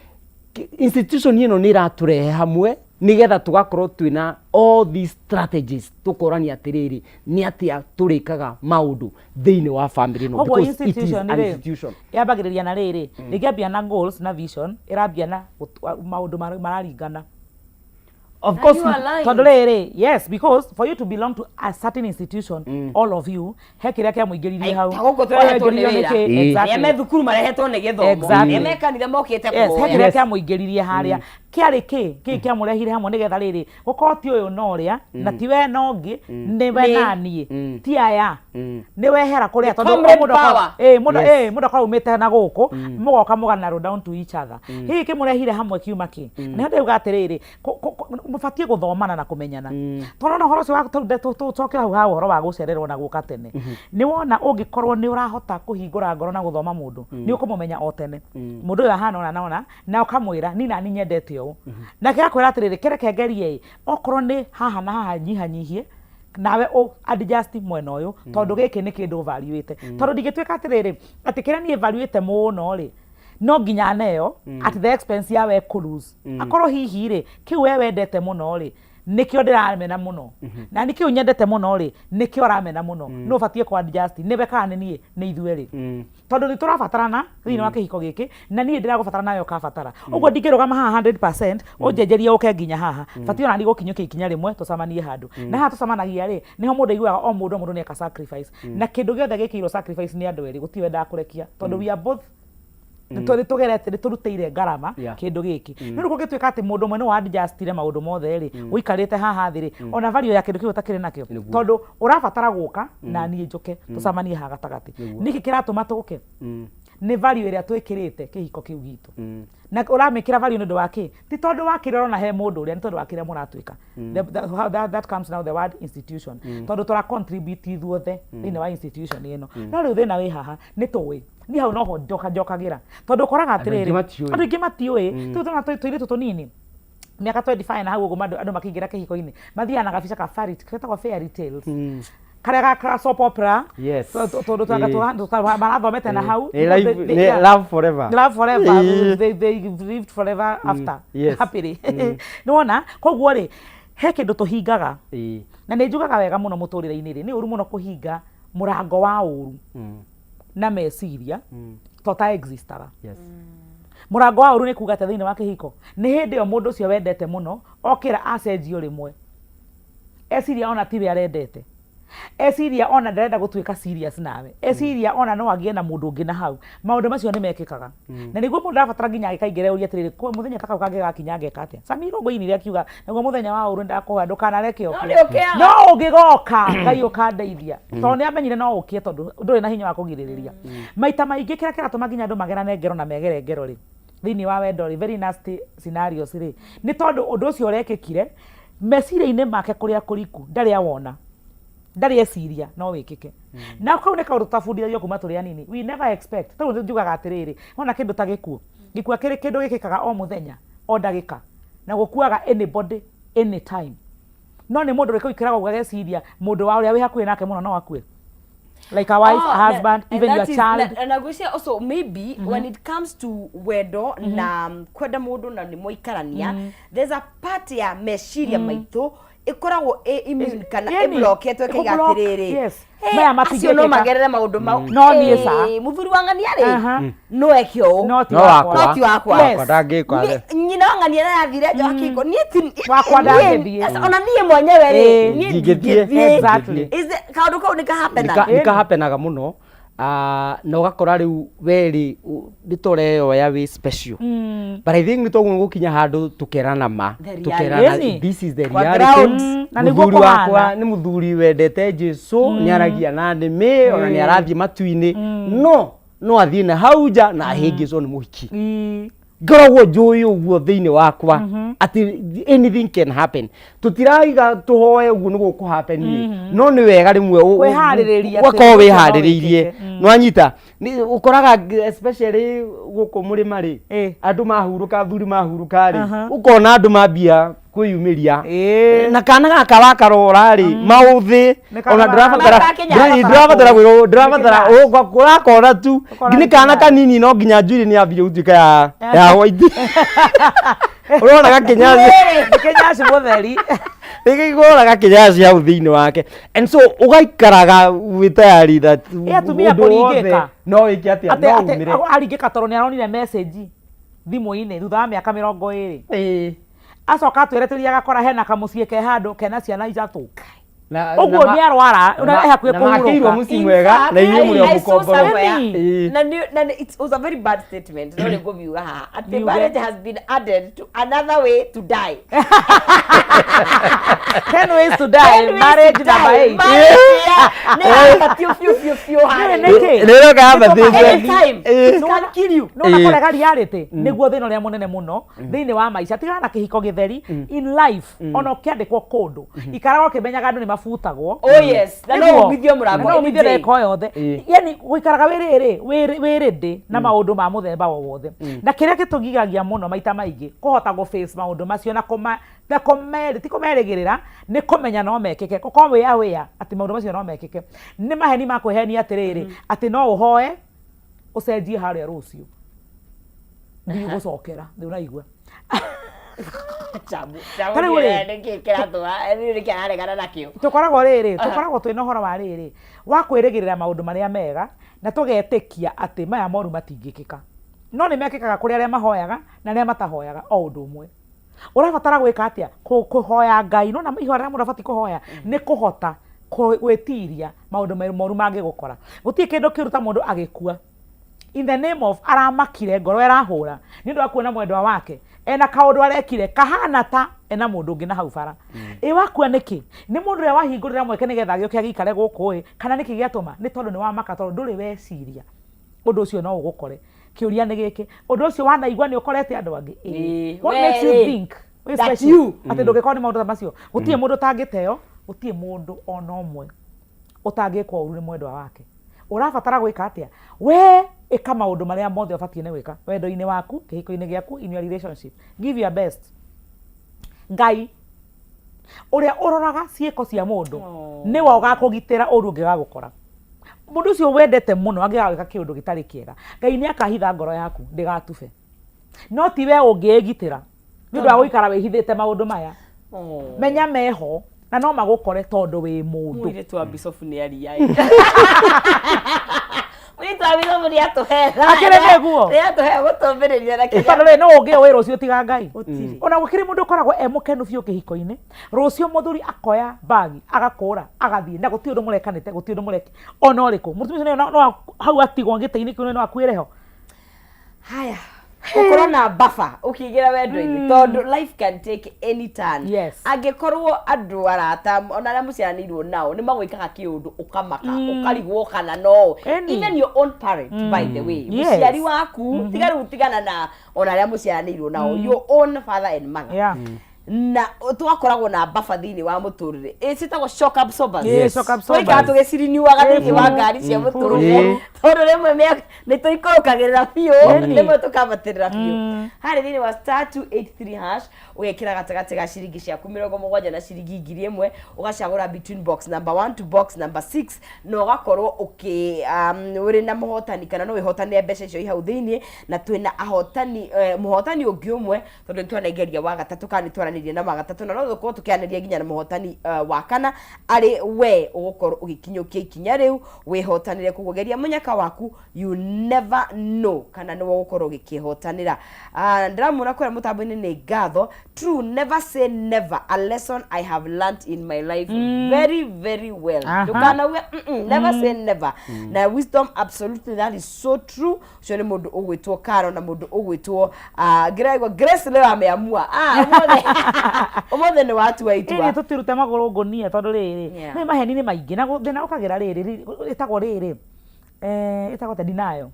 institution ĩno nĩ ĩratũrehe hamwe nĩgetha tũgakorwo twĩna all these strategies, tũkorania atĩrĩrĩ, nĩ atĩa tũrĩkaga maũndũ thĩinĩ wa family ĩno, Koguo because it is institution an rĩ, institution. Yambagĩrĩria na rĩrĩ, rĩngĩambia na goals na vision, ĩrambia na maũndũ mararingana. Of course. You are lying. Tondũ rĩrĩ, yes, because for you to belong to a certain institution, all of you he kĩrĩa kĩamũingĩririe hau. Ta gũkũ tũrehetwo nĩ Ũyũ aingĩririo wĩra. nĩkĩ? Arĩa me thukuru marehetwo nĩ gĩthomo. Arĩa me kanitha mokĩte Yes, he kũhoya. kĩrĩa kĩamũingĩririe harĩa kĩarĩ kĩ kĩ kĩamũrehire hamwe, nĩgetha rĩrĩ gũkorwo ti ũyũ na ũrĩa, na ti we na ũngĩ, nĩ we Nĩ. na niĩ, ti aya nĩ wehera kũrĩa, tondũ Comrade mũndũ akorwo- power. Mũndũ mũndũ akorwo umĩte na gũkũ, mũgoka mũga narrow down to each other. Hihi kĩmũrehire hamwe kiuma kĩ? Nĩho ndĩuga atĩrĩrĩ, mũbatiĩ gũthomana na kũmenyana, tondũ ona ũhoro ũcio wa tũcoke hau ha ũhoro wa gũcererwo na gũka tene, nĩ wona ũngĩkorwo nĩ ũrahota kũhingũra ngoro na gũthoma mũndũ, nĩ ũkũmũmenya o tene mũndũ ũyũ ahana ũna na ũna, na ũkamwĩra ni nani nyendete ũũ, nake akwĩra atĩrĩrĩ, kĩreke ngerie ĩ, okorwo nĩ haha na haha nyihanyihie, nawe ũ adjust mwena ũyũ, tondũ gĩkĩ nĩ kĩndũ valuĩte. Tondũ ndingĩtuĩka atĩrĩrĩ, atĩ kĩrĩa niĩ valuĩte mũno rĩ, no nginya neo at the expense ya we kũ lose. Akorwo hihi rĩ, kĩu we wendete mũno rĩ, nĩkĩo ndĩramena mũno, na nĩ kĩu nyendete mũno rĩ, nĩkĩo ũramena mũno, no ũbatiĩ kũ adjust, nĩwe kana nĩ niĩ, nĩ ithuĩ rĩ, tondũ nĩ tũrabatarana thĩinĩ wa kĩhiko gĩkĩ, na niĩ ndĩragũbatara nawe ũkabatara. Ũguo ndingĩrũgama haha 100% ũnjenjerie ũke nginya haha, batiĩ ona niĩ gũkinyũkia ikinya rĩmwe tũcemanie handũ. Na haha tũcemanagia rĩ, nĩho mũndũ aiguaga o mũndũ o mũndũ nĩ eka sacrifice, na kĩndũ gĩothe gĩkĩirwo sacrifice nĩ andũ erĩ, gũtirĩ wendaga kũrekia, tondũ we are both nĩ tũgerete, nĩ tũrutĩire ngarama kĩndũ gĩkĩ. No rĩu kũngĩtuĩka atĩ mũndũ ũmwe nĩ wa adjustire maũndũ mothe rĩ, ũikarĩte haha thĩ rĩ, ona value ya kĩndũ kĩu ũtakĩrĩ nakĩo, tondũ ũrabatara gũka na niĩ njũke tũcemanie haha gatagatĩ. Nĩkĩ kĩratũma tũke? Nĩ value ĩrĩa twĩkĩrĩte kĩhiko kĩu gitũ. Na ũramĩkĩra value nĩ ũndũ wa kĩ? Ti tondũ wa kĩrĩa ũrona he mũndũ ũrĩa, nĩ tondũ wa kĩrĩa mũratuĩka. How that comes now the word institution, tondũ tũra contribute ithuothe thĩinĩ wa institution ĩno. No rĩu thĩna wĩ haha, nĩ tũĩ niĩ hau noho njoka njokagĩra, tondũ ũkoraga Andũ aingĩ atĩrĩrĩ, matiũĩ. Andũ aingĩ matiũĩ. Tũu tũna tũirĩtu tũnini mĩaka 25 na hau ũguo, andũ makĩingĩra kĩhiko-inĩ mathiaga na gabica ka fairy, getagwo fairy tales, karĩa ga soap opera. Tondũ marathomete na hau. Nĩ love forever. Love forever. They lived forever after happily. Nĩwona koguo rĩ, he kĩndũ tũhingaga, na nĩ njugaga wega mũno mũtũrĩre-inĩ rĩ, nĩ ũru mũno kũhinga mũrango wa ũru na meciria to ta existaga. Mũrango wa ũru nĩ kuga atĩ thĩinĩ wa kĩhiko nĩ hĩndĩ ĩyo mũndũ ũcio wendete mũno okĩra acenjio rĩmwe, eciria ona tiwe arendete. Eciria ona ndarenda gũtuĩka serious nawe, eciria ona no agĩe na mũndũ ũngĩ na hau. Maũndũ macio nĩ mekĩkaga. Na nĩguo mũndũ arabatara nginya agĩkaingĩra ũria atĩrĩrĩ, kwa mũthenya ta kau kangĩgakinya ngeka atĩa? Samira ũguo ainire akiuga, naguo mũthenya wa ũũru nĩndakũhoya ndũkanareke No ũkĩe. nĩ ũkĩaga. No ũngĩgoka Ngai ũkandeithia. Tondũ nĩ amenyire no ũkĩe tondũ ndũrĩ na hinya wa kũgirĩrĩria. Maita maingĩ kĩrĩa kĩratũma nginya andũ magerane ngero na megere ngero rĩ, thĩinĩ wa wendo rĩ, very nasty scenarios rĩ, nĩ tondũ ũndũ ũcio ũrekĩkire, meciria-inĩ make kũrĩa kũriku ndarĩ awona, ndarĩ eciria no wĩkĩke. Na kau nĩ kaũndũ tũtabundithagio kuma tũrĩ anini, we never expect. Tondũ njugaga atĩrĩrĩ, wona kĩndũ ta gĩkuũ, gĩkuũ kĩrĩ kĩndũ gĩkĩkaga o mũthenya, o ndagĩka, na gũkuaga anybody, anytime. No nĩ mũndũ ũrĩkũ ũikaraga ũguo ageciria mũndũ wa ũrĩa wĩ hakuhĩ nake mũno no akue? Like a wife, a husband, and even that your is- child. na- na ngwĩciria also maybe when it comes to wendo na kwenda mũndũ na nĩ mwaikarania there's a part ya meciria maitũ ĩkoragwo ĩ immune kana Yani, ĩbloketwo ĩkaiga ĩkũblock, atĩrĩrĩ yes. "Hey, Maya acio no matingĩkĩka." magerere maũndũ mau No niĩ ca. Eh, mũthuri wa ng'ania rĩ Aha. no eke ũũ No ti No wakwa. wakwa. No ti wakwa. Yes. Wakwa ndangĩkwa Niĩ- nyina wa ng'ania narathire nja wa kĩhiko niĩ ti Wakwa niĩ- ndangĩthiĩ. Aca, ona niĩ mwenyewe rĩ Ĩĩ. niĩ Ndingĩthiĩ. ndingĩthiĩ. Exactly. Is it- kaũndũ kau nĩ kahapenaga nĩ kahapenaga mũno Ah, na ũgakora rĩu werĩ nĩ ta ũreyoya wĩ special but I think nĩ twaguo gũkinya handũ tũkerana ma The reality. tũkerana Ĩni. this is the Kwa reality ground. Na nĩguo mũthuri wakwa kũhana. nĩ mũthuri wendete Jesu nĩ aragia na nĩmĩ ona nĩ arathiĩ matu-inĩ no no athiĩ na hau nja na ahĩngĩcwo nĩ mũhiki Ii. ngoragwo njũĩ ũguo thĩinĩ wakwa atĩ anything can happen tũtiraiga tũhoe ũguo nĩguo kũ happen rĩ no nĩ wega rĩmwe Kwĩharĩrĩria atĩ ũgakorwo ũndũ ũcio no wĩharĩrĩirie wĩkĩke. nĩwanyita Nĩ- ũkoraga especially gũkũ mũrĩma rĩ Ĩ. andũ mahurũka athuri mahurũka rĩ Aha. ũkona andũ mambia kwĩyumĩria Ĩ. na kana gaka wakarora rĩ maũthĩ Nĩ kana ona ndũrabatara Makakinya ndũra- ndũrabatara kwĩrwo ndũrabatara ũrakona tu Ũkona nĩ kana nĩ kanini no nginya njuĩrĩ nĩ yambire gũtuĩka ya ya white ũrona gakinyaci Nĩ kĩnyaci mũtheri. nĩkĩgũra gakinyaci hau thĩinĩ wake and so ũgaikaraga wĩ tayari that Ĩ, atumia ũndũ wothe kũringĩka. no wĩke atĩa Atĩ no atĩ umĩre aringĩka tondũ nĩ aronire message thimũ-inĩ thutha wa mĩaka 20. Ĩ. Acoka atwĩretĩria agakora hena kamũciĩ ke handũ kena ciana ithatũ. Na- Ũguo na ma- nĩ arwara, na ma- e hakuhĩ na makĩirwo kũhurũka. mũciĩ mwega na inyuĩ mũrĩ o I saw mũkomboro somewhere, Ĩ. na nĩ- na nĩ- it was a very bad statement no nĩ ngũmiuga haha atĩ Miuge. marriage has been added to another way to die. 10 ways to die, Ten ways to marriage die. number 8. Marriage, yeah. Nĩ yabatio biũ biũ biũ harĩa. Nĩ nĩkĩ? Nĩ ĩroka yabatĩte. Anytime, Ĩ. it can kill you. Nĩ wona Ĩ. kũrega reality nĩguo thĩna ũrĩa mũnene mũno thĩinĩ wa maica tigana na kĩhiko gĩtheri in life ona ũkĩandĩkwo kũndũ ikaraga ũkĩmenyaga andũ nĩ mabutagwo Oh yes, na no Nĩguo. umithio mũrango Na no any umithio day. ndagĩka o yothe Ĩ. yani gũikaraga wĩ rĩrĩ wĩ ready na maũndũ ma mũthemba o wothe na kĩrĩa gĩtũgigagia mũno maita maingĩ kũhota gũ face maũndũ macio na kũma na kũmerĩ ti kũmerĩgĩrĩra nĩ kũmenya no mekĩke gũkorwo wĩ aware atĩ maũndũ macio no mekĩke nĩ maheni ma kwĩhenia atĩrĩrĩ atĩ no ũhoe ũcenjie harĩa rũciũ ndigũcokera nĩ ũraigua Tabu. Ta rĩu rĩ, Nĩkĩ kĩratũma nĩkĩ araregana nakĩo tũkoragwo rĩrĩ tũkoragwo twĩna ũhoro wa rĩrĩ wa kwĩrĩgĩrĩra maũndũ marĩa mega na tũgetĩkia atĩ maya moru matingĩkĩka no nĩ mekĩkaga kũrĩ arĩa mahoyaga na arĩa matahoyaga o ũndũ ũmwe ũrabatara gwĩka atĩa kũhoya Ngai nona ihoya rĩrĩa mũndũ abatiĩ kũhoya nĩ kũhota gwĩtiria maũndũ moru mangĩgũkora gũtirĩ kĩndũ kĩũru ta mũndũ agĩkua in the name of aramakire ngoro ĩrahũra nĩ ũndũ wa kuona mwendwa wake ena kaũndũ arekire kahana ta ena mũndũ ũngĩ na hau bara ĩ wakua nĩkĩ nĩ mũndũ ũrĩa wahingũrĩra mweke nĩgetha agĩũke agĩikare gũkũ ĩ kana nĩkĩ gĩatũma nĩ tondũ nĩ wamaka tondũ ndũrĩ weciria ũndũ ũcio no ũgũkore kĩũria nĩ gĩkĩ ũndũ ũcio wanaigua nĩ ũkorete andũ angĩ Ĩĩ, what makes you we rĩ, think wĩ that special you. atĩ ndũngĩkorwo nĩ maũndũ ta macio gũtirĩ mũndũ ũtangĩteo gũtirĩ mũndũ ona ũmwe ũtangĩkwo ũru nĩ mwendwa wake ũrabatara gwĩka atĩa we ĩka maũndũ marĩa mothe ũbatiĩ nĩ gwĩka wendo-inĩ waku kĩhiko-inĩ gĩaku in your relationship give your best Ngai ũrĩa ũroraga ciĩko cia mũndũ nĩwe ũgakũgitĩra ũru ũngĩgagũkora mũndũ ũcio wendete mũno angĩgagwĩka kĩũndũ gĩtarĩ kĩega Ngai nĩ akahitha ngoro yaku ndĩgatube no ti we ũngĩĩgitĩra nĩ ũndũ wa gũikara wĩhithĩte maũndũ maya menya meho na no magũkore tondũ wĩ mũndũ Mũirĩtu wa Bishofu nĩ aria. Mũirĩtu Twamithomu nĩ atũhe Akĩrĩ nĩguo. nĩ atũhe gũtũmbĩrĩria na kĩrĩa Tondũ rĩ no ũngĩo wĩ rũciũ tiga Ngai. Gũtirĩ. Ona gũkĩrĩ mũndũ ũkoragwo e mũkenu biũ kĩhiko-inĩ, rũciũ mũthuri akoya bagi agakũra agathiĩ na gũtirĩ ũndũ mũrekanĩte, gũtirĩ ũndũ mũreke ona ũrĩkũ. Mũtumia ũcio no no hau atigwo gĩtĩ-inĩ kĩu no akuĩre ho. Haya, gũkorwo na buffer ũkĩingĩra wendo-inĩ tondũ life can take any turn. Yes. Angĩkorwo andũ arata ona arĩa mũciaranĩirwo nao nĩ magwĩkaga kĩũndũ ũkamaka ũkarigwo kana no Any. even your own parent by the way Yes. mũciari waku tiga rĩu tigana na ona arĩa mũciaranĩirwo nao your own father and mother Yeah. Na twakoragwo na buffer thĩinĩ wa mũtũrĩre ĩ ciĩtagwo shock absorbers. Yes, shock absorbers. Twaikara tũgĩcirinyuaga thĩinĩ wa ngari cia mũtũrĩre tondũ rĩmwe nĩ tũikũrũkagĩrĩra biũ rĩmwe tũkambatĩrĩra biũ harĩ thĩinĩ wa *283# ũgekĩra gatagatĩ ga ciringi ciaku 70 na ciringi 1000 ũgacagũra between box number 1 to box number 6 na ũgakorwo ũkĩ ũrĩ na mũhotani kana no wĩhotanĩre mbeca icio i hau thĩinĩ na twĩna ahotani mũhotani ũngĩ ũmwe tondũ nĩ twanengeria wa gatatũ kana nĩ twaranĩria na wa gatatũ na no tũkorwo tũkĩaranĩria nginya na mũhotani wa kana arĩ we ũgũkorwo ũgĩkinyũkia ikinya rĩu wĩhotanĩre koguo geria mũnyaka waku you never know kana nĩwe ũgũkorwo ũgĩkĩhotanĩra. Ah, ndĩramuona kũrĩa mũtambo-inĩ nĩ ngatho true never say never a lesson I have learnt in my life very very well. Ndũkanauge never say never na wisdom absolutely that is so true ũcio nĩ mũndũ ũgwĩtwo Karo na mũndũ ũgwĩtwo ngĩraigua Grace leo ameamua ah ũmũthĩ ũmũthĩ nĩ watua itua. Ĩĩ tũtirute magũrũ ngũnia tondũ rĩrĩ nĩ maheni nĩ maingĩ na thĩna ũkagĩra rĩrĩ ĩtagwo rĩrĩ ĩtagwo ta denial.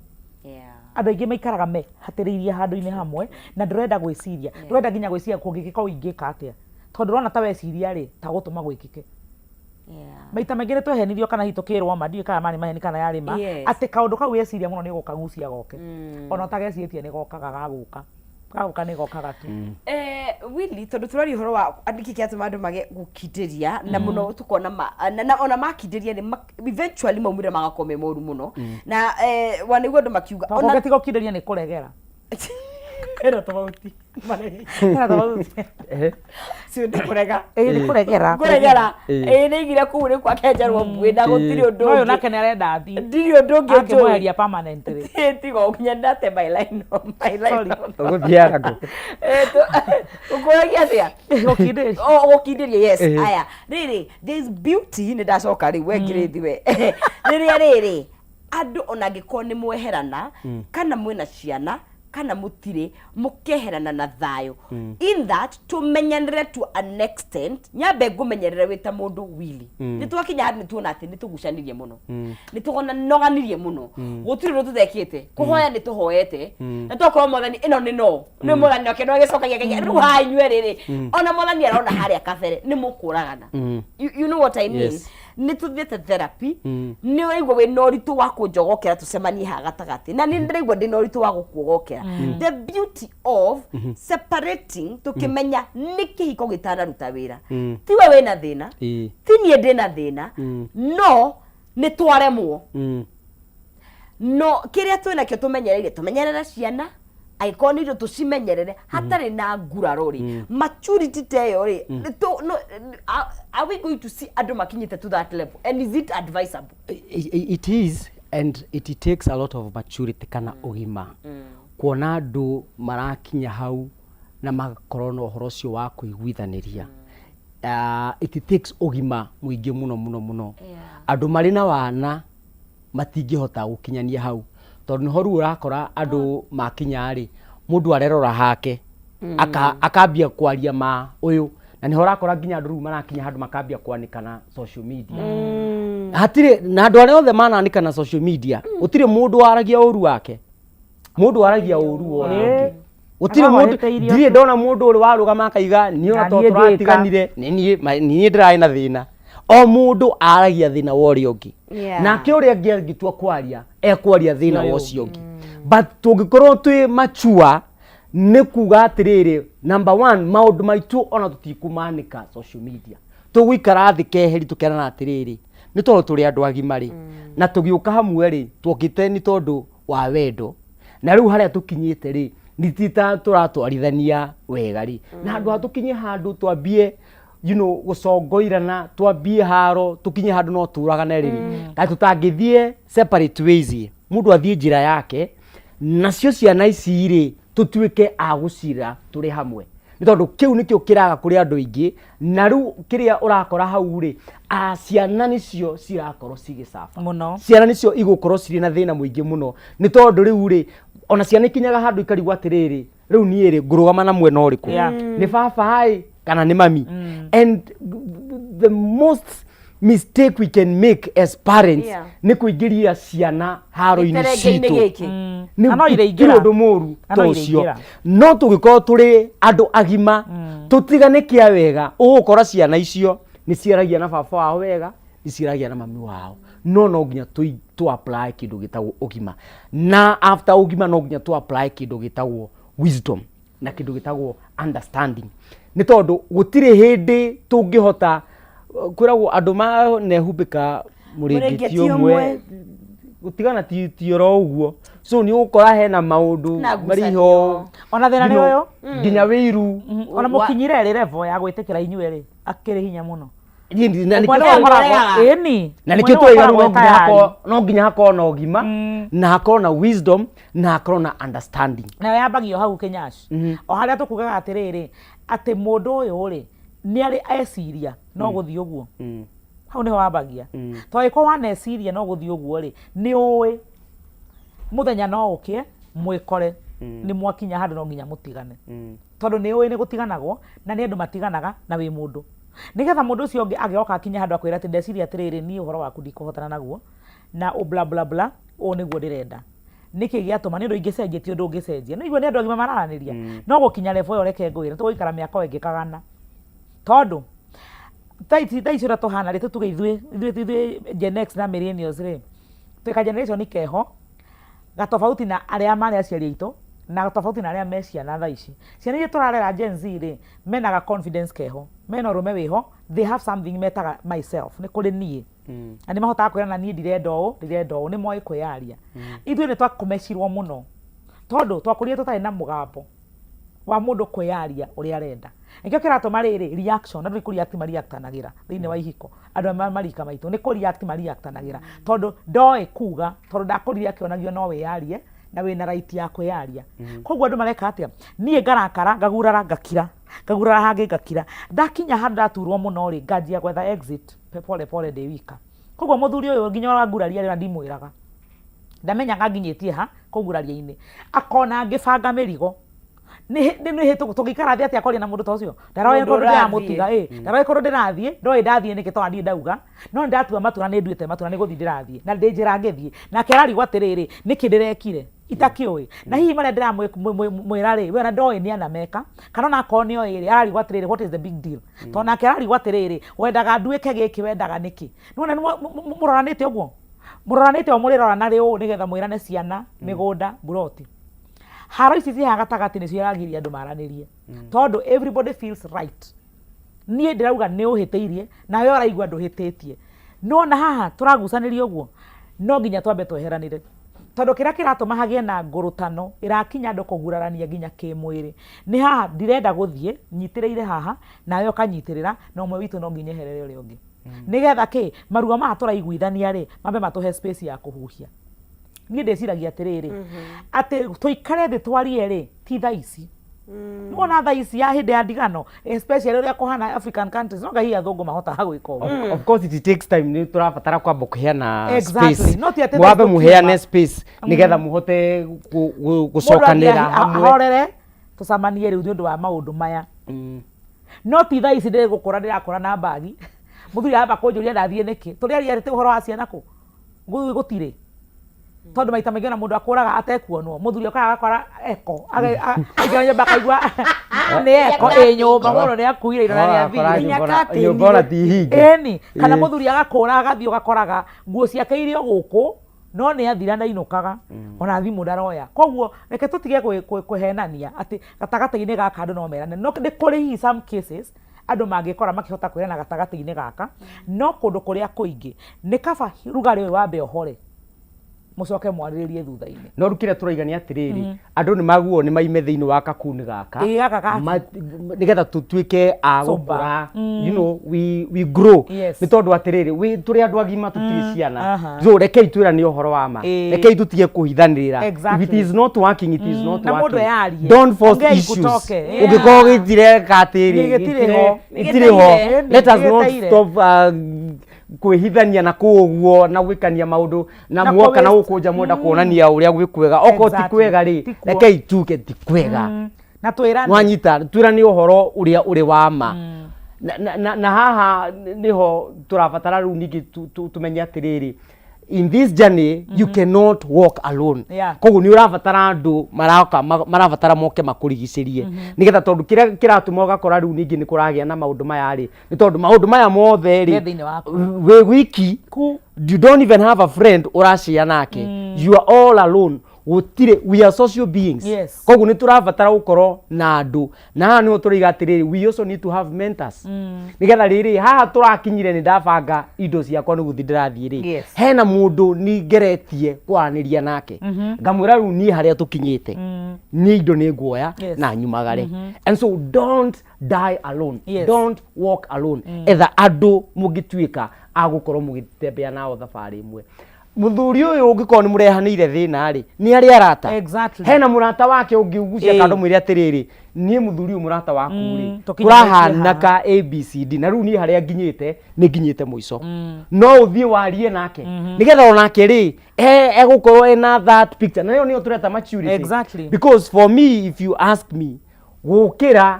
Andũ aingĩ maikaraga mehatĩrĩirie handũ-inĩ hamwe na ndũrenda gwĩciria ndũrenda nginya gwĩciria kũngĩkĩka ũũ ingĩka atĩa tondũ ũrona ta weciria rĩ ta gũtũma gwĩkĩke. Maita maingĩ nĩ twehenirio kana hihi tũkĩrwo ma ndiũĩ kana marĩ maheni kana yarĩ ma atĩ kaũndũ kau weciria mũno nĩ ũgũkagucia goke ona ũtagecirĩtie nĩ gokaga gagũka gagũka nĩ gokaga tu. Willy tondũ tũraria ũhoro wa nĩkĩ kĩratũma andũ mage gũkindĩria na mũno tũkona na ona makindĩria nĩ eventually maumĩrĩra magakorwo me moru mũno na wanaigua andũ makiuga Tondũ ũngĩtiga gũkindĩria nĩ kũregera. Kwĩna tofauti. Kwĩna tofauti. Cio nĩ kũrega. Ĩĩ nĩ kũregera. Kũregera. Ĩĩ nĩ aigire kũu nĩ kwa kenjerwo mbuĩ na gũtirĩ ũndũ Ũyũ ũngĩ. nake nĩ arenda athiĩ. Ndirĩ ũndũ ũngĩ njũĩ. Akĩmweheria permanently. Tiga ũkinya ndate my line on my line. Sorry. Ũgũthiaga kũ? Ũkũragia atĩa? Gũkindĩria. Oh, gũkindĩria yes. Aya, rĩrĩ there is beauty nĩ ndacoka rĩu we ngirĩthi we. Rĩrĩa rĩrĩ andũ ona angĩkorwo nĩ mweherana kana mwĩna ciana kana mũtirĩ mũkeherana na thayũ in that tũmenyanĩre to an extent nyambe ngũmenyerere wĩ ta mũndũ Willy nĩ twakinya handũ nĩ tuona atĩ nĩ tũgucanirie mũno nĩ tũnoganirie mũno gũtirĩ ũndũ tũtekĩte kũhoya nĩ tũhoete na twakorwo mwathani ĩno nĩ no nĩ mwathani wake no agĩcokagia ngai rĩu haha inyuĩ rĩrĩ ona mwathani arona harĩa kabere nĩ mũkũragana you know what I mean? Yes. Nĩ tũthiĩte therapy nĩ ũraigua wĩ na ũritũ wa kũnjogokera tũcemanie haha gatagatĩ na nĩ ndĩraigua ndĩ na ũritũ wa gũkuogokera the beauty of separating tũkĩmenya nĩ kĩhiko gĩtanaruta wĩra tiwe wĩna thĩna ti niĩ ndĩ na thĩna no nĩ twaremwo no kĩrĩa twĩ nakĩo tũmenyereire tũmenyerere ciana angĩkorwo nĩ irio tũcimenyerere hatarĩ na nguraro rĩ maturity ta ĩyo rĩ no, are we going to see andũ makinyĩte to that level and is it advisable? It is and it takes a lot of maturity kana ũgima kuona andũ marakinya hau na magakorwo na ũhoro ũcio wa kũiguithanĩria. It takes ũgima mũingĩ mũno mũno mũno. Andũ marĩ na wana matingĩhota gũkinyania hau tondũ nĩho rĩu ũrakora andũ makinya rĩ mũndũ arerora hake akambia kwaria ma ũyũ na nĩho ũrakora nginya andũ rĩu marakinya handũ makambia kwanĩkana social media hatirĩ na andũ arĩa othe mananĩkana social media gũtirĩ mũndũ waragia ũru wake mũndũ waragia ũru wa ũrĩa ũngĩ gũtirĩ mũndũ Arawahĩtĩirio ndirĩ ndona mũndũ ũrĩ warũgama akaiga niĩ ona Na to niĩ ngĩka. tũratiganire nĩ niĩ ndĩrarĩ na thĩna o mũndũ aragia thĩna wa ũrĩa ũngĩ nake ũrĩa ũngĩ angĩtua kwaria ekwaria thĩna wa ũcio ũngĩ but tũngĩkorwo twĩ mature nĩ kuga atĩrĩrĩ number one maũndũ maitũ ona tũtikũmanĩka social media tũgũikara thĩ keheri tũkerana atĩrĩrĩ nĩ tondũ tũrĩ andũ agima rĩ na tũgĩũka hamwe rĩ tuokĩte nĩ tondũ wa wendo na rĩu harĩa tũkinyĩte rĩ nĩ ti ta tũratwarithania wega rĩ na handũ ha tũkinye handũ twambie you know gũcongoirana twambie haro tũkinye handũ no tũragane rĩ kaĩ tũtangĩthiĩ separate ways ĩ. Mũndũ athiĩ njĩra yake, nacio ciana ici rĩ, tũtuĩke a gũcira tũrĩ hamwe. Nĩ tondũ kĩu nĩkĩo kĩraga kũrĩ andũ aingĩ, na rĩu kĩrĩa ũrakora hau rĩ, ciana nĩcio cirakorwo cigĩcaba. Mũno. Ciana nĩcio igũkorwo cirĩ na thĩna mũingĩ mũno, nĩ tondũ rĩu rĩ, ona ciana ikinyaga handũ ikarigwo atĩrĩrĩ, rĩu niĩ rĩ, ngũrũgama na mwena ũrĩkũ? Nĩ baba ĩ, kana nĩ mami? And the most mistake we can make as parents nĩ kũingĩria ciana haro-inĩ Gĩterenge-inĩ citũ. gĩkĩ. Nĩ Na no iraingĩra. gũtirĩ ũndũ mũru Na ta no ũcio. iraingĩra. No tũngĩkorwo tũrĩ andũ agima, tũtigane kĩa wega, ũgũkora ciana icio nĩ ciaragia na baba wao wega, nĩ ciaragia na mami wao. No no nginya tũ apply kĩndũ gĩtagwo ũgima. Na after ũgima no nginya tũ apply kĩndũ gĩtagwo wisdom na kĩndũ gĩtagwo understanding. Nĩ tondũ gũtirĩ hĩndĩ tũngĩhota kwĩragwo andũ manehumbĩka mũrĩngĩti Mũrĩngĩti ũmwe, ũmwe. gũtigana ti oro ũguo. So nĩ ũgũkora hena maũndũ Na marĩ ho ngucanio. Ona thĩna nĩ ũyũ. nginya wĩiru. Ona mũkinyire rĩ level ya gwĩtĩkĩra inyuĩ rĩ, akĩrĩ hinya mũno. Niĩ na Ũmwe nĩkĩo nĩwe tũraiga- ũkoragwo- ĩni. na Ũmwe nĩkĩo nĩwe tũraiga rĩu ũkoragwo no nginya tayari. hakorwo, no nginya hakorwo na ũgima, na hakorwo na wisdom, na hakorwo na understanding. Nayo yambagio hau Kĩnyaci. O harĩa tũkugaga atĩrĩrĩ, atĩ mũndũ ũyũ rĩ, nĩ arĩ eciria no gũthiĩ ũguo. Hau nĩho wambagia. Tondũ angĩkorwo waneciria no gũthiĩ ũguo rĩ, nĩ ũĩ mũthenya no ũkĩe mwĩkore nĩ mwakinya handũ no nginya mũtigane. Tondũ nĩ ũĩ nĩ gũtiganagwo na nĩ andũ matiganaga na wĩ mũndũ. Nĩgetha mũndũ ũcio ũngĩ angĩgoka akinye handũ akwĩra atĩ ndeciria atĩrĩrĩ, niĩ ũhoro waku ndikũhotana naguo na ũ bla bla bla, ũũ nĩguo ndĩrenda. Nĩkĩ gĩatũma? Nĩ ũndũ ingĩcenjia, ti ũndũ ũngĩcenjia. Nĩ ũigua nĩ andũ agima mararanĩria. No gũkinya level ĩyo reke ngwĩre, tũgũikara mĩaka o ĩngĩ kagana. Tondũ thaa ici, thaa ici ũrĩa tũhana rĩ, tũtuge ithuĩ, ithuĩ, ithuĩ Gen X na millennials rĩ, twĩ ka generation keho, gatofauti na arĩa marĩ aciari aitũ, na tofauti na arĩa me ciana thaa ici. Ciana iria tũrarera Gen Z rĩ, mena ga confidence keho, mena ũrũme wĩho, they have something metaga myself, nĩ kũrĩ niĩ. Na nĩ mahotaga kwĩrana niĩ ndirenda ũũ, ndirenda ũũ, nĩ moĩ kwĩyaria. Ithuĩ nĩ twakũmecirwo mũno, tondũ twakũrire tũtarĩ na mũgambo wa mũndũ kwĩyaria ũrĩa arenda. Nĩkĩo kĩratũma rĩrĩ reaction, andũ nĩ kũ react mareactanagĩra thĩinĩ wa ihiko, andũ a marika maitũ nĩ kũ react mareactanagĩra, tondũ ndoĩ kuga, tondũ ndakũrire akĩonagio no wĩyarie na wĩna right ya kwĩyaria. Koguo andũ mareka atĩa? Niĩ ngarakara, ngagurara, ngakira, ngagurara hangĩ ngakira. Ndakinya handũ ndaturwo mũno rĩ, nganjia gwetha exit pole pole ndĩ wika. Koguo mũthuri ũyũ nginya ũranguraria rĩ, ona ndimwĩraga. Ndamenyaga nginyĩtie ha kũguraria-inĩ. Akona ngĩbanga mĩrigo. Nĩ tũngĩikara thĩ atĩa kwaria na mũndũ ta ũcio? Ndaroĩ Mũndũ kũndũ ũrathiĩ. ndĩramũtiga, ĩ. Ndaroĩ kũndũ ndĩrathiĩ, ndoĩ ndathiĩ nĩkĩ tondũ ndirĩ ndauga. No nĩ ndatua matua na nĩ nduĩte matua na nĩ gũthiĩ ndĩrathiĩ. Na ndĩ njĩra ngĩthiĩ. Nake ararigwo atĩrĩrĩ, nĩkĩ ndĩrekire? Itakĩũĩ. Na hihi marĩa ndĩramwĩra rĩ, we ona ndoĩ nĩ anameka. Kana ona akorwo nĩ oĩ rĩ, ararigwo atĩrĩrĩ, what is the big deal? Tondũ nake ararigwo atĩrĩrĩ, wendaga nduĩke gĩkĩ, wendaga nĩkĩ? Nĩwona nĩ mũroranĩte ũguo? Mũroranĩte o mũrĩrorana rĩ ũũ nĩgetha mwĩrane ciana, mĩgũnda, mburoti. Haro ici ciĩ haha gatagatĩ nĩcio iragiria andũ maranĩrie. Tondũ everybody feels right. Niĩ ndĩrauga nĩ ũhĩtĩirie, nawe ũraigua ndũhĩtĩtie. Nĩwona haha tũragucanĩria ũguo, no nginya twambe tweheranĩre. Tondũ kĩrĩa kĩratũma hagĩe na ngũrũtano ĩrakinya andũ kũgurarania nginya kĩmwĩrĩ, nĩ haha ndirenda gũthiĩ, nyitĩrĩire haha, nawe ũkanyitĩrĩra, na ũmwe witũ no nginya eherere ũrĩa ũngĩ. Nĩgetha kĩ, maruo maya tũraiguithania rĩ, mambe matũhe space ya kũhuhia. Niĩ ndĩciragia atĩrĩrĩ, atĩ tũikare thĩ twarie rĩ, ti thaa ici. Nĩwona thaa ici ya hĩndĩ ya ndigano, especially ũrĩa kũhana African countries, no hihi athũngũ mahotaga gwĩka ũguo. Of course it takes time, nĩ tũrabatara kwamba kũheana Exactly. space. No ti atĩ Mwambe thaa ici mũheane tũkiuma. space nĩgetha mũhote gũcokanĩra Mũndũ hamwe. ahorere, tũcemanie rĩu nĩ ũndũ wa maũndũ maya. No ti thaa ici ndĩgũkũra, ndĩrakũra na mbagi. Mũthuri aramba kũnjũria ndathiĩ nĩkĩ. Tũrĩaria atĩ ũhoro wa ciana kũ? Gũtirĩ. Tondũ maita maingĩ ona mũndũ akũraga atekuonwo. Mũthuri okaga agakora eko. Aingĩra nyũmba akaigua nĩ eko ĩ nyũmba, mũndũ nĩ akuire indo na nĩ athire. Nyũmba ona ti hinge. Ĩni, kana mũthuri agakũra agathiĩ ũgakoraga nguo ciake irĩ o gũkũ, no nĩ athira ndainũkaga, ona thimũ ndaroya. Koguo reke tũtige kũhenania atĩ gatagatĩ-inĩ gaka andũ no merane. No nĩ kũrĩ hihi some cases andũ mangĩkora makĩhota kwĩrana gatagatĩ-inĩ gaka, no kũndũ kũrĩa kũingĩ nĩ kaba rugarĩ ũyũ wambe ũhore. Mũcoke mwarĩrĩrie thutha-inĩ. No rĩu kĩrĩa tũraiga nĩ atĩrĩrĩ, andũ nĩ maguo nĩ maime thĩinĩ wa kakuni gaka. Ĩĩ, gaka gaka. Nĩgetha tũtuĩke a Sober. gũkũra, we grow. Yes. Nĩ tondũ atĩrĩrĩ, tũrĩ andũ agima, tũtirĩ ciana. So rekei twĩrane ũhoro wa ma. Rekei tũtige kũhithanĩrĩra. If it is not working, it is not Na mũndũ working. eyarie. Don't force Ongei issues. kutoke. Yeah. Ũngĩkorwo gĩtireka atĩrĩ, Gĩtirĩ ho. gĩtirĩ ho. Gĩtirĩ. Let us not Gĩteire. stop kwĩhithania na kũu ũguo na gwĩkania maũndũ na Na muoka na kũ-waste. gũkũ nja mwenda kuonania ũrĩa gwĩ kwega. Okorwo ti kwega rĩ, Ti kuo. rekei tuge ti kwega. Na twĩrane. Nwanyita twĩrane ũhoro ũrĩa ũrĩ wa ma. Na haha nĩho tũrabatara rĩu ningĩ tũmenye atĩrĩrĩ, in this journey you cannot walk alone. Koguo nĩ ũrabatara andũ maroka marabatara moke makũrigicĩrie, nĩgetha tondũ kĩrĩa kĩratũma ũgakora rĩu ningĩ nĩ kũragĩa na maũndũ maya rĩ, nĩ tondũ maũndũ maya mothe rĩ, Me thĩinĩ waku. Wĩ wiki, you don't even have a friend ũracĩa nake. You are all alone. Gũtirĩ, we are social beings. Koguo nĩ tũrabatara gũkorwo na andũ, na haha nĩho tũraiga atĩrĩrĩ, we also need to have mentors, nĩgetha rĩrĩ haha tũrakinyire nĩ ndabanga indo ciakwa nĩ gũthiĩ ndĩrathiĩ rĩ, hena mũndũ ningeretie kwaranĩria nake, ngamwĩra rĩu niĩ harĩa tũkinyĩte, niĩ indo nĩ nguoya na nyumagare. And so don't die alone. Don't walk alone. Etha andũ mũngĩtuĩka a gũkorwo mũgĩtembea nao thabarĩ ĩmwe. Mũthuri ũyũ ũngĩkorwo nĩ mũrehanĩire thĩna rĩ, nĩ arĩ arata. Hena mũrata wake ũngĩgucia kando, mwĩre atĩrĩrĩ, niĩ mũthuri ũyũ mũrata waku rĩ, Tũkinyanĩtie tũrahana haha. ka ABCD, na rĩu niĩ harĩa nginyĩte nĩ nginyĩte mũico. No ũthiĩ warie nake, nĩgetha onake rĩ egũkorwo ena that picture, na ĩyo nĩyo tũreta maturity. Because for me, if you ask me, gũkĩra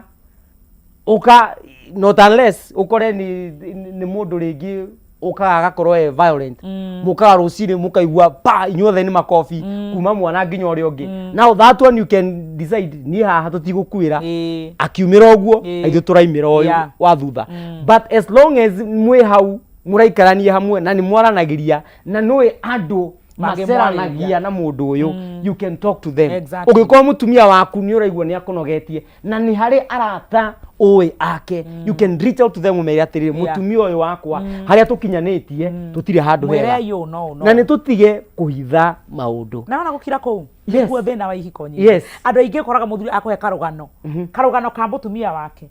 ũka, not unless ũkore nĩ mũndũ rĩngĩ ũkaga agakorwo e violent, mũkaga rũcinĩ mũkaigua pa inyuothe nĩ makobi kuma mwana nginya ũrĩa ũngĩ. Now that one you can decide, niĩ haha tũtigũkuĩra. Akiumĩra ũguo, na ithuĩ tũraimĩra ũyũ wa thutha. But as long as mwĩ hau mũraikarania hamwe na nĩ mwaranagĩria na nĩũĩ andũ maceranagia na mũndũ ũyũ, you can talk to them. Ũngĩkorwo mũtumia waku nĩ ũraigua nĩ akũnogetie na nĩ harĩ arata ũĩ ake, you can reach out to them, ũmere atĩrĩrĩ, mũtumia ũyũ wakwa, harĩa tũkinyanĩtie tũtirĩ handũ Mwĩre hega, yũ no no. Na nĩ tũtige kũhitha maũndũ. Na ona gũkira kũu nĩkuo thĩna wa ihiko nyingĩ. Andũ aingĩ ũkoraga mũthuri akũhe karũgano ka mũtumia wake,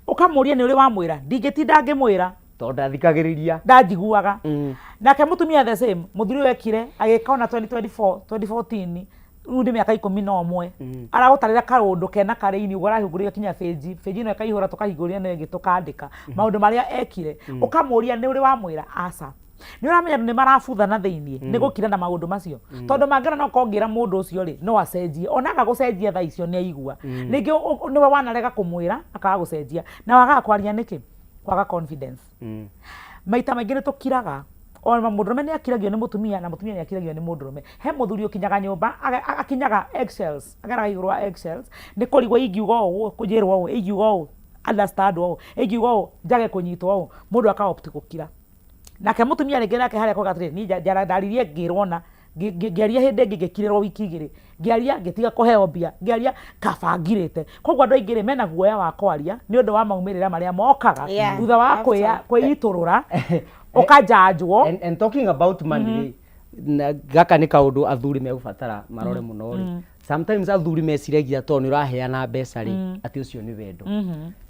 ũkamũria nĩ ũrĩ wamwĩra, ndingĩtinda ngĩmwĩra. Tondũ ndathikagĩrĩria. Ndanjiguaga. Nake mũtumia the same, mũthuri ũyũ ekire agĩka ona 2024, 2014, rĩu nĩ mĩaka 11, aragũtarĩra kaũndũ kena karĩini ũguo, arahingũrĩra kinya benji benji ĩno ĩkaihũra, tũkahingũrĩra ĩno ĩngĩ, tũkandĩka maũndũ marĩa ekire. Ũkamũria nĩ ũrĩ wamwĩra, aca. Nĩ ũramenya andũ nĩ marabuthana thĩiniĩ nĩ gũkira na maũndũ macio, tondũ mangĩona no korwo ngĩra mũndũ ũcio rĩ, no acenjie, ona aga gũcenjia thaa icio nĩ aigua. Rĩngĩ nĩwe wanarega kũmwĩra akaga gũcenjia, na wagaga kwaria nĩkĩ? Kwaga confidence. Maita maingĩ nĩ tũkiraga. Ona mũndũrũme nĩ akiragio nĩ mũtumia, na mũtumia nĩ akiragio nĩ mũndũrũme. He mũthuri ũkinyaga nyũmba akinyaga eggshells, ageraga igũrũ wa eggshells, nĩ kũrigwo, ingiuga ũũ kũnjĩrwo ũũ, ingiuga ũũ understand ũũ, ingiuga ũũ njage kũnyitwo ũũ, mũndũ aka opt gũkira. Nake mũtumia rĩngĩ nake harĩa kuga atĩrĩrĩ, niĩ ndaririe ngĩrwo na ngĩaria hĩndĩ ĩngĩ ngĩkirĩrwo wiki 2, ngĩaria ngĩtiga kũheo mbia, ngĩaria kaba ngirĩte. Koguo andũ aingĩ rĩ mena guoya wa kwaria nĩ ũndũ wa maumĩrĩra marĩa mokaga thutha wa kwĩitũrũra ũkanjanjwo. And talking about money rĩ, na gaka nĩ kaũndũ athuri megũbatara marore mũno rĩ. Sometimes athuri meciragia tondũ nĩ ũraheana mbeca rĩ, atĩ ũcio nĩ wendo.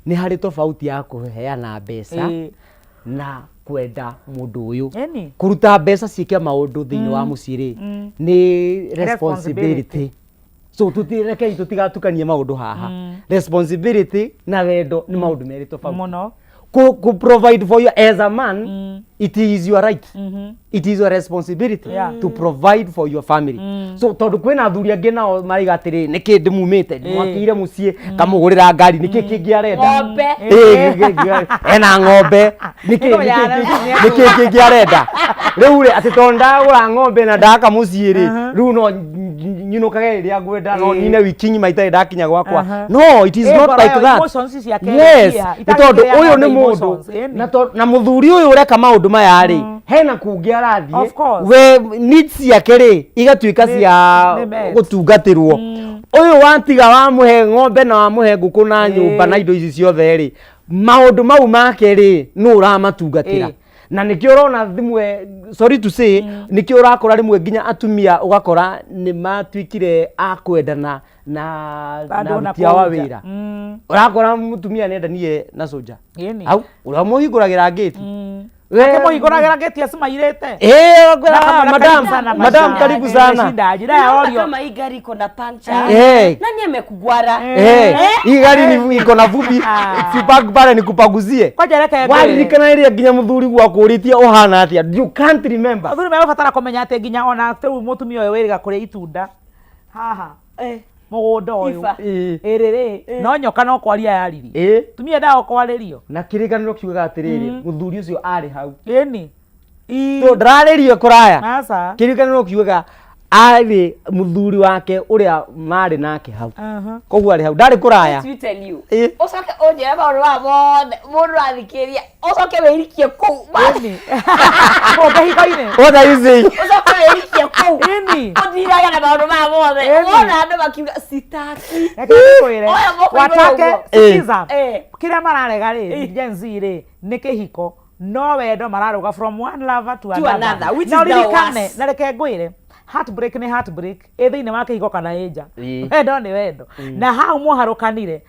Nĩ harĩ tofauti ya kũheana mbeca na kwenda mũndũ ũyũ. Kũruta mbeca ciĩke maũndũ thĩinĩ wa mũciĩ rĩ, nĩ responsibility. So rekei tũtigatukanie maũndũ haha. Responsibility na wendo nĩ maũndũ merĩ tofauti. Mũno. Ku provide for you as a man, it is your right, it is your responsibility to provide for your family. So tondũ kwĩna athuri angĩ nao maraiga atĩrĩ, nĩkĩ ndĩmumĩte, ndĩmwakĩire mũciĩ, ngamũgũrĩra ngari, nĩkĩ kĩngĩ arenda? Ng'ombe. Ĩĩ, ena ng'ombe, nĩkĩ nĩkĩ kĩngĩ arenda rĩu rĩ, atĩ tondũ ndagũra ng'ombe na ndaka mũciĩ rĩ, rĩu no nyinũkage rĩrĩa ngwenda, no nine wiki ng'ima itarĩ ndakinya gwakwa? No, it is Ĩ, not ngoro like ĩyo, that. emotions ciake Yes, iria, nĩ tondũ itangĩkĩrĩa ũyũ nĩ ng'ombe mũndũ emotions, ĩni. na mũthuri ũyũ ũreka maũndũ maya rĩ, hena kũngĩ arathiĩ. Of course. We needs ciake rĩ igatuĩka cia Nĩ met. gũtungatĩrwo. Ũyũ watiga wamũhe ng'ombe na wamũhe ngũkũ na nyũmba na indo ici ciothe rĩ, maũndũ mau make rĩ, nũ ũramatungatĩra? Na nĩkĩo ũrona thimwe, sorry to say, nĩkĩo ũrakora rĩmwe nginya atumia ũgakora nĩ matuĩkire a kwendana na Andũ na na aruti ao a kũu nja. wĩra. Ũrakora mũtumia nĩendanie na soja Ĩni. hau ũrĩa mũhingũragĩra ngĩti. Akĩmũhingũragĩra ngĩti acimairĩte. Eh, Na kamwana madam, karibu sana madam, maisha. karibu sana. Shida, njĩra ya orio. Kama hii gari iko na puncture. Eh. Nani amekugwara? Eh, hii gari ni iko na vumbi, si park pale nikupaguzie. Kwanja reke ngwĩre. Waririkana rĩrĩa nginya mũthuri gwakũrĩtie ũhana atĩa? You can't remember. Athuri megũbatara kũmenya atĩ nginya ona rĩu mũtumia ũyũ wĩrĩga kũrĩa itunda haha mũgũnda ũyũ Iba. ĩrĩ rĩ no nyoka no kwaria yaririe. Tumia ndawa kwarĩrio. Na kĩrĩkanĩro kiugaga atĩrĩrĩ, mũthuri ũcio arĩ hau. Ĩni. To ndararĩrio kũraya. Aca. Kĩrĩkanĩro kiugaga arĩ mũthuri wake ũrĩa marĩ nake hau. Koguo arĩ hau, ndarĩ kũraya. Let me tell you. Eh. Ũcoke ũnjĩre maũndũ maya mothe mũndũ athikĩrĩria ũcoke wĩirikie kũu. Kĩhiko-inĩ. What are you saying? Ũcoke wĩirikie kũu. Ĩni. Ũthiraga na maũndũ maya mothe. Ĩni. Wona andũ makiuga sitaki. Reke ngwĩre. Oya moko igũrũ Watake ũguo. sikiza. Eh. Kĩrĩa mararega rĩ Gen Z rĩ nĩ kĩhiko no wendo mararũga from one lover to To another. another, which Na is the ũririkane worst. na reke ngwĩre heartbreak nĩ heartbreak ĩ thĩinĩ wa kĩhiko kana ĩ nja. Ĩĩ. Wendo nĩ wendo. Na hau mũharũkanire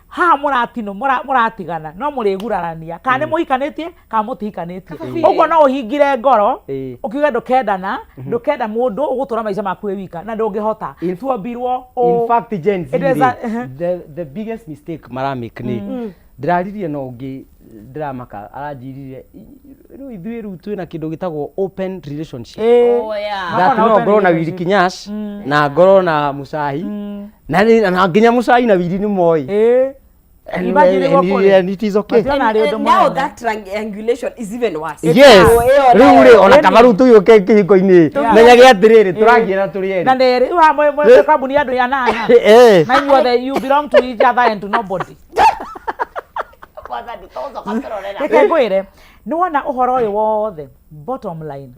haha mũratino mũratigana no mũrĩgurarania kana nĩ mũhikanĩtie kana mũtihikanĩtie. Ũguo no ũhingire ngoro Ĩĩ. ũkiuge ndũkendana ndũkenda mũndũ ũgũtũra maica maku wĩ wika na ndũngĩhota tuombirwo In fact, Gen Z It is rĩ, the biggest mistake maramake nĩ ndĩraririe na ũngĩ ndĩramaka aranjirire rĩu ithuĩ rĩu twĩna kĩndũ gĩtagwo open relationship. Oh, yeah. That Makona no open ngorwo na Willy relationship. Kinyash na ngorwo na Mucai na na nginya Mucai na Willy nĩ moĩ. Imagine nĩguo kũrĩ. And it is okay. Mationa arĩ ũndũ And now mũnene. that triangulation is even worse. Yes. Oh, ĩyo Rĩu nayo. rĩ ona kaba rĩu tũgĩũke kĩhiko-inĩ Yeah. menyage atĩrĩrĩ tũragiĩ na tũrĩ na erĩ. nä rä hamwe mwä kambuni ya andå anana Eh. na inyuothe you belong to each other and to nobody. Kwanza nditocoka tũrorera. Reke ngwĩre nĩ wona ũhoro ũyũ wothe bottom line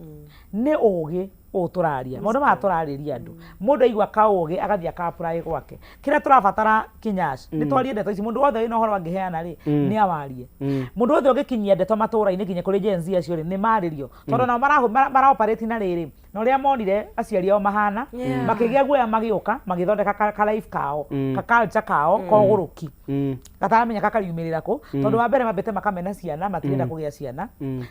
nĩ ũgĩ ũũ tũraria maũndũ maya tũrarĩria andũ mũndũ aigua kaũgĩ agathiĩ aka-apply gwake kĩrĩa tũrabatara kinyash nĩ twarie ndeto ici mũndũ wothe wĩna ũhoro angĩheana rĩ nĩ awarie mũndũ wothe ũngĩkinyia ndeto matũra-inĩ nginya kũrĩ Gen Z acio rĩ nĩ marĩrio tondũ nao maraoperate na rĩrĩ na ũrĩa monire aciari ao mahana makĩgĩa guoya magĩũka magĩthondeka ka life kao ka culture kao kogũrũki gataramenya kakariumĩrĩra kũ tondũ wa mbere mambĩte makamena ciana matirenda kũgĩa ciana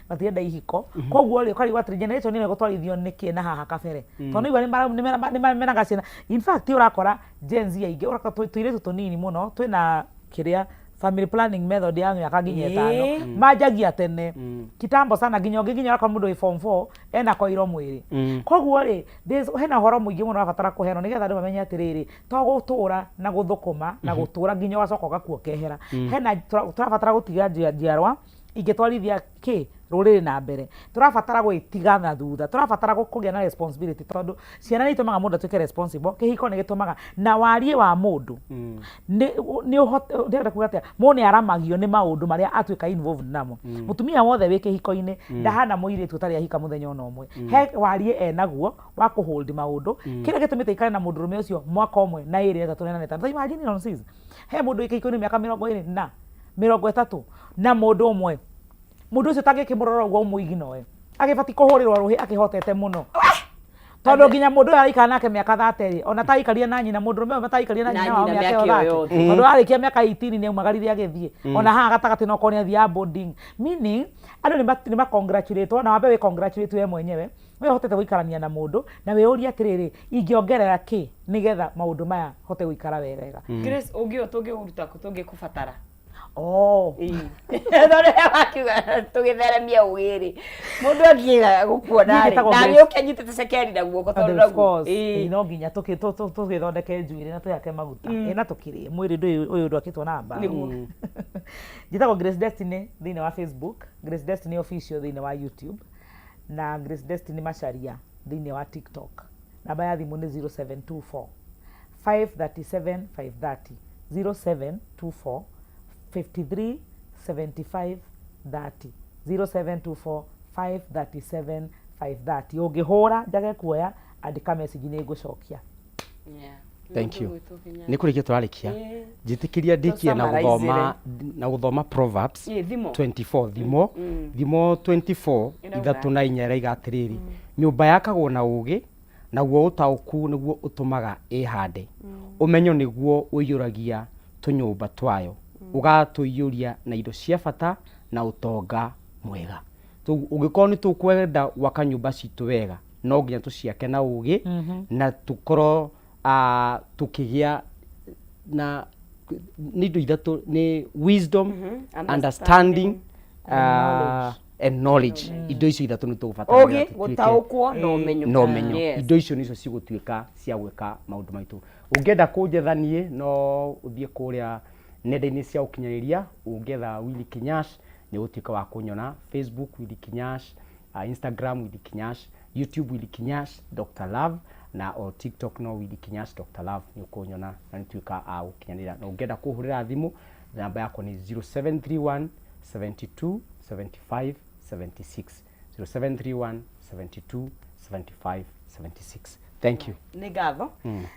matirenda ihiko koguo rĩ ũkarigwo atĩrĩ generation ĩno ĩgũtwarithio nĩkĩ na haha kabere tondũ nĩigua nĩmamenaga ciana. In fact ũrakora Gen Z aingĩ ũrakora tũirĩtu tũnini mũno twĩna kĩrĩa family planning method ya mĩaka nginya ĩtano manjagia tene kitambo sana nginya ũngĩ nginya ũrakora mũndũ wĩ form 4 ena koiro mwĩrĩ. Koguo rĩ hena ũhoro mũingĩ mũno ũrabatara kũheanwo nĩgetha andũ mamenye atĩrĩrĩ to gũtũra na gũthũkũma na gũtũra nginya ũgacoka ũgakua ũkehera hena tũrabatara gũtiga njiarwa ingĩtwarithia kĩ rũrĩrĩ na mbere tũrabatara gwĩtiga na thutha tũrabatara kũgĩa na responsibility tondũ ciana nĩ itũmaga mũndũ atuĩke responsible kĩhiko nĩ gĩtũmaga na wariĩ wa mũndũ nĩ nĩ ũhote ndĩrenda kuga atĩa mũndũ nĩ aramagio nĩ maũndũ marĩa atuĩka involved namo. Mũtumia wothe wĩ kĩhiko-inĩ ndahana mũirĩtu ũtarĩ ahika mũthenya ona ũmwe he wariĩ enaguo wa kũhold maũndũ kĩrĩa gĩtũmĩte ikare na mũndũrũme ũcio mwaka ũmwe na ĩrĩ na ĩtatũ na ĩna na ĩtano. Ta imagine on sis he mũndũ wĩ kĩhiko-inĩ mĩaka 20 na 30 na mũndũ ũmwe mũndũ ũcio ũtangĩkĩmũrora ũguo ũmũiginoe agĩbatiĩ kũhũrĩrwo rũhĩ akĩhotete mũno tondũ nginya mũndũ ũyũ araikara nake mĩaka 30 ona taikarire na nyina mũndũrũme ũyũ mataikarire na Na nyina wao nyina mĩaka ĩyo mĩaka ĩyo 30 yothe. Tondũ arĩkia mĩaka 18 nĩ aumagarire agĩthiĩ ona haha gatagatĩ no korwo nĩ athiaga boarding meaning andũ nĩ ma congratulate na wambe wĩ congratulate we mwenyewe we ũhotete gũikarania na mũndũ na wĩyũrie atĩrĩrĩ ingĩongerera kĩ nĩgetha maũndũ maya hote gũikara wega. Grace ũngĩ ũyũ tũngĩũruta kũ tũngĩkũbatara? Oh. Tondũ wakiuga tũgĩtheremia ũgĩ rĩ mũndũ angĩga gũkuona Niĩ rĩ njĩtagwo na Grace. agĩũke anyitĩte cekeri na guoko tondũ Of naguo course. Ĩĩ. Ĩĩ, no nginya tũgĩthondeke njuĩrĩ na twĩhake maguta ĩ na tũkĩrĩe mwĩrĩ ndũyũ ũyũ ndwakĩtwo na mbaũ. Nĩguo. Njĩtagwo Grace Destiny thĩinĩ wa Facebook, Grace Destiny Official thĩinĩ wa YouTube na Grace Destiny Macharia thĩinĩ wa TikTok. Namba ya thimũ nĩ 0724 537 530, 0724 53 75 30, 0724 537 530. Ũngĩhũra njage kuoya andĩka message nĩ ngũcokia. Yeah. Thank you. Nĩ kũrĩkia tũrarĩkia. Njĩtĩkĩria ndĩkie na gũthoma na gũthoma Proverbs Thimo. 24, thimo thimo 24 3 na 4 ĩraiga atĩrĩrĩ, nyũmba yakagwo na ũũgĩ, naguo ũtaũku nĩguo ũtũmaga ĩhande, ũmenyo nĩguo ũiyũragia tũnyũmba twayo, ũgatũiyũria na indo cia bata na ũtonga mwega. Ũngĩkorwo nĩ tũkwenda gwaka nyũmba citũ wega, no nginya tũciake na ũũgĩ na tũkorwo tũkĩgĩa na nĩ indo ithatũ, nĩ wisdom, understanding and knowledge. Indo icio ithatũ nĩ tũgũbatara ũgĩ, nĩgetha tũtuĩke- gũtaũkwo na ũmenyo. Na ũmenyo. Indo icio nĩcio cigũtuĩka cia gwĩka maũndũ maitũ. Ũngĩenda kũnjetha niĩ, no ũthiĩ kũrĩa nenda-inĩ cia ũkinyanĩria, ũngĩetha Willy Kinyash nĩ ũgũtuĩka wa kũnyona. Facebook Willy Kinyash, Instagram Willy Kinyash, YouTube Willy Kinyash Dr Love, na o TikTok no Willy Kinyash Dr Love nĩ ũkũnyona na nĩ tuĩka a gũkinyanĩra. Na ũngĩenda kũhũrĩra thimũ, namba yakwa nĩ 0731 72 75 76, 0731 72 75 76. Thank you. Nĩ ngatho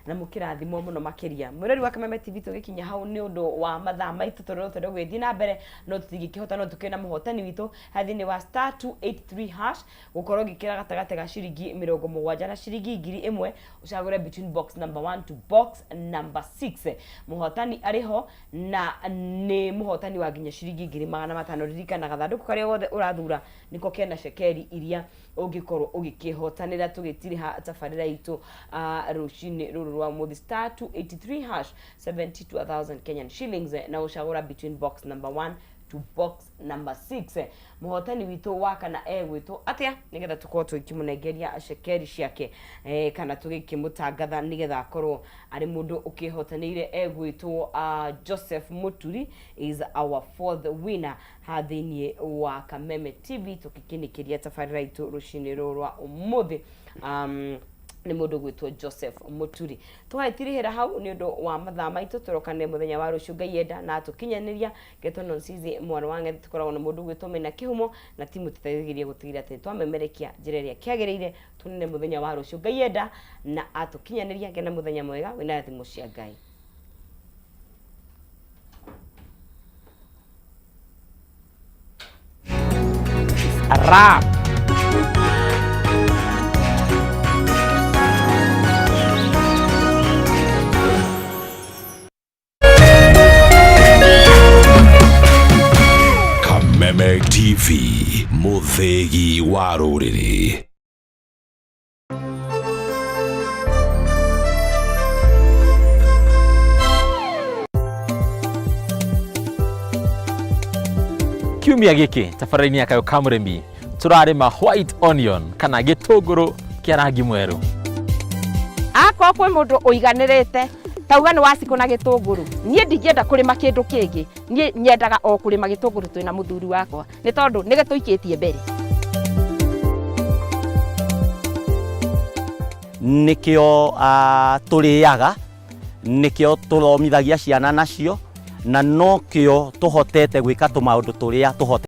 na mũkĩrathimwo mũno makĩria, mwĩrori wa Kameme TV. Tũgĩkinya hau nĩ ũndũ wa mathaa maitũ, tondũ no twende gũgĩthiĩ na mbere no tũtingĩkĩhota, no tũkĩrĩ na mũhotani witũ haha thĩinĩ wa star 283 hash, gũkorwo ngĩkĩra gatagatĩ ga ciringi 70 na ciringi 1000, ũcagũre between box number 1 to box number 6. Mũhotani arĩ ho na nĩ mũhotani wa nginya ciringi 500,000. Ririkana, gathandũkũ karĩa gothe ũrathura nĩko kena cekeri iria ũngĩkorwo ũgĩkĩhotanĩra. Tũgĩtiriha tabarĩra itũ rũcinĩ rũrũ rwa mũthĩ, star 283 hash, 72,000 Kenyan shillings, na ũcagũra between box number 1 to box number 6. Mũhotani witũ wa kana egwĩtwo atĩa, nĩgetha tũkorwo tũgĩkĩmũnengeria cekeri ciake, kana tũgĩkĩmũtangatha nĩgetha akorwo arĩ mũndũ ũkĩhotanĩire? Egwĩtwo Joseph Muturi is our fourth winner ha thĩiniĩ wa Kameme TV. Tũgĩkĩnĩkĩria tabarĩra itũ rũcinĩ rũrũ rwa ũmũthĩ, nĩ mũndũ gwĩtwo Joseph Muturi. Tũgagĩtirihĩra hau nĩ ũndũ wa mathaa maitũ. Tũrokane mũthenya wa rũciũ Ngai enda na tũkinyanĩria. Ngetwo Nonsizi mwana wa Ng'ethe. Tũkoragwo na mũndũ gwĩtwo Mena Kĩhumo na timu tũteithagĩrĩria gũtigĩrĩra atĩ twamemerekia njĩra ĩrĩa kĩagĩrĩire. Tũnene mũthenya wa rũciũ Ngai enda na atũkinyanĩria. Ngena mũthenya mwega wĩna thimũ cia Ngai. A wrap. Kameme TV, mũthĩgi wa rũrĩrĩ. Kiumia gĩkĩ tabarĩra-inĩ ya Kayũ ka Mũrĩmi tũrarĩma white onion kana gĩtũngũrũ kĩa rangi mwerũ. Akorwo kwĩ mũndũ ũiganĩrĩte, tauga nĩ wacikũ na gĩtũngũrũ, niĩ ndingĩenda kũrĩma kĩndũ kĩngĩ. Niĩ nyendaga o kũrĩma gĩtũngũrũ twĩna mũthuri wakwa, nĩ tondũ nĩ gĩtũikĩtie mbere. Nĩkĩo tũrĩaga, nĩkĩo tũthomithagia ciana nacio, na nokĩo tũhotete gwĩka tũmaũndũ tũrĩa tũhotete.